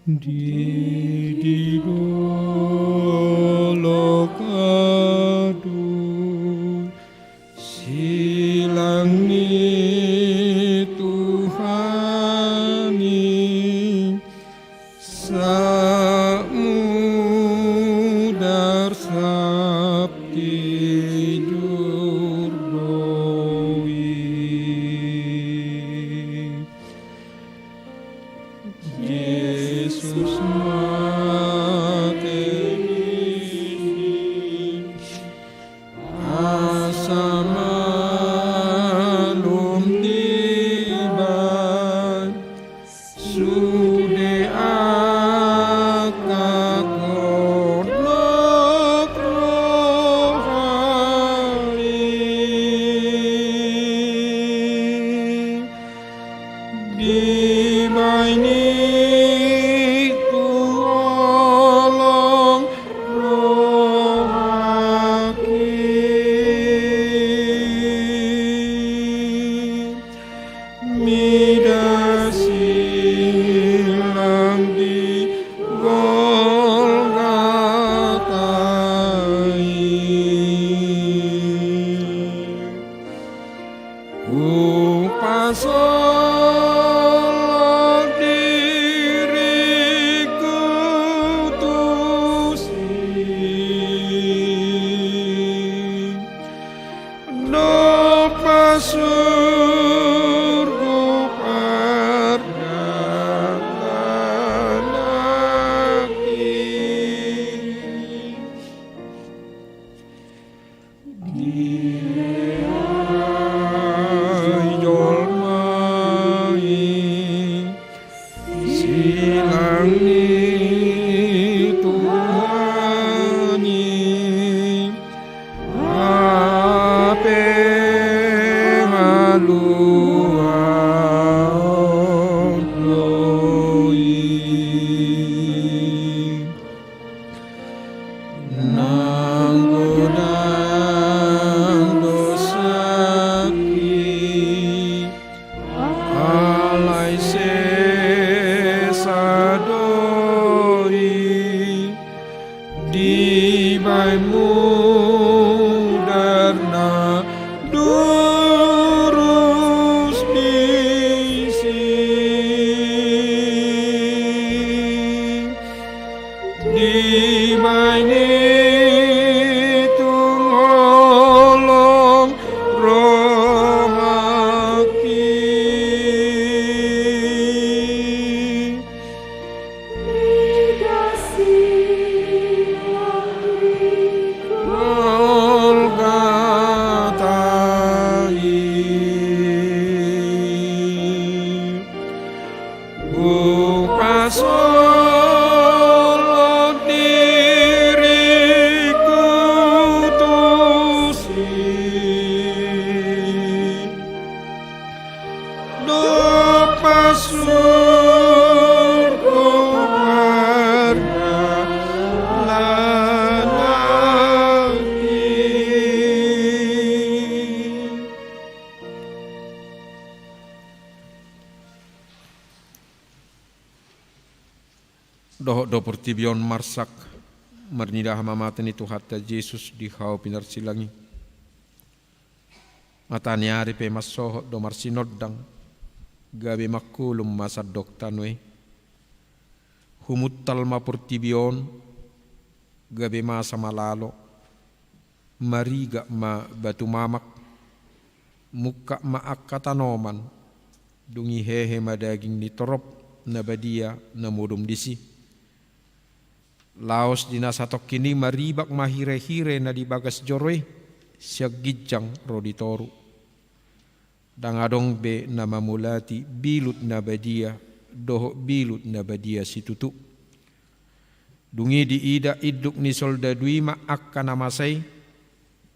Di, di dolok ahu silang ni Tuhan i, sahat mudar sahap tijur do i. Jesus mate di si, asa malum dibahen sude angka godang roha i. Dibahen i tu holong rohangki, mida silang di Golgota i. Hupasolhot diringku tusi, dohot pasurhu pardalananki. Dilehon jolma i silang ni Tuhan i, hape haluaon do i. Nang godang dosangki, alai sesa do i, dibahen mudar na durus di si. Dibahen i tu holong rohangki, mida silang di Golgota i. Hupasolhot diringku tusi, dohot pasurhu pardalananki. Dohot do portibi on marsak marnida hamamate ni Tuhanta Jesus di hau pinarsilang i. Mata ni ari pe mansohot do marsinondang, gabe mangkulum ma sandok tano i. Humuntal ma portibi on, gabe masa ma lalo, marigak ma batu mamak, mungkap ma angka tanoman, dung i hehe ma daging ni torop na badia na modom disi. Laos di na satongkin i maribak ma hirehire na di bagas joro i, sian ginjang ro di toru. Ndang adong be na mamolati bilut na badia dohot bilut na badia situtu. Dung i diida induk ni soldadu i ma angka na masa i,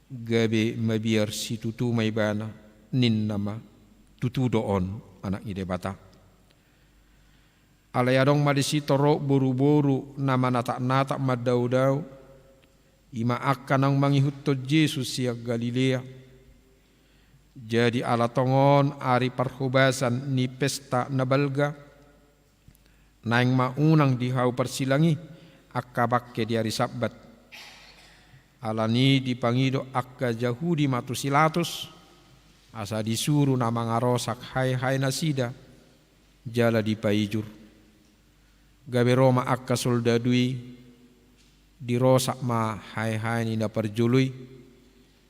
gabe mabiar situtu ma ibana, ninna ma: Tutu do on Anak ni Debata. Alai adong ma disi torop boruboru na manatapnatap mandaodao, i ma angka naung mangihuthon Jesus sian Galilea. Jadi ala tongon ari parhobasan ni pesta na balga, Naeng ma unang di hau parsilang i angka bangke di ari Sabbat. Alani i dipangido angka Jahudi ma tu si Pilatus, asa disuru na mangarosak haehae nasida, jala dipaijur. Gabe ro ma angka soldadu i, dirosak ma haehae ni na parjolo i,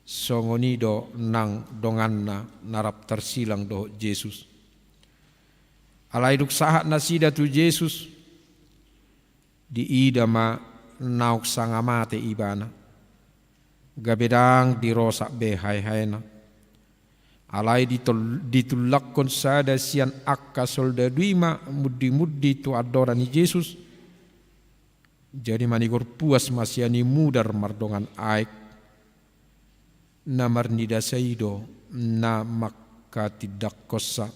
songon i do nang donganna na rap tarsilang dohot Jesus. Alai dung sahat nasida tu Jesus, diida ma naung sanga mate ibana. Gabe ndang dirosak be haehaena. Alai ditol-, ditullakkon sada sian angka soldadu i ma mundimundi tu andora ni Jesus. Jadi manigor puas ma sian i mudar mardongan aek. Na marnidasa i do na mangkatindangkonsa,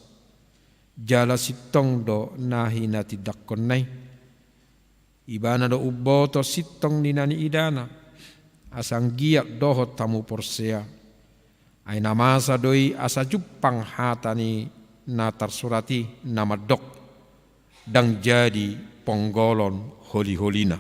jala sintong do na hinatindangkonna i. Ibana do umboto sintong ni na niidana, asa anggiat dohot hamu porsea. Ai na masa do i asa jumpang hata ni na tarsurat i na mandok: Ndang jadi ponggolon holiholina.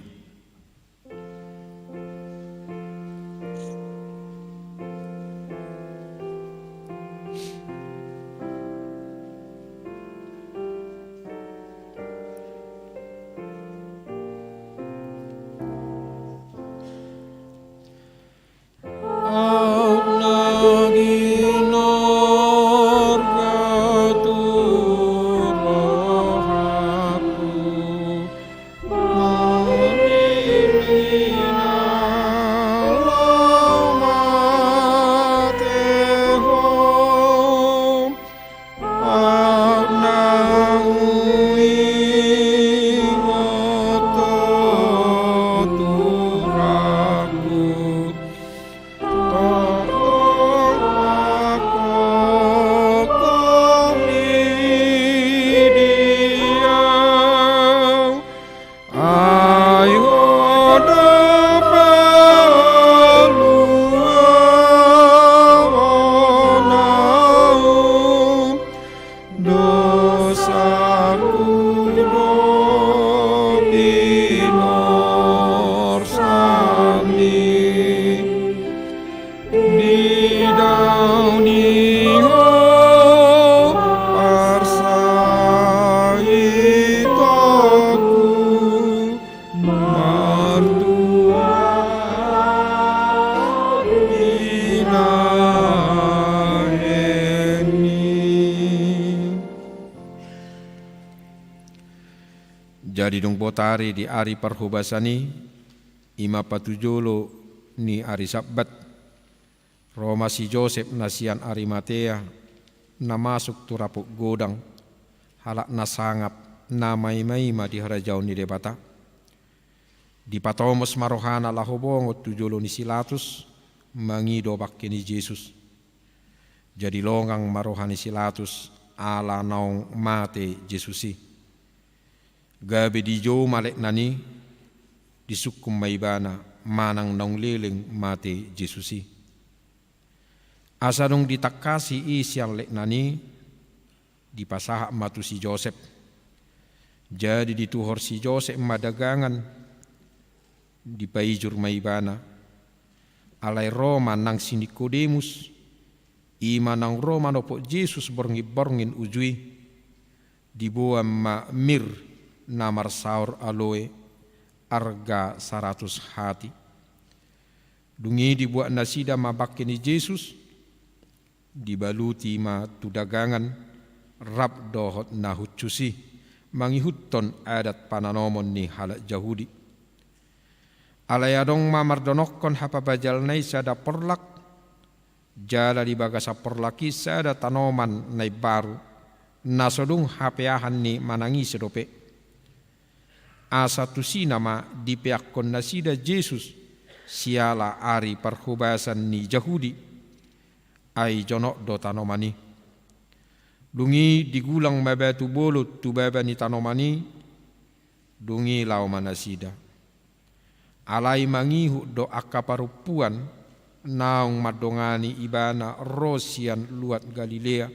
Dosaku do pinorsam i, di dalan ni ho parsaitonku. Martua pinahen i. Jadi dung botari di ari parhobasan i, i ma patujolo ni ari Sabbat, ro ma si Josep na sian Arimatea, na masuk tu rapot godang, halak na sangap, na maimaima di harajaon ni Debata. Dipatomos ma rohana laho bongot tu jolo ni si Pilatus, mangido bangke ni Jesus. Jadi longang ma roha ni si Pilatus ala naung mate Jesus i. Gabe dijou ma letnan i, disungkun ma ibana manang naung leleng mate Jesus i. Asa dung ditangkasi i sian letnan i, dipasahat ma tu si Josep. Jadi dituhor si Josep ma dagangan, dipaijur ma ibana. Alai ro ma nang si Nikodemus, i ma naung ro manopot Jesus borngin-borngin uju i. Diboan ma mir na marsaor aloe, arga saratus hati. Dung i dibuat nasida ma bangke ni Jesus, dibaluti ma tu dagangan, rap dohot na hushus i, mangihuthon adat pananomon ni halak Jahudi. Alai adong ma mardonokkon hapabajalna i sada porlak, jala di bagasan porlak i sada tanoman na imbaru, na so dung hapeahan ni manang ise dope. Asa tusina ma dipeakkon nasida Jesus, siala ari parhobasan ni Jahudi, ai jonok do tanoman i. Dung i digulang ma batu bolon tu baba ni tanoman i, dung i laho ma nasida. Alai mangihut do angka parompuan naung mandongani ibana ro sian luat Galilea.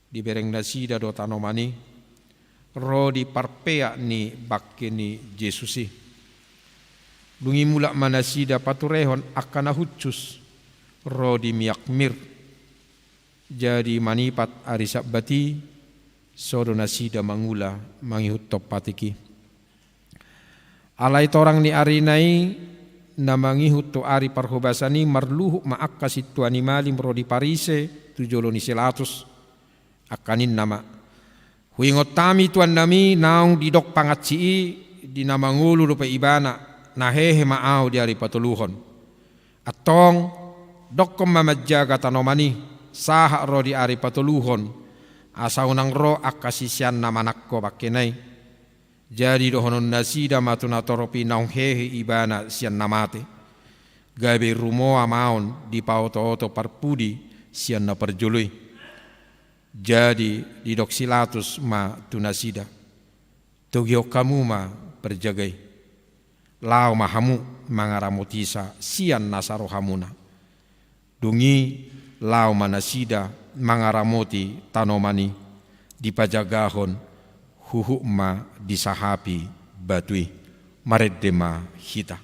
Dibereng nasida do tanoman i. ro di parpeak ni bangke ni Jesus i. Dung i mulak ma nasida paturehon angka na hushus ro di miak mir. Jadi manipat ari Sabbat i, so do nasida mangula mangihuthon patik i. Alai torang ni arina i, na mangihut tu ari parhobasan i, marluhut ma angka sintua ni malim ro di Parise tu jolo ni si Latus. Angka ninna ma: Huingot hami tuannami naung didok pangansi i, di na mangolu dope ibana, na hehe ma ahu di ari patoluhon. Antong, dokkon ma manjaga tanoman i, sahat ro di ari patoluhon, asa unang ro angka siseanna manangko bangkena i. Jadi dohonon nasida ma tu natorop i naung hehe ibana sian na mate, gabe rumoa ma on dipaotooto parpudi sian na parjolo i. Jadi didok si Latus ma tu nasida: Togihon hamu ma parjaga i. Laho ma hamu mangaramotisa sian nasa rohamuna. Dung i laho ma nasida mangaramoti tanoman i, dipajagahon huhut ma disahapi batu i. Marende ma hita.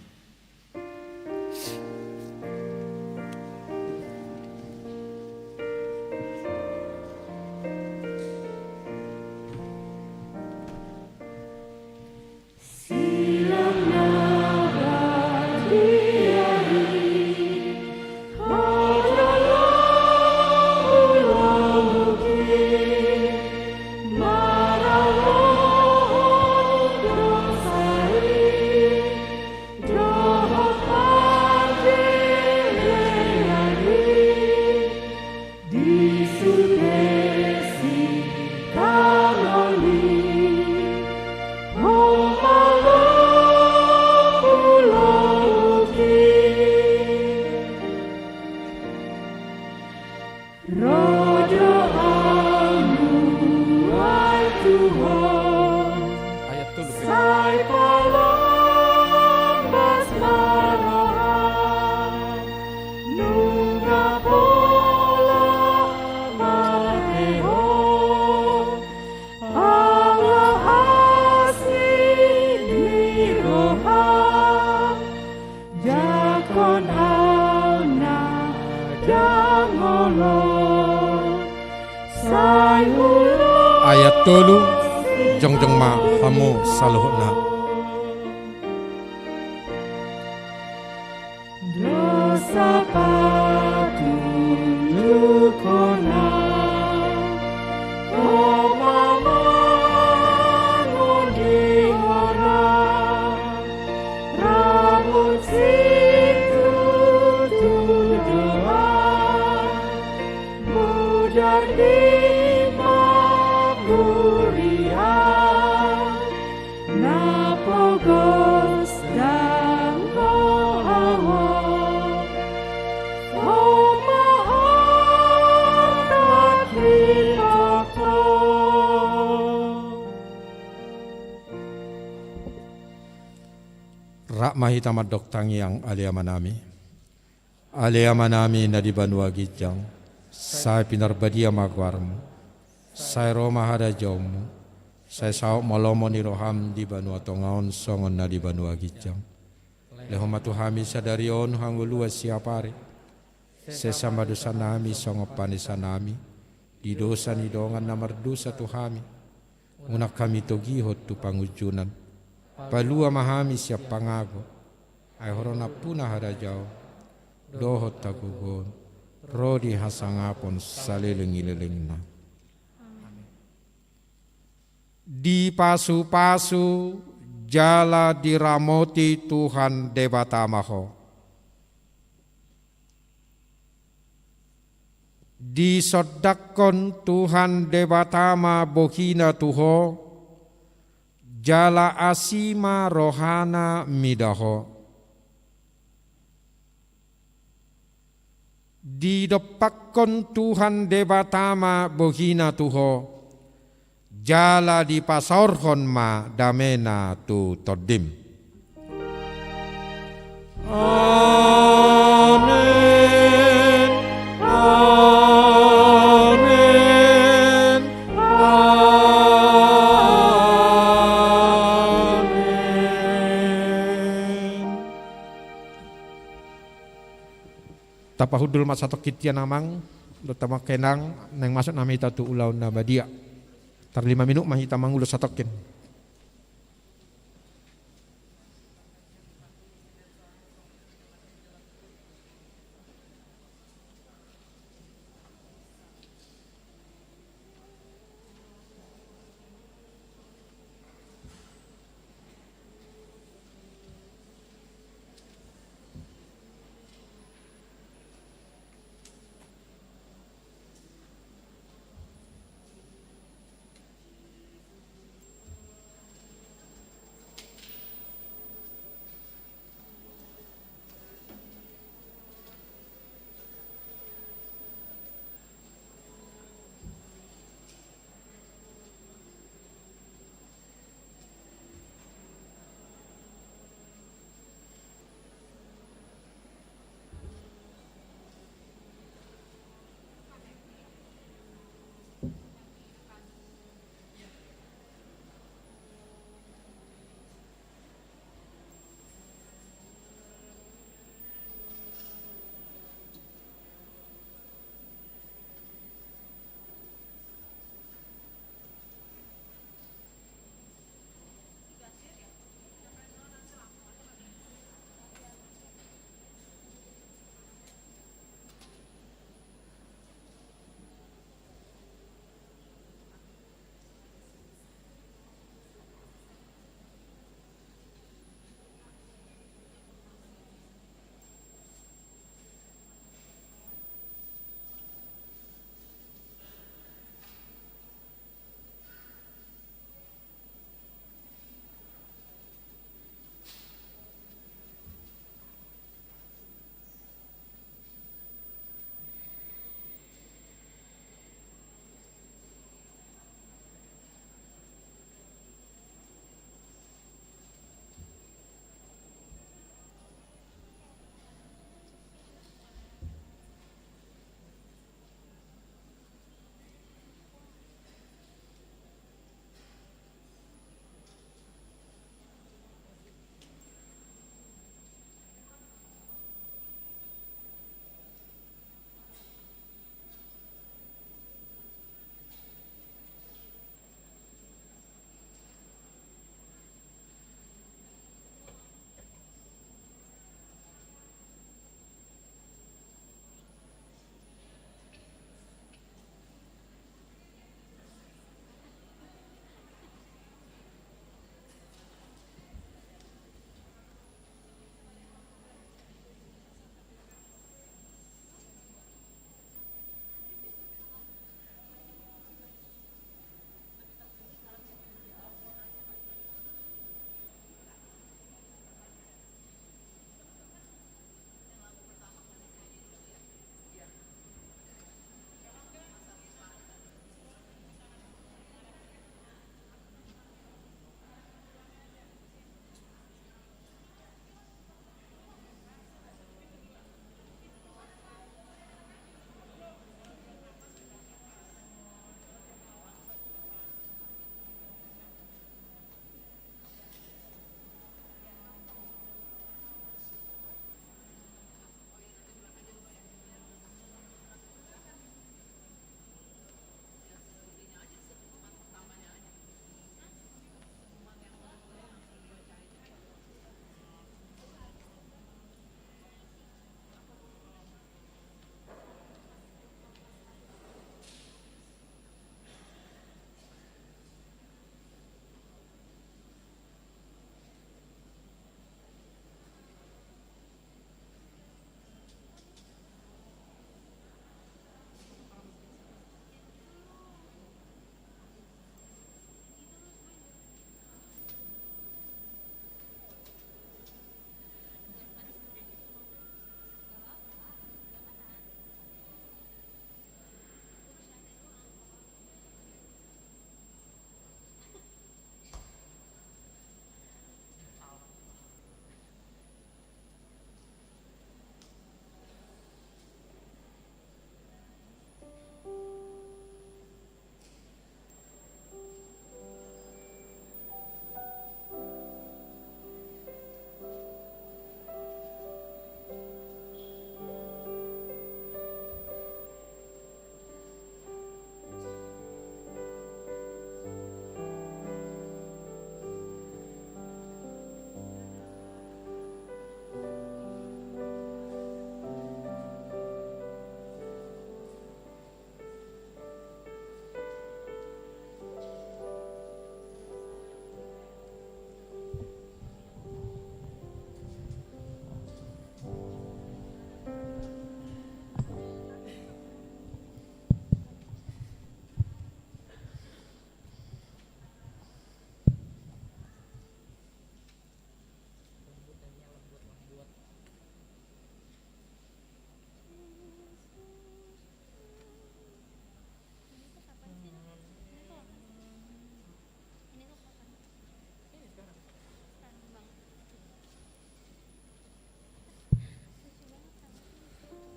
Ro do hamu, ai Tuhan, ayat tolu. Sai palombas ma roham, nunga pola mate ho, ala asi ni roham. Jangkon au na ndang olo, sai ulos. Ayat tolu, jongjong ma hamu saluhutna. Dosa patunduk hona, ho ma mangondihoran, ramut situtu do au, mudar lima kuria, na pogos ndang ho au, ho ma arta ni toto. Rap ma hita mandok tangiang, ale Amanami. Ale Amanami na di banua ginjang, sai pinarbadia ma goarmu, sai ro ma harajaonmu, sai saut ma lomo ni roham di banua tonga on songon na di banua ginjang. Lehon ma tu hami sadari on hangoluan siapari. Sesa ma dosanami songon panesanami di dosa ni dongan na mardosa tu hami. Unang hami togihon tu pangunjunan. Palua ma hami sian pangago. Ai ho do nampuna harajaon dohot hagogoon ro di hasangapon saleleng ni lelengna. Dipasupasu jala diramoti Tuhan Debata ma ho. Disondangkon Tuhan Debata ma bohina tu ho, jala asi ma rohana mida ho. Didompakkon Tuhan Debata ma bohina tu ho, jala dipasaorhon ma damena tu tondim. Amen. Amen. Amen. Pahundul ma satongkin tian amang dohot amang inang, naeng masuk nama hita tu ulaon na badia. Tar lima minut ma hita mangulos satongkin.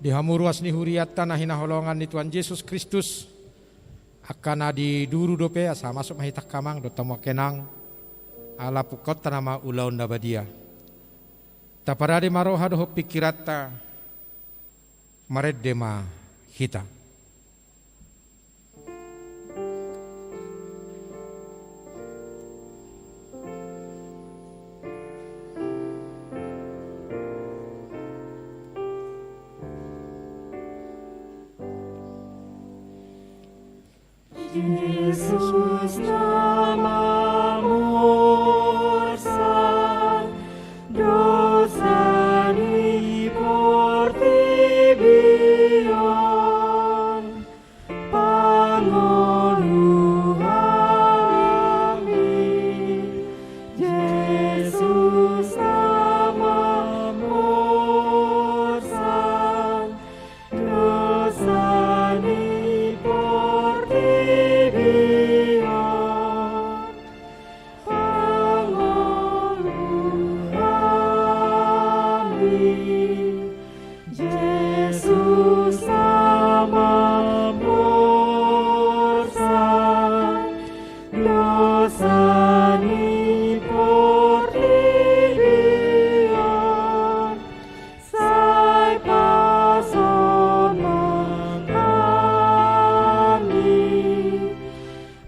Di hamu ruas ni hurianta na hinaholongan ni Tuhan Jesus Kristus, angka na di duru dope, asa masuk ma hita angka amang dohot hamu angka inang, ala pungkaonta nama ulaon na badia. Taparade ma roha dohot pingkiranta, marende ma hita. Jesus na mamorsan dosa ni portibi on, pangolu hami. Jesus na mamorsan dosa ni portibi on, pangolu hami. Jesus na mamorsan dosa ni portibi on, sai pasonang hami.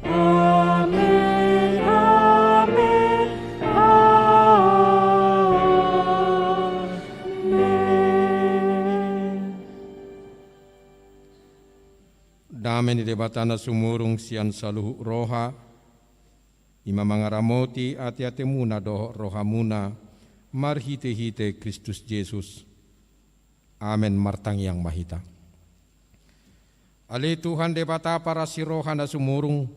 Amen, amen, amen. Dame ni Debata na sumurung sian saluhut roha, i ma mangaramoti ateatemuna dohot rohamuna, marhitehite Kristus Jesus. Amen. Martangiang ma hita. Ale Tuhan Debata parasi roha na sumurung,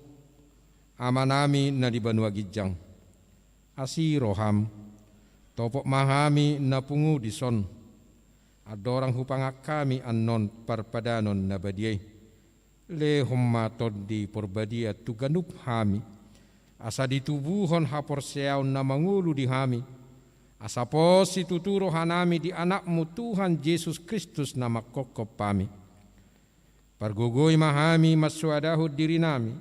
Amanami na di banua ginjang, asi roham, topot ma hami na pungu dison, andorang hupangan hami annon parpadanan na badia i. Lehon ma Tondi Porbadia tu ganup hami, asa ditubuhon haporseaon na mangolu di hami, asa pos situtu rohanami di Anakmu Tuhan Jesus Kristus na manghophop hami. Pargogoi ma hami mansoadahon dirinami,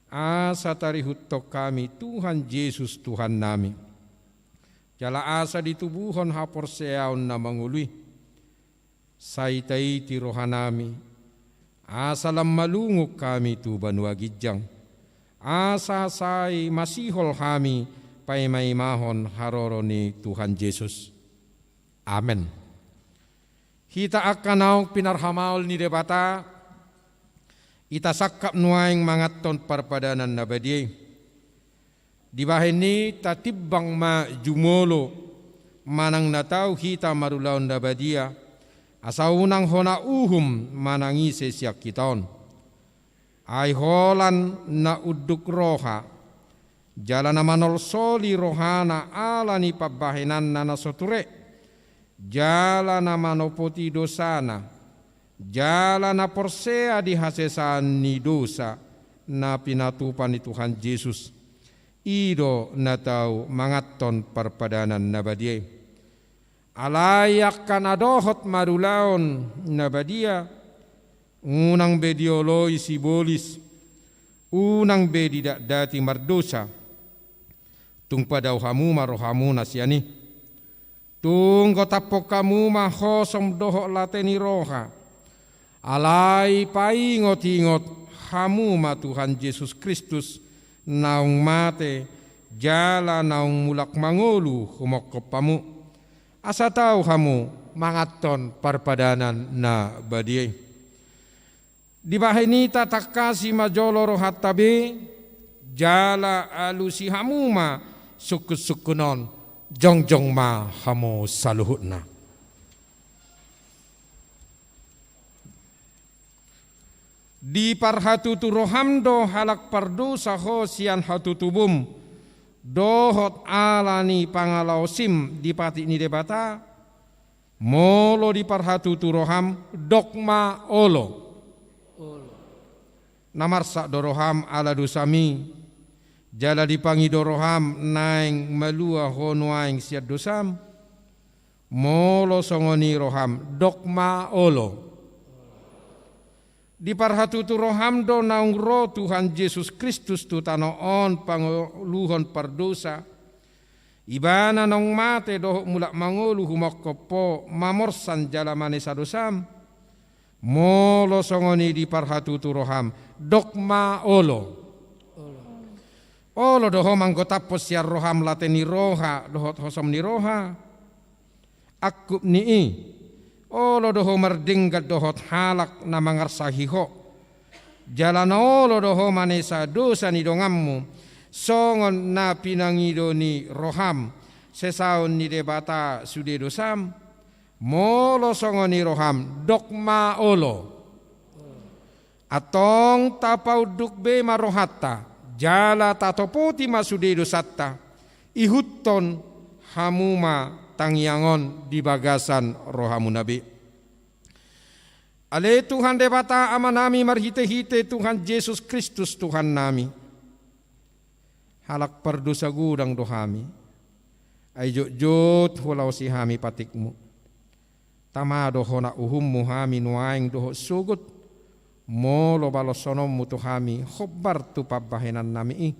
asa tarihuthon hami Tuhan Jesus Tuhannami. Jala asa ditubuhon haporseaon na mangolu i, sai taiti rohanami, asa lam malungun hami tu banua ginjang, asa sai masihol hami paimaimahon haroro ni Tuhan Jesus. Amen. Hita angka naung pinarhamaol ni Debata, hita sangkap nuaeng manganhon parpadanan na badia i. Dibahen i tatimbang ma jumolo manang na tau hita marulaon na badia, asa unang hona uhum manang ise sian hita on. Ai holan na unduk roha, jala na manolsoli rohana ala ni pambahenanna na so ture, jala na manopoti dosana, jala na porsea di hasesaan ni dosa na pinatupa ni Tuhan Jesus, i do na tau manganhon parpadanan na badia i. Alai angka na dohot marulaon na badia, unang be dioloi sibolis, unang be didatdati mardosa. Tung padao hamu ma rohamuna sian i. Tung gotaphon hamu ma hosom dohot late ni roha. Alai paingotingot hamu ma Tuhan Jesus Kristus, naung mate, jala naung mulak mangolu humongkop hamu. Asa tau hamu manganhon parpadanan na badia i. Dibahen i tatangkasi ma jolo rohanta be, jala alusi hamu ma sungkunsungkun on, jongjong ma hamu saluhutna. Diparhatutu roham do halak pardosa ho sian hatutubum, dohot ala ni pangalaosim di patik ni Debata? Molo diparhatutu roham, dok ma olo. Olo. Na marsak do roham ala dosam i, jala dipangido roham naeng malua ho nuaeng sian dosam? Molo songon i roham, dok ma olo. Diparhatutu roham do naung ro Tuhan Jesus Kristus tu tano on pangoluhon pardosa. Ibana naung mate dohot mulak mangolu humongkop ho mamorsan jala manesa dosam. Molo songon i diparhatutu roham, dok ma olo. Olo do ho manggotaphon sian roham late ni roha dohot hosom ni roha. Angkup ni i, olo do ho mardenggan dohot halak na mangarsahi ho. Jala na olo do ho manesa dosa ni donganmu, songon na pinangido ni roham, sesaon ni Debata sude dosam. Molo songon i roham, dok ma olo. Antong tapaunduk be ma rohanta, jala tatopoti ma sude dosanta, ihuthon hamu ma tangiang on di bagasan rohamuna be. Ale Tuhan Debata Amanami marhitehite Tuhan Jesus Kristus Tuhannami. Halak pardosa godang do hami. Ai jotjot hulaosi hami patikmu. Tama do hona uhummu hami nuaeng dohot sogot. Molo baloshononmu tu hami hombar tu pambahenannami i.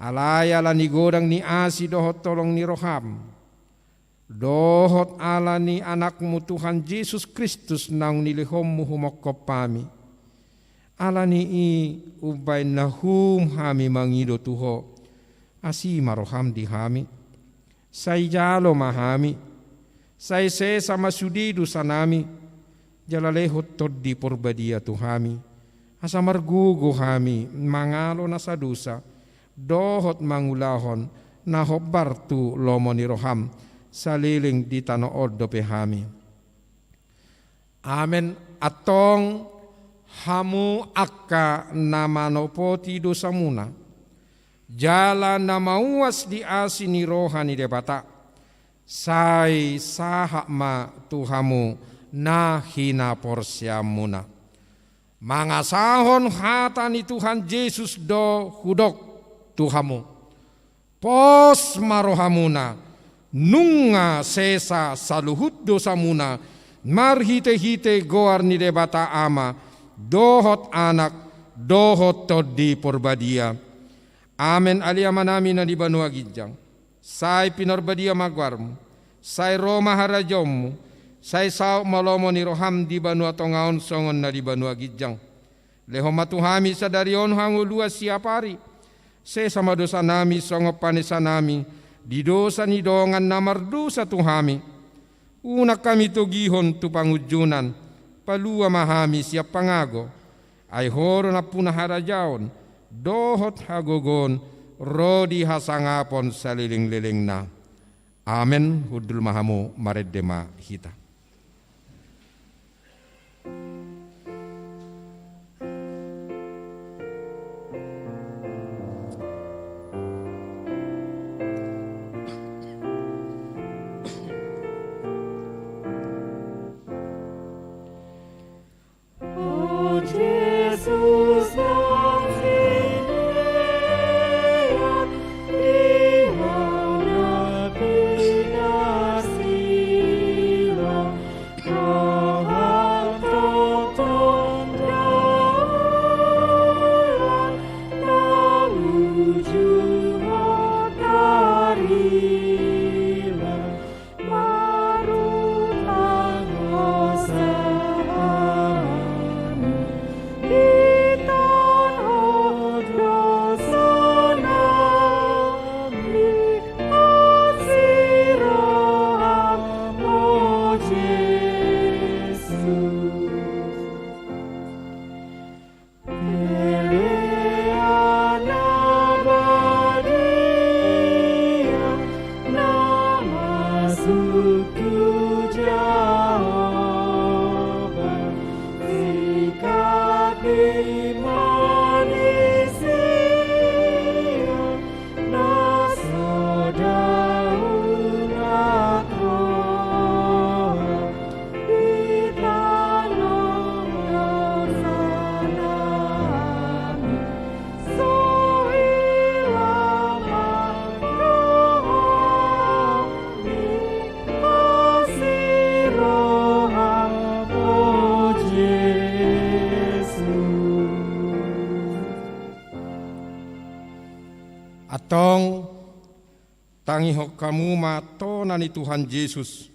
Alai ala ni godang ni asi dohot holong ni roham. Dohot ala ni Anakmu Tuhan Jesus Kristus naung nilehonmu humongkop hami. Ala ni i umbaen na hum hami mangido tu ho. Asi ma roham di hami. Sai jalo ma hami. Sai sesa ma sude dosanami. Jala lehon Tondi Porbadia tu hami, asa margogo hami mangalo nasa dosa, dohot mangulahon na hombar tu lomo ni roham, saleleng di tano on dope hami. Amen. Antong hamu angka na manopoti dosamuna, jala na mauas di asi ni roha ni Debata, sai sahat ma tu hamu na hinaporseaonmuna. Mangasahon hata ni Tuhan Jesus do hudok tu hamu. Pos ma rohamuna, nunga sesa saluhut dosamuna, marhitehite goar ni Debata Ama, dohot Anak, dohot Tondi Porbadia. Amen. Ale Amanami na di banua ginjang, sai pinarbadia ma goarmu, sai ro ma harajaonmu, sai saut ma lomo ni roham di banua tonga on songon na di banua ginjang. Lehon ma tu hami sadari on hangoluan siapari, sesa ma dosanami songon panesanami di dosa ni dongan na mardosa tu hami. Unang hami togihon tu pangunjunan, palua ma hami sian pangago. Ai Ho do nampuna harajaon, dohot hagogoon, ro di hasangapon salelenglelengna. Amen. Hundul ma hamu, marende ma hita. Pelean na badia na masuk tu Jahowa, sikat di manisia na so daulat roha. Tangihon hamu ma tona ni Tuhan Jesus,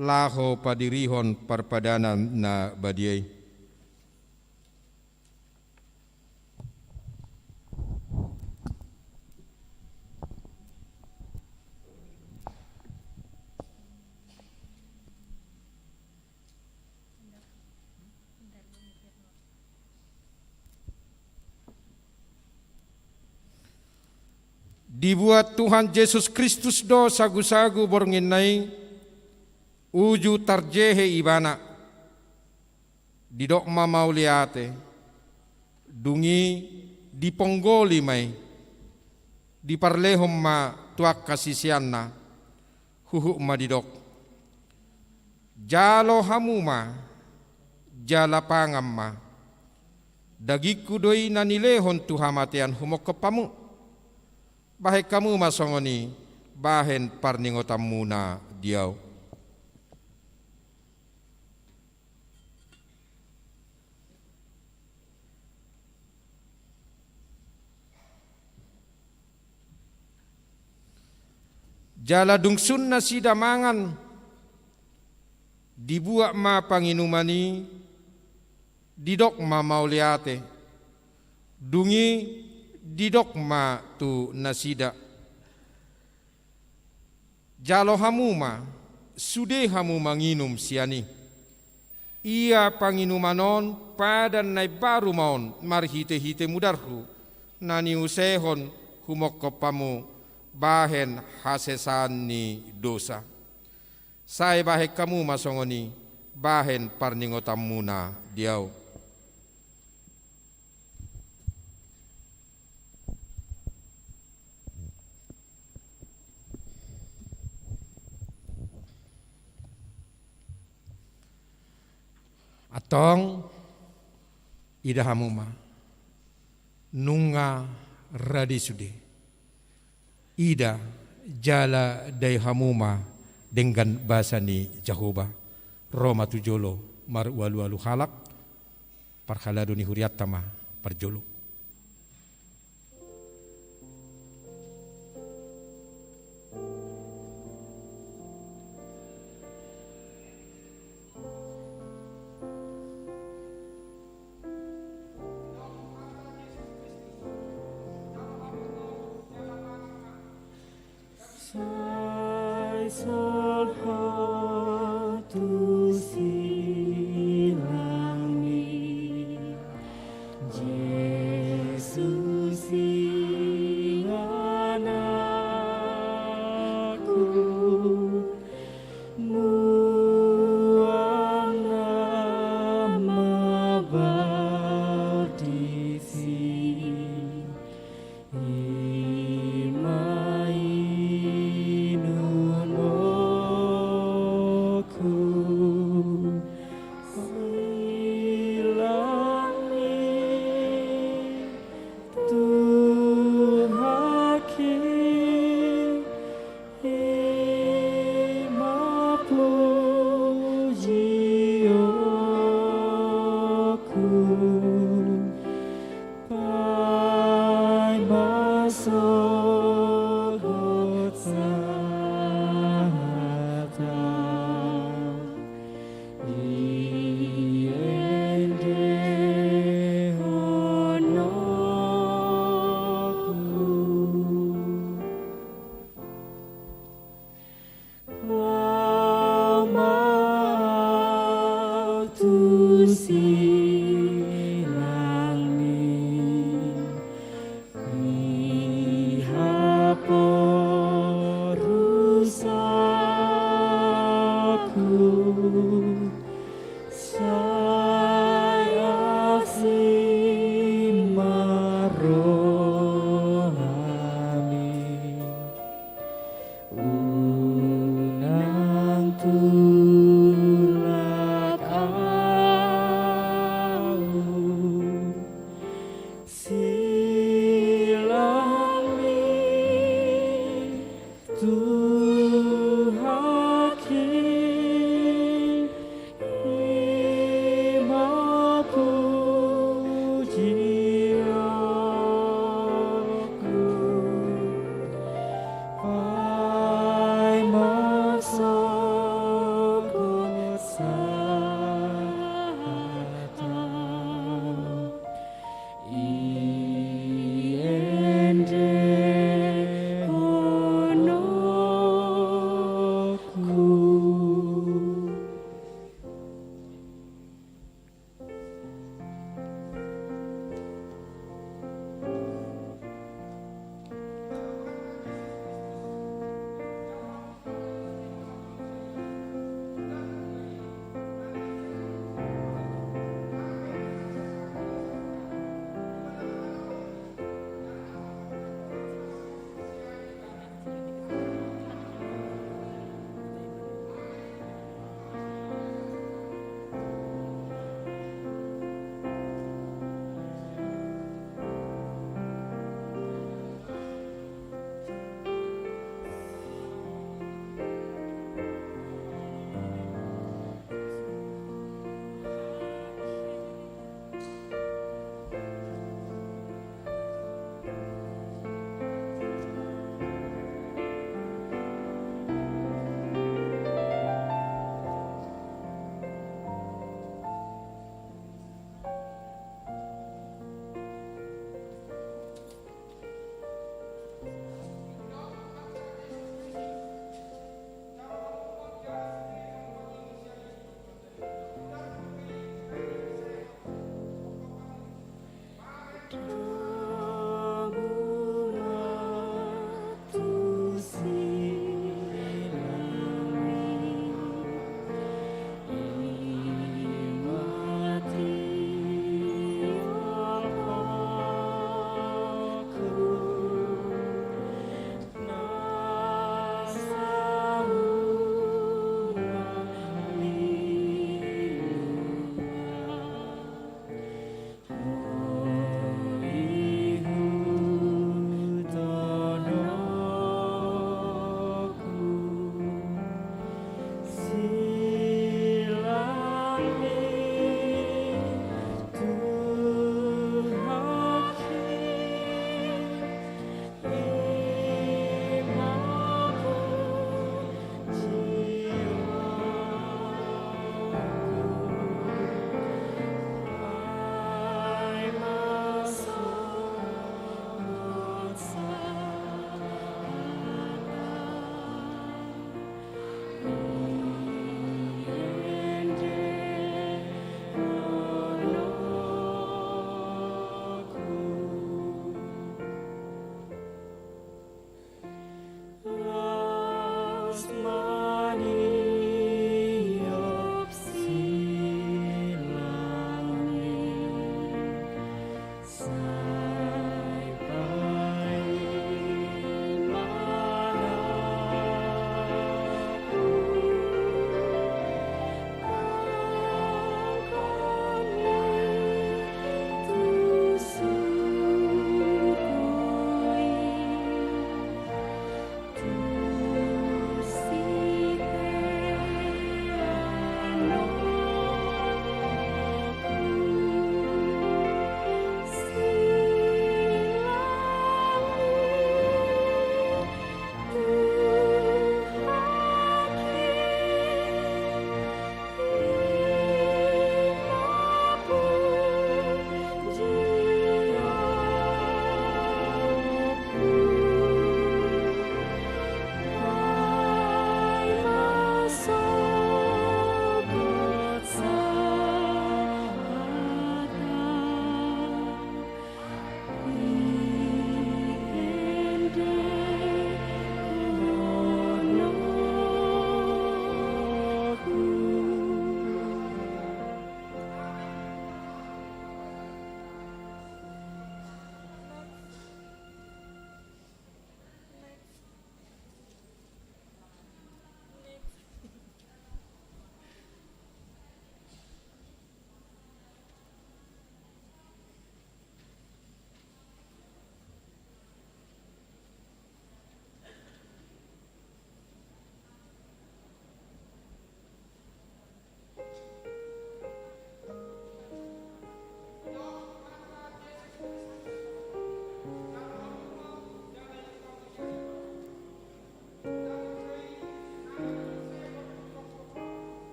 laho padirihon parpadanan na badia i. Dibuat Tuhan Jesus Kristus do sagusagu borngin na i, uju tarjehe Ibana. Didok ma mauliate, dung i diponggoli ma i, diparlehon ma tu angka siseanna, huhut ma didok: Jalo hamu ma, jala pangan ma. Dagingku do i na nilehon tu hamatean humongkop hamu. Bahen hamu ma songon i, bahen parningotanmuna di ahu. Jala dung sun nasida mangan, dibuat ma panginuman i, didok ma mauliate, dung i didok ma tu nasida: Jalo hamu ma, sude hamu manginum sian i. Ia panginuman on padan na imbaru ma on marhitehite mudarhu, na niusehon humongkop hamu bahen hasesaan ni dosa. Sai bahen hamu ma songon i bahen parningotanmuna di ahu. Antong, ida hamu ma, nunga rade sude. Ida, jala dai hamu ma denggan basa ni Jahowa. Ro ma tu jolo marualualu halak, parhalado ni hurianta ma parjolo. Sai solhot tu silangni, Jesus ingananku, muang nama bardisi. Ima inumku silangni tu haki, ima pujionku. Paima solhot sahata iendehononku. Laho ma au tu silangni, di haporusonku, sai asing ma rohami. Unang tulak au.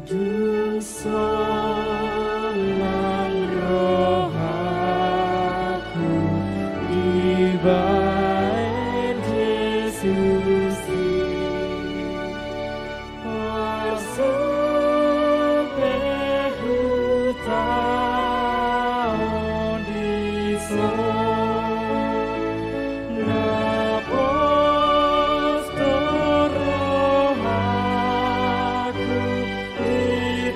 Dung sonang rohangku dibahen Jesus i, mauliate pe hutaon dison, na pos do rohangku di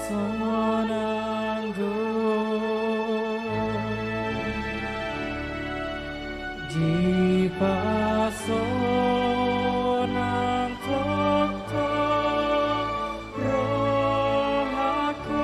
Sonang do dipasonang tongtong rohangku.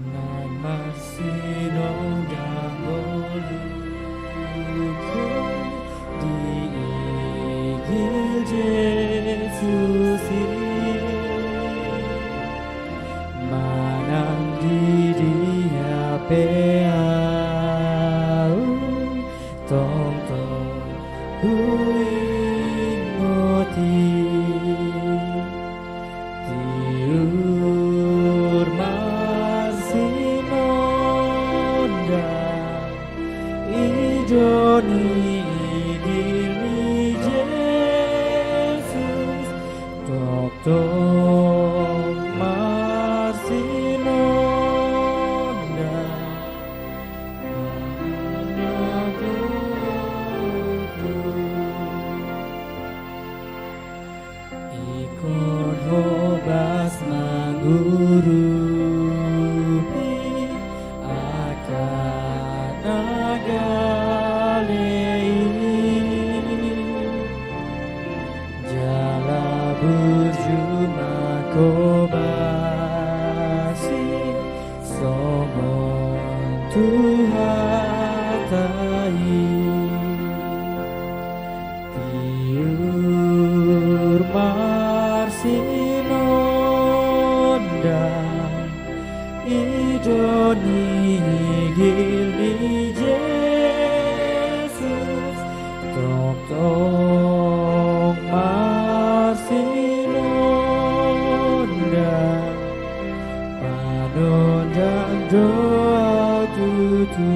Nang marsinondang ngolungku di igil Jesus i, manang di dia pe au tongtong huingot i. Tiur marsinondang i do ni igil ni Jesus, tongtong marsinondang manang do au tu. Ingkon hobas mangurupi angka na gale i, jala burju manghobasi songon tu hata i. Tiur marsinondang i do ni igil ni Jesus, tongtong marsinondang manondang do au tutu.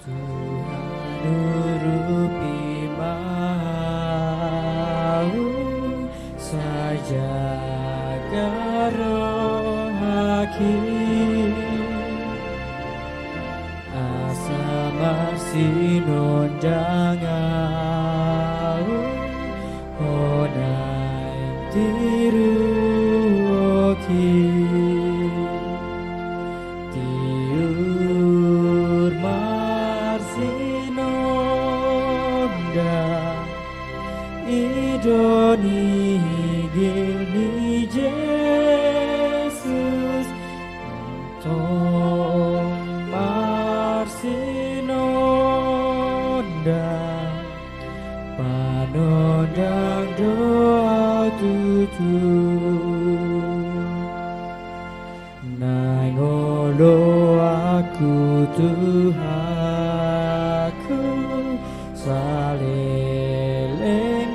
Tuhan, urupi ma au, sai jaga rohangku. Asa marsinondang ahu, ho naeng tiruoki. Tiur marsinondang, i do nigil ni Jesus. Tong marsinondang, panondang do ahu tutu. Naeng oloanku, Tuhanku, saleleng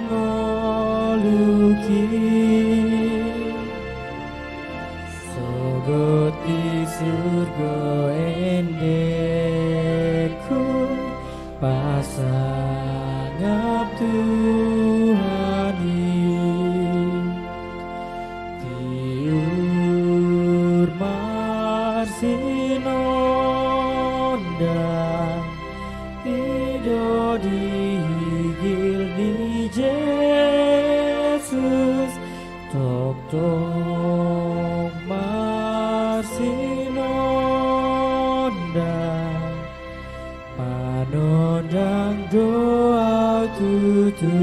ngolungki. Sogot di surgo endengku, pasangap Tuhan i. Tiur marsinondang, i do nigil ni Jesus. Tongtong marsinondang, panondang do ahu tutu.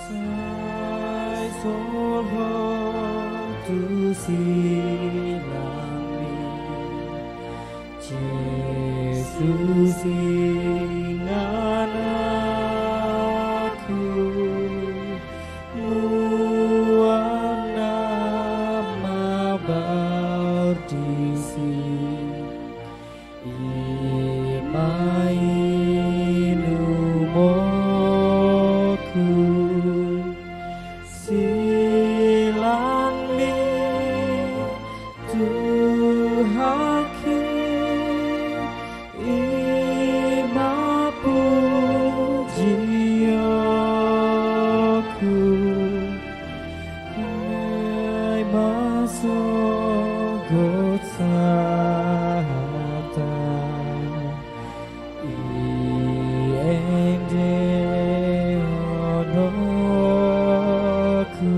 Sai solhot tu silangmi, Jesus ingananku, mual na mabaor disi. I ma ilumonku, silangmi Tuhanki, i ma pujionku. Ai ma sogot sahata, i ende ondongku.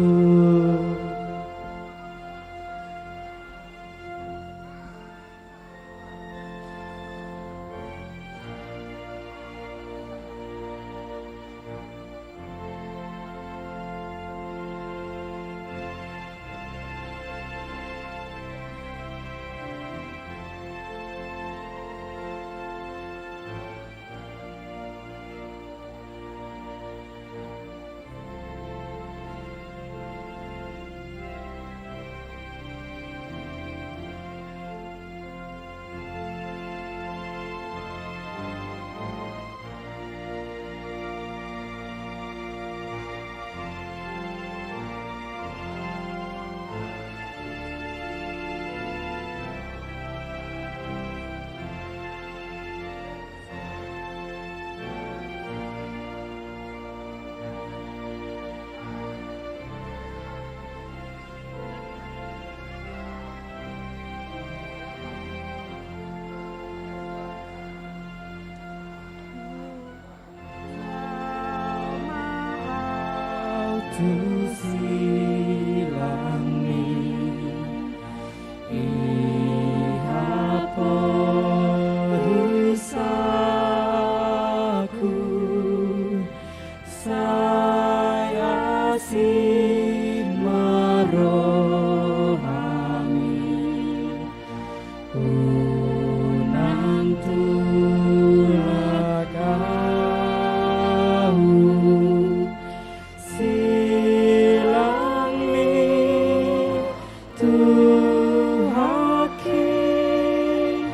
Tuhan King,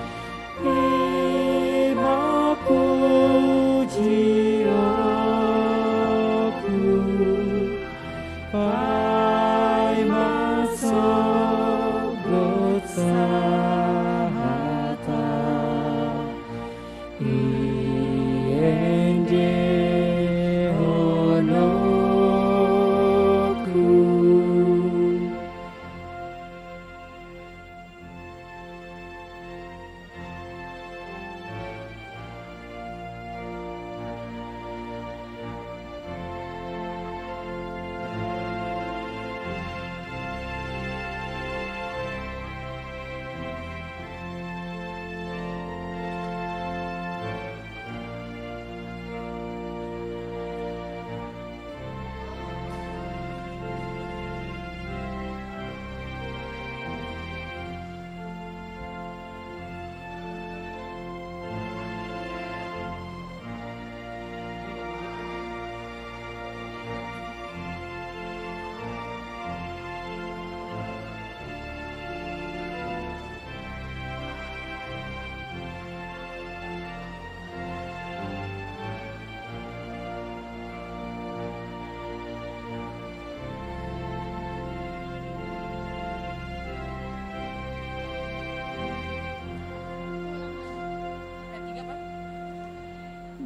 i ma pujionku, paima sogot sahata. I ende honokku.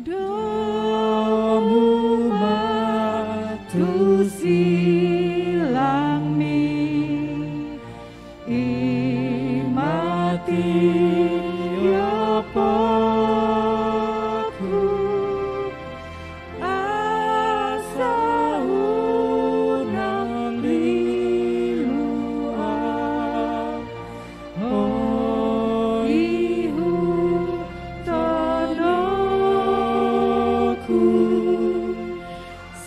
Domu ma tu silangmi, i ma tiopku, asa unang lilu au, o i hutononku.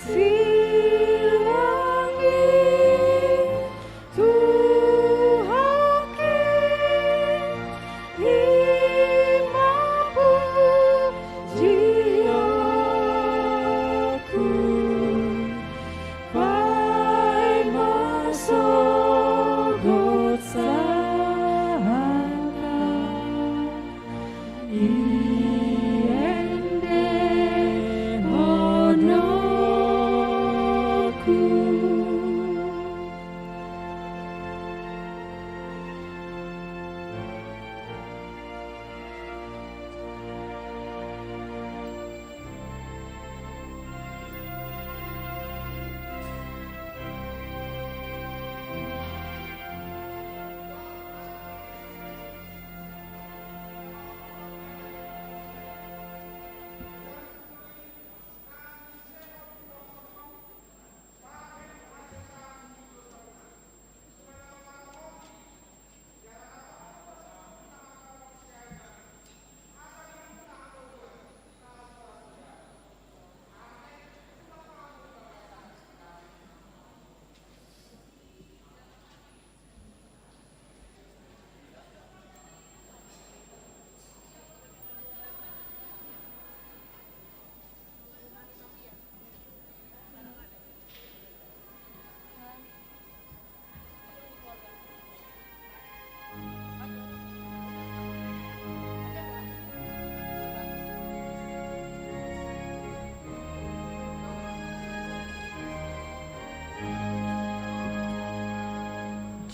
Silang i Tuhan King, i ma pujionku, paima sogot sahata. I ende honokku.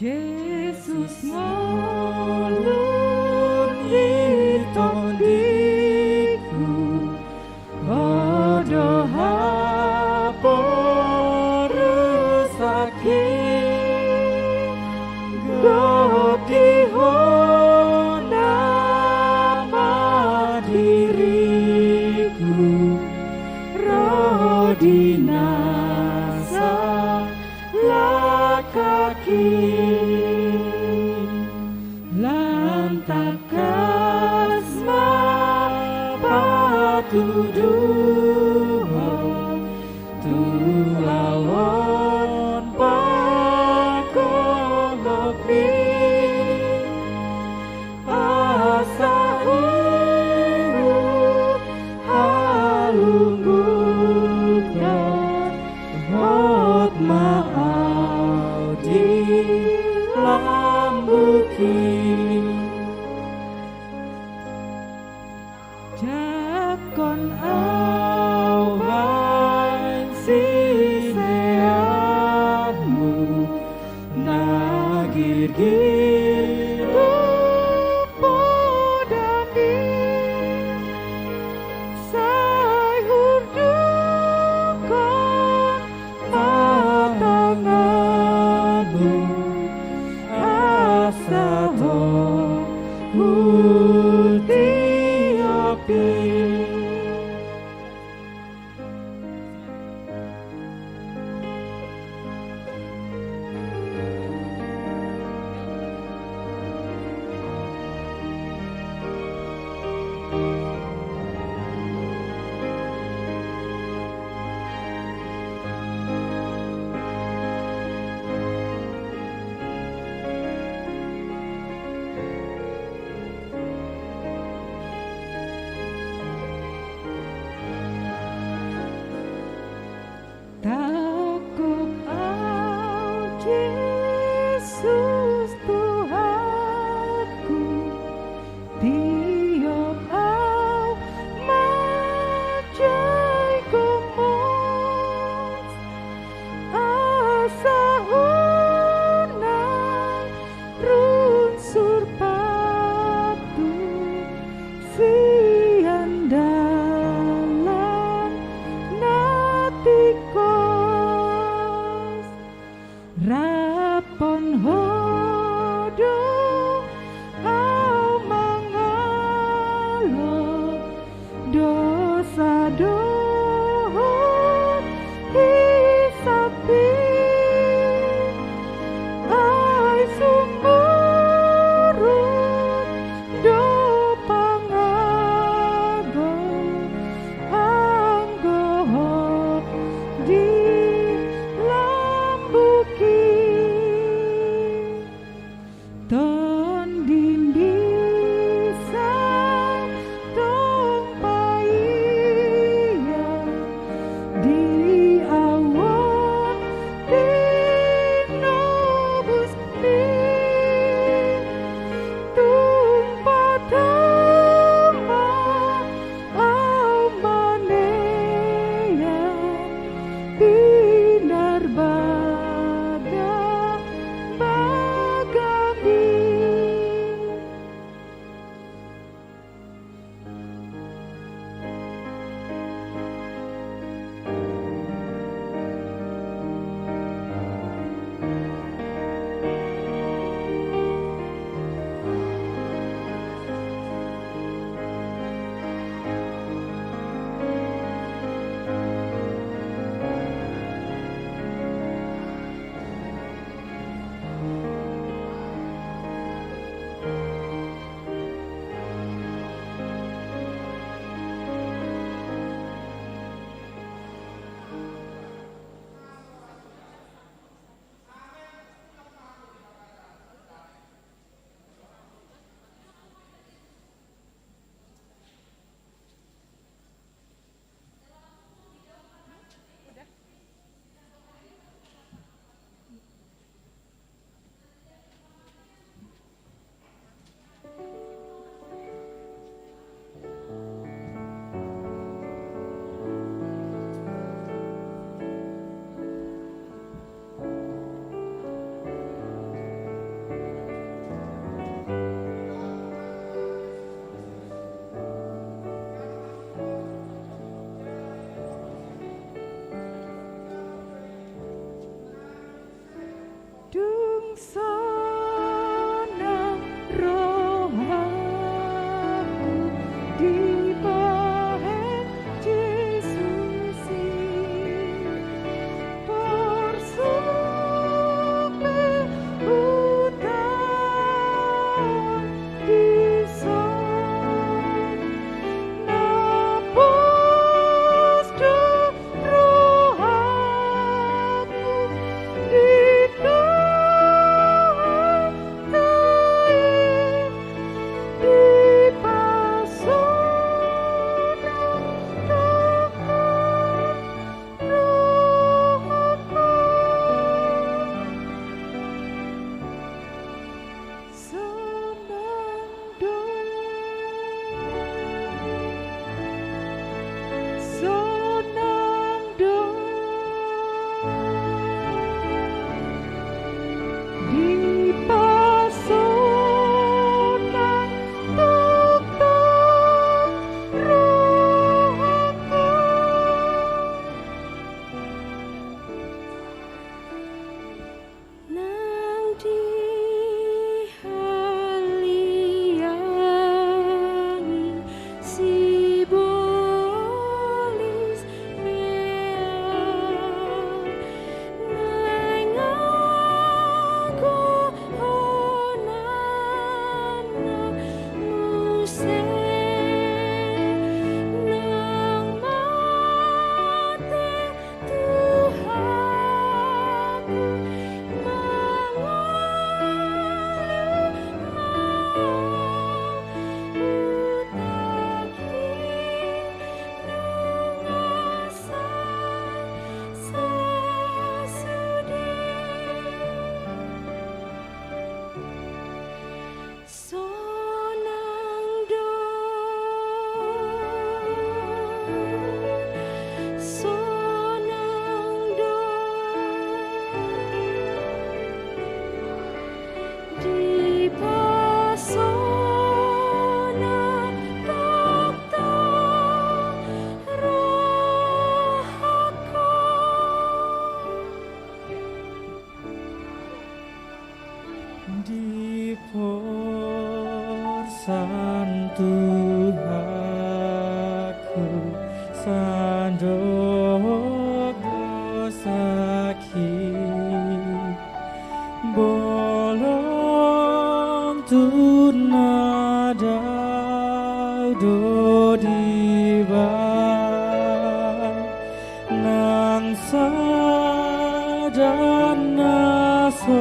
Jesus ngolu ni tondingku, Ho do haporusangki, godang di Ho nama diriku, ro di na salangkangki. Jangkon au baen siseanmu na girgir tu poda i, sai hurdukkon ma tanganmu asa ho hutiopi. Tangkup au, Jesus Tuhanku, tiop au manjai gomos, asa unang runsur patuk sian dalan na tingkos. Raphon Ho do au mangalo dosa dohot hisap i, ai sumurut do pangago anggo Ho di lambungki. Tondim bisa tong paia diri au on tinobus ni, tung patama au manea pinarbagabagami. Diporsan Tuhanku sandok dosak i, bolon tu na dao do dibahen. Nang sada na so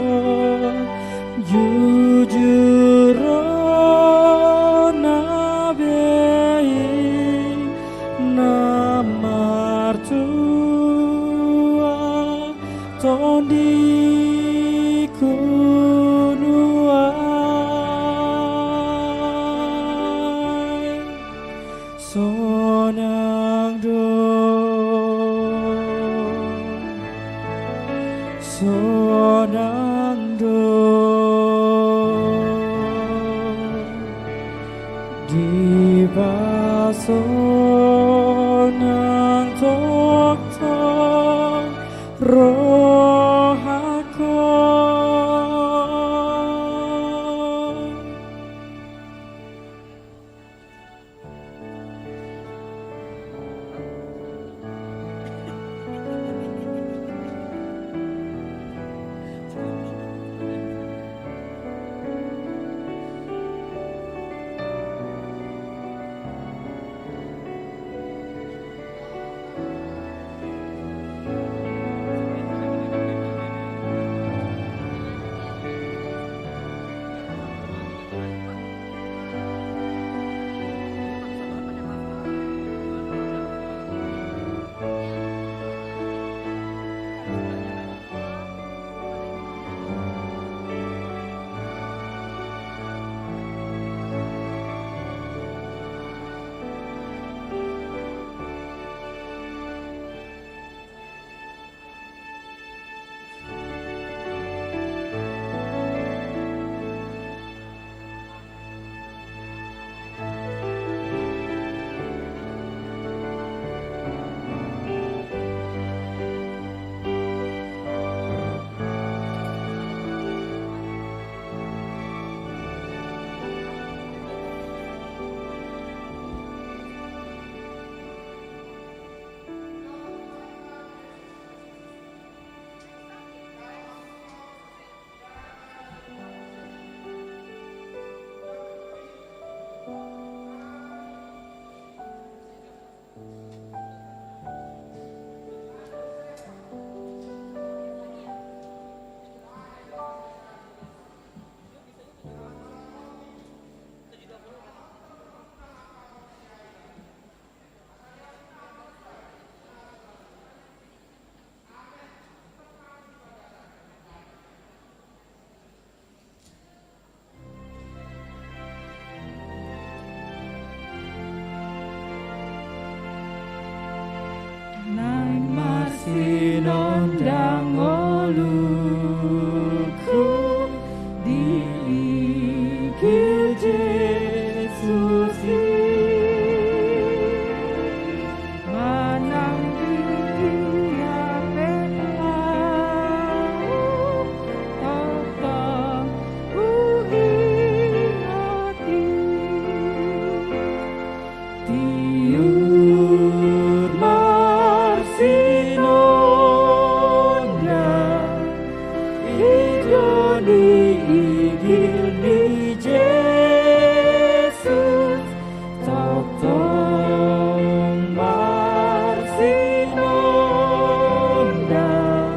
jujur hona be i, na martua tondingku nuaeng. Sonang do, sonang do dipasonang tongtong rohangku. Nang marsinondang ngolungku di igil Jesus i, manang di dia pe laho, tongtong huingot i. Tiur marsinondang i do di igil ni Jesus, tongtong marsinondang,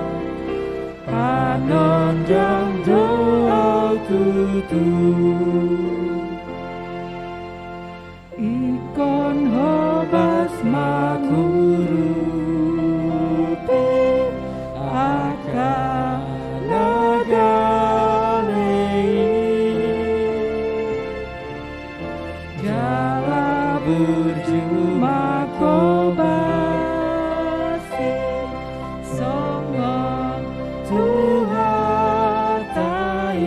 panondang do au tutu. Ingkon hobas mangurupi angka na gale i, jala burju manghobasi songon Tuhanta i.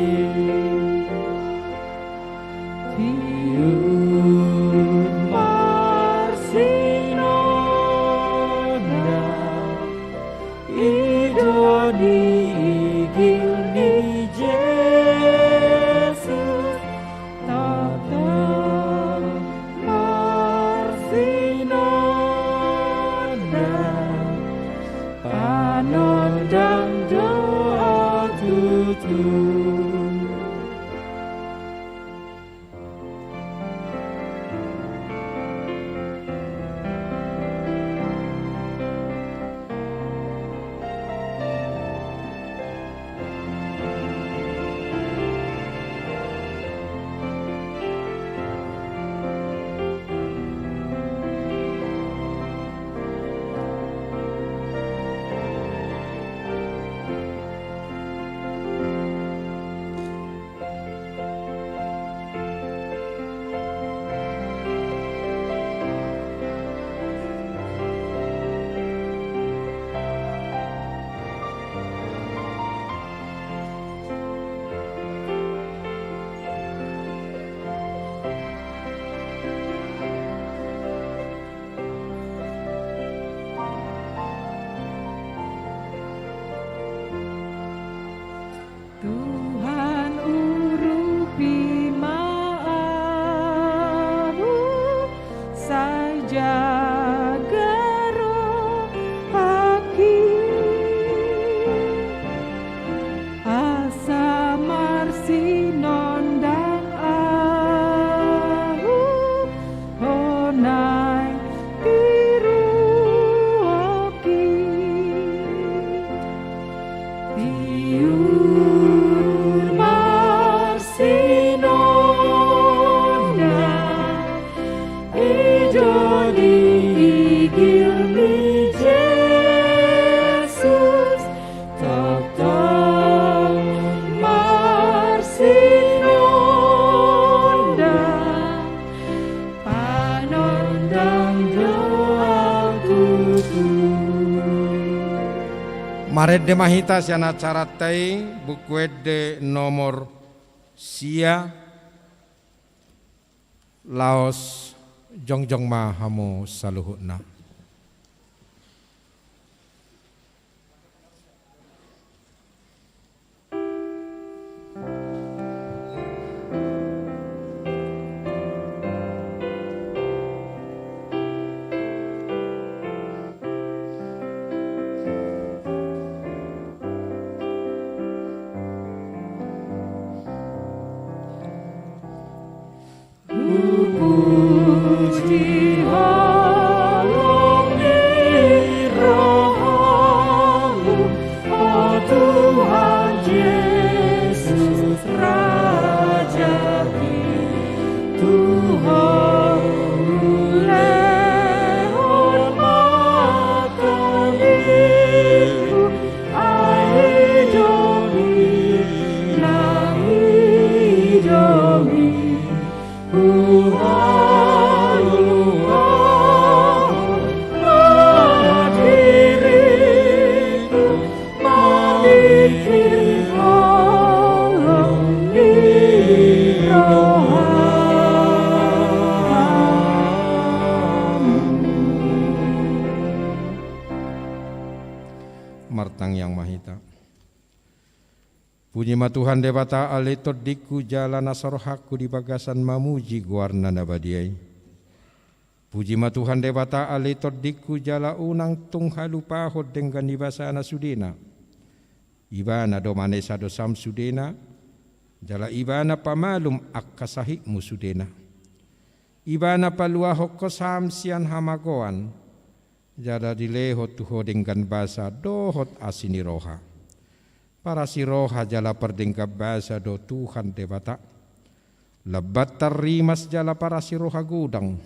Sinondang ahu, ho naeng tiruonki. Tiur marsinondang, i do di igilmi Jesus, tongtong marsinondang, panondang do ahu tutu. Marende ma hita sian acaranta i, Buku Ende nomor sia. Laos jongjong ma hamu saluhutna. Hupuji holong ni rohamu, o Tuhan Jesus Raja i, tu Ho ulehon ma tondingku, ai idomi, nang idomi. Martangiang ma hita. Puji ma Tuhan Debata ale tondingku jala nasa rohangku di bagasan mamuji goarna na badia i. Puji ma Tuhan Debata ale tondingku jala unang tung halupahon denggan ni basana sudena. Ibana do manesa dosam sudena, jala Ibana pamalum angka sahitmu sudena. Ibana paluahon ho sam sian hamagoan, jala dilehon tu ho denggan basa dohot asi ni roha. Parasi roha jala pardenggan basa do Tuhan Debata. Lambat tarrimas jala parasi roha godang.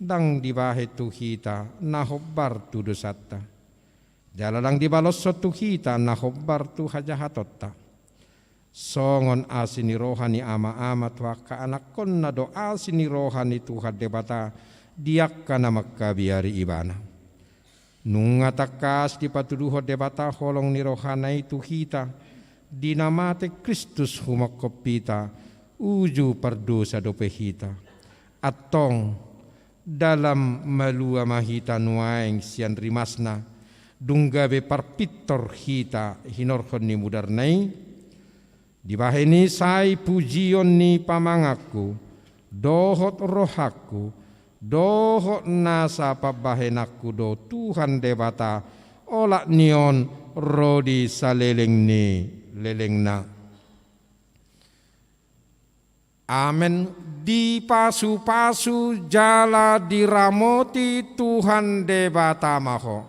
Ndang dibahen tu hita na hombar tu dosanta. Jala ndang dibaloshon tu hita na hombar tu hajahatonta. Songon asi ni roha ni ama-ama tu angka anakkonna do asi ni roha ni Tuhan Debata di angka na mangkabiari Ibana. Nunga tangkas dipatuduhon Debata holong ni rohana i tu hita, di na mate Kristus humongkop hita, uju pardosa dope hita. Antong, dalam malua ma hita nuaeng sian rimasna, dung gabe parpintor hita hinorhon ni mudarna i, dibahen i sai pujion ni pamanganku, dohot rohangku, dohot nasa pambahenanku do Tuhan Debata, olat ni on ro di saleleng ni lelengna. Amen. Dipasu-pasu jala diramoti Tuhan Debata ma ho.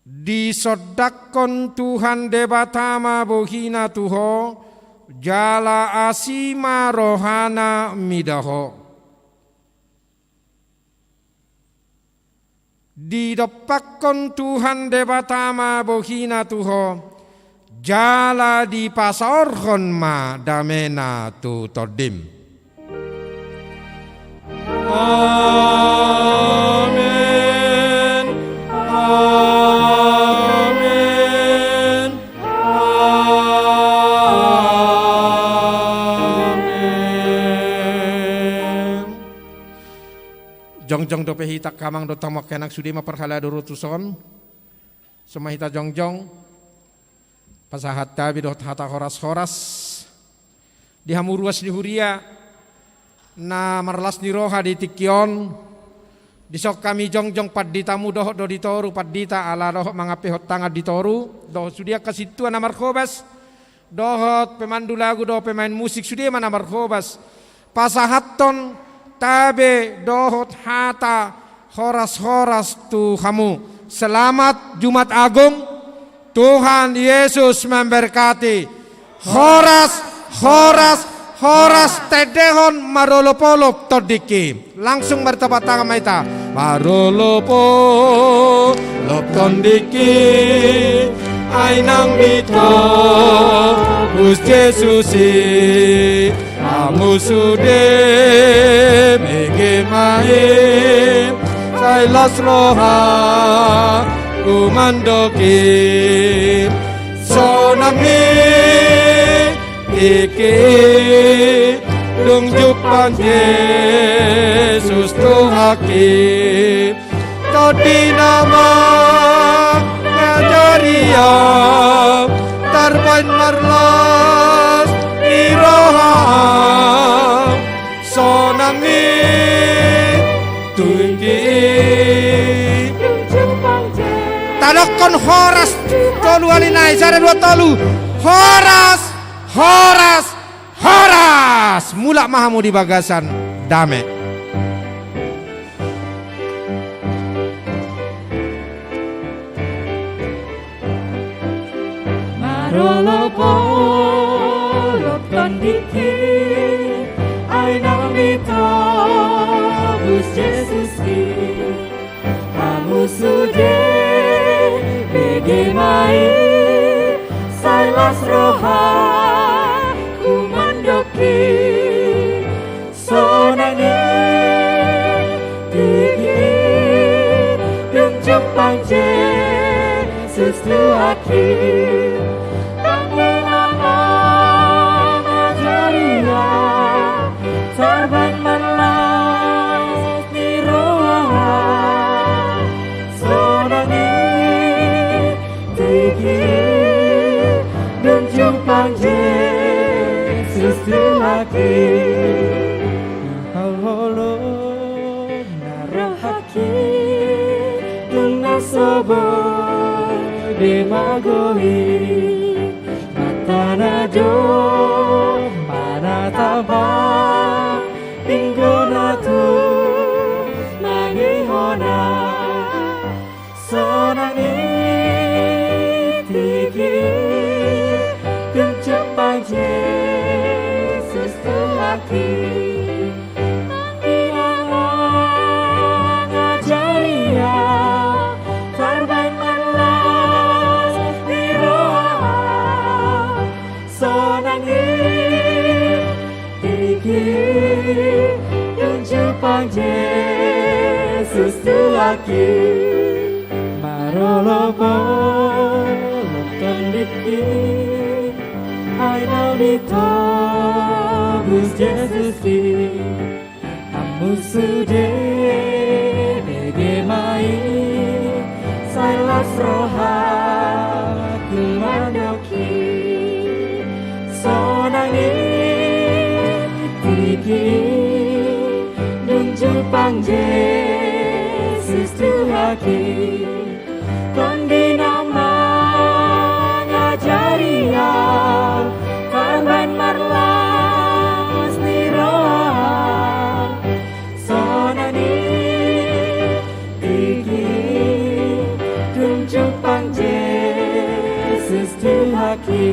Disondangkon Tuhan Debata ma bohina tu ho, jala asi ma rohana mida ho. Didompakkon Tuhan Debata ma bohina tu ho, jala dipasaorhon ma damena tu tondim. Amen. Amen. Amen. Jongjong dope hita angka amang dohot hamu angka inang, sude ma parhalado ro tuson. Songon hita jongjong, pasahat tabi dohot hata horas-horas di hamu ruas ni huria na marlas ni roha di tingki on, Dison hami jongjong panditamu dohot do di toru pandita ala dohot mangampehon tangan di toru, dohot sude angka sintua na marhobas, dohot pemandu lagu dohot pemain musik sude ma na marhobas. Pasahathon tabe dohot hata horas-horas tu hamu. Selamat Jumat Agung. Tuhan Yesus memberkati. Horas, horas, horas, tendehon marolop-olop tondingki. Langsung martepuk tangan ma hita. Marolop-olop tondingki, ai naung ditobus Jesus i. Hamu sude bege ma i, sai las rohaku mandok i. Sonang i tingki i, dung jumpang Jesus tu haki. Tondi na mangajari ahu, tarbaen marlas ni roha ahu. Sonang i tingki i. Tadokkon horas tolu hali nai, sada dua tolu. Horas, horas, horas. Mulak ma hamu di bagasan dame. Marolop-olop tondingki, ai naung ditobus Jesus i. Hamu sude bege ma i, sai las rohaku mandok i. Sonang i tingki i, dung jumpang Jesus tu haki. Tondi na mangajari ahu, tarbaen marlas ni roha ahu. Sonang i tingki i, dung jumpang Jesus tu haki. Holong na rohangki, dung na so boi be magou i. Mata na jolo manatap ahu, pinggol na tubu mangihon ahu. Sonang i tingki i, dung jumpang Jesus tu haki. Tondi na mangajari ahu, tarbaen marlas ni roha ahu. Sonang i tingki i, dung jumpang Jesus tu haki. Marolop-olop tondingki, ai naung ditobus Jesus i. Hamu sude bege ma i, sai las rohaku mandok i. Sonang i tingki i, dung jumpang Jesus tu haki. Tondi na mangajari ahu, tarbaen marlas ni roha ahu. Sonang i tingki i, dung jumpang Jesus tu haki.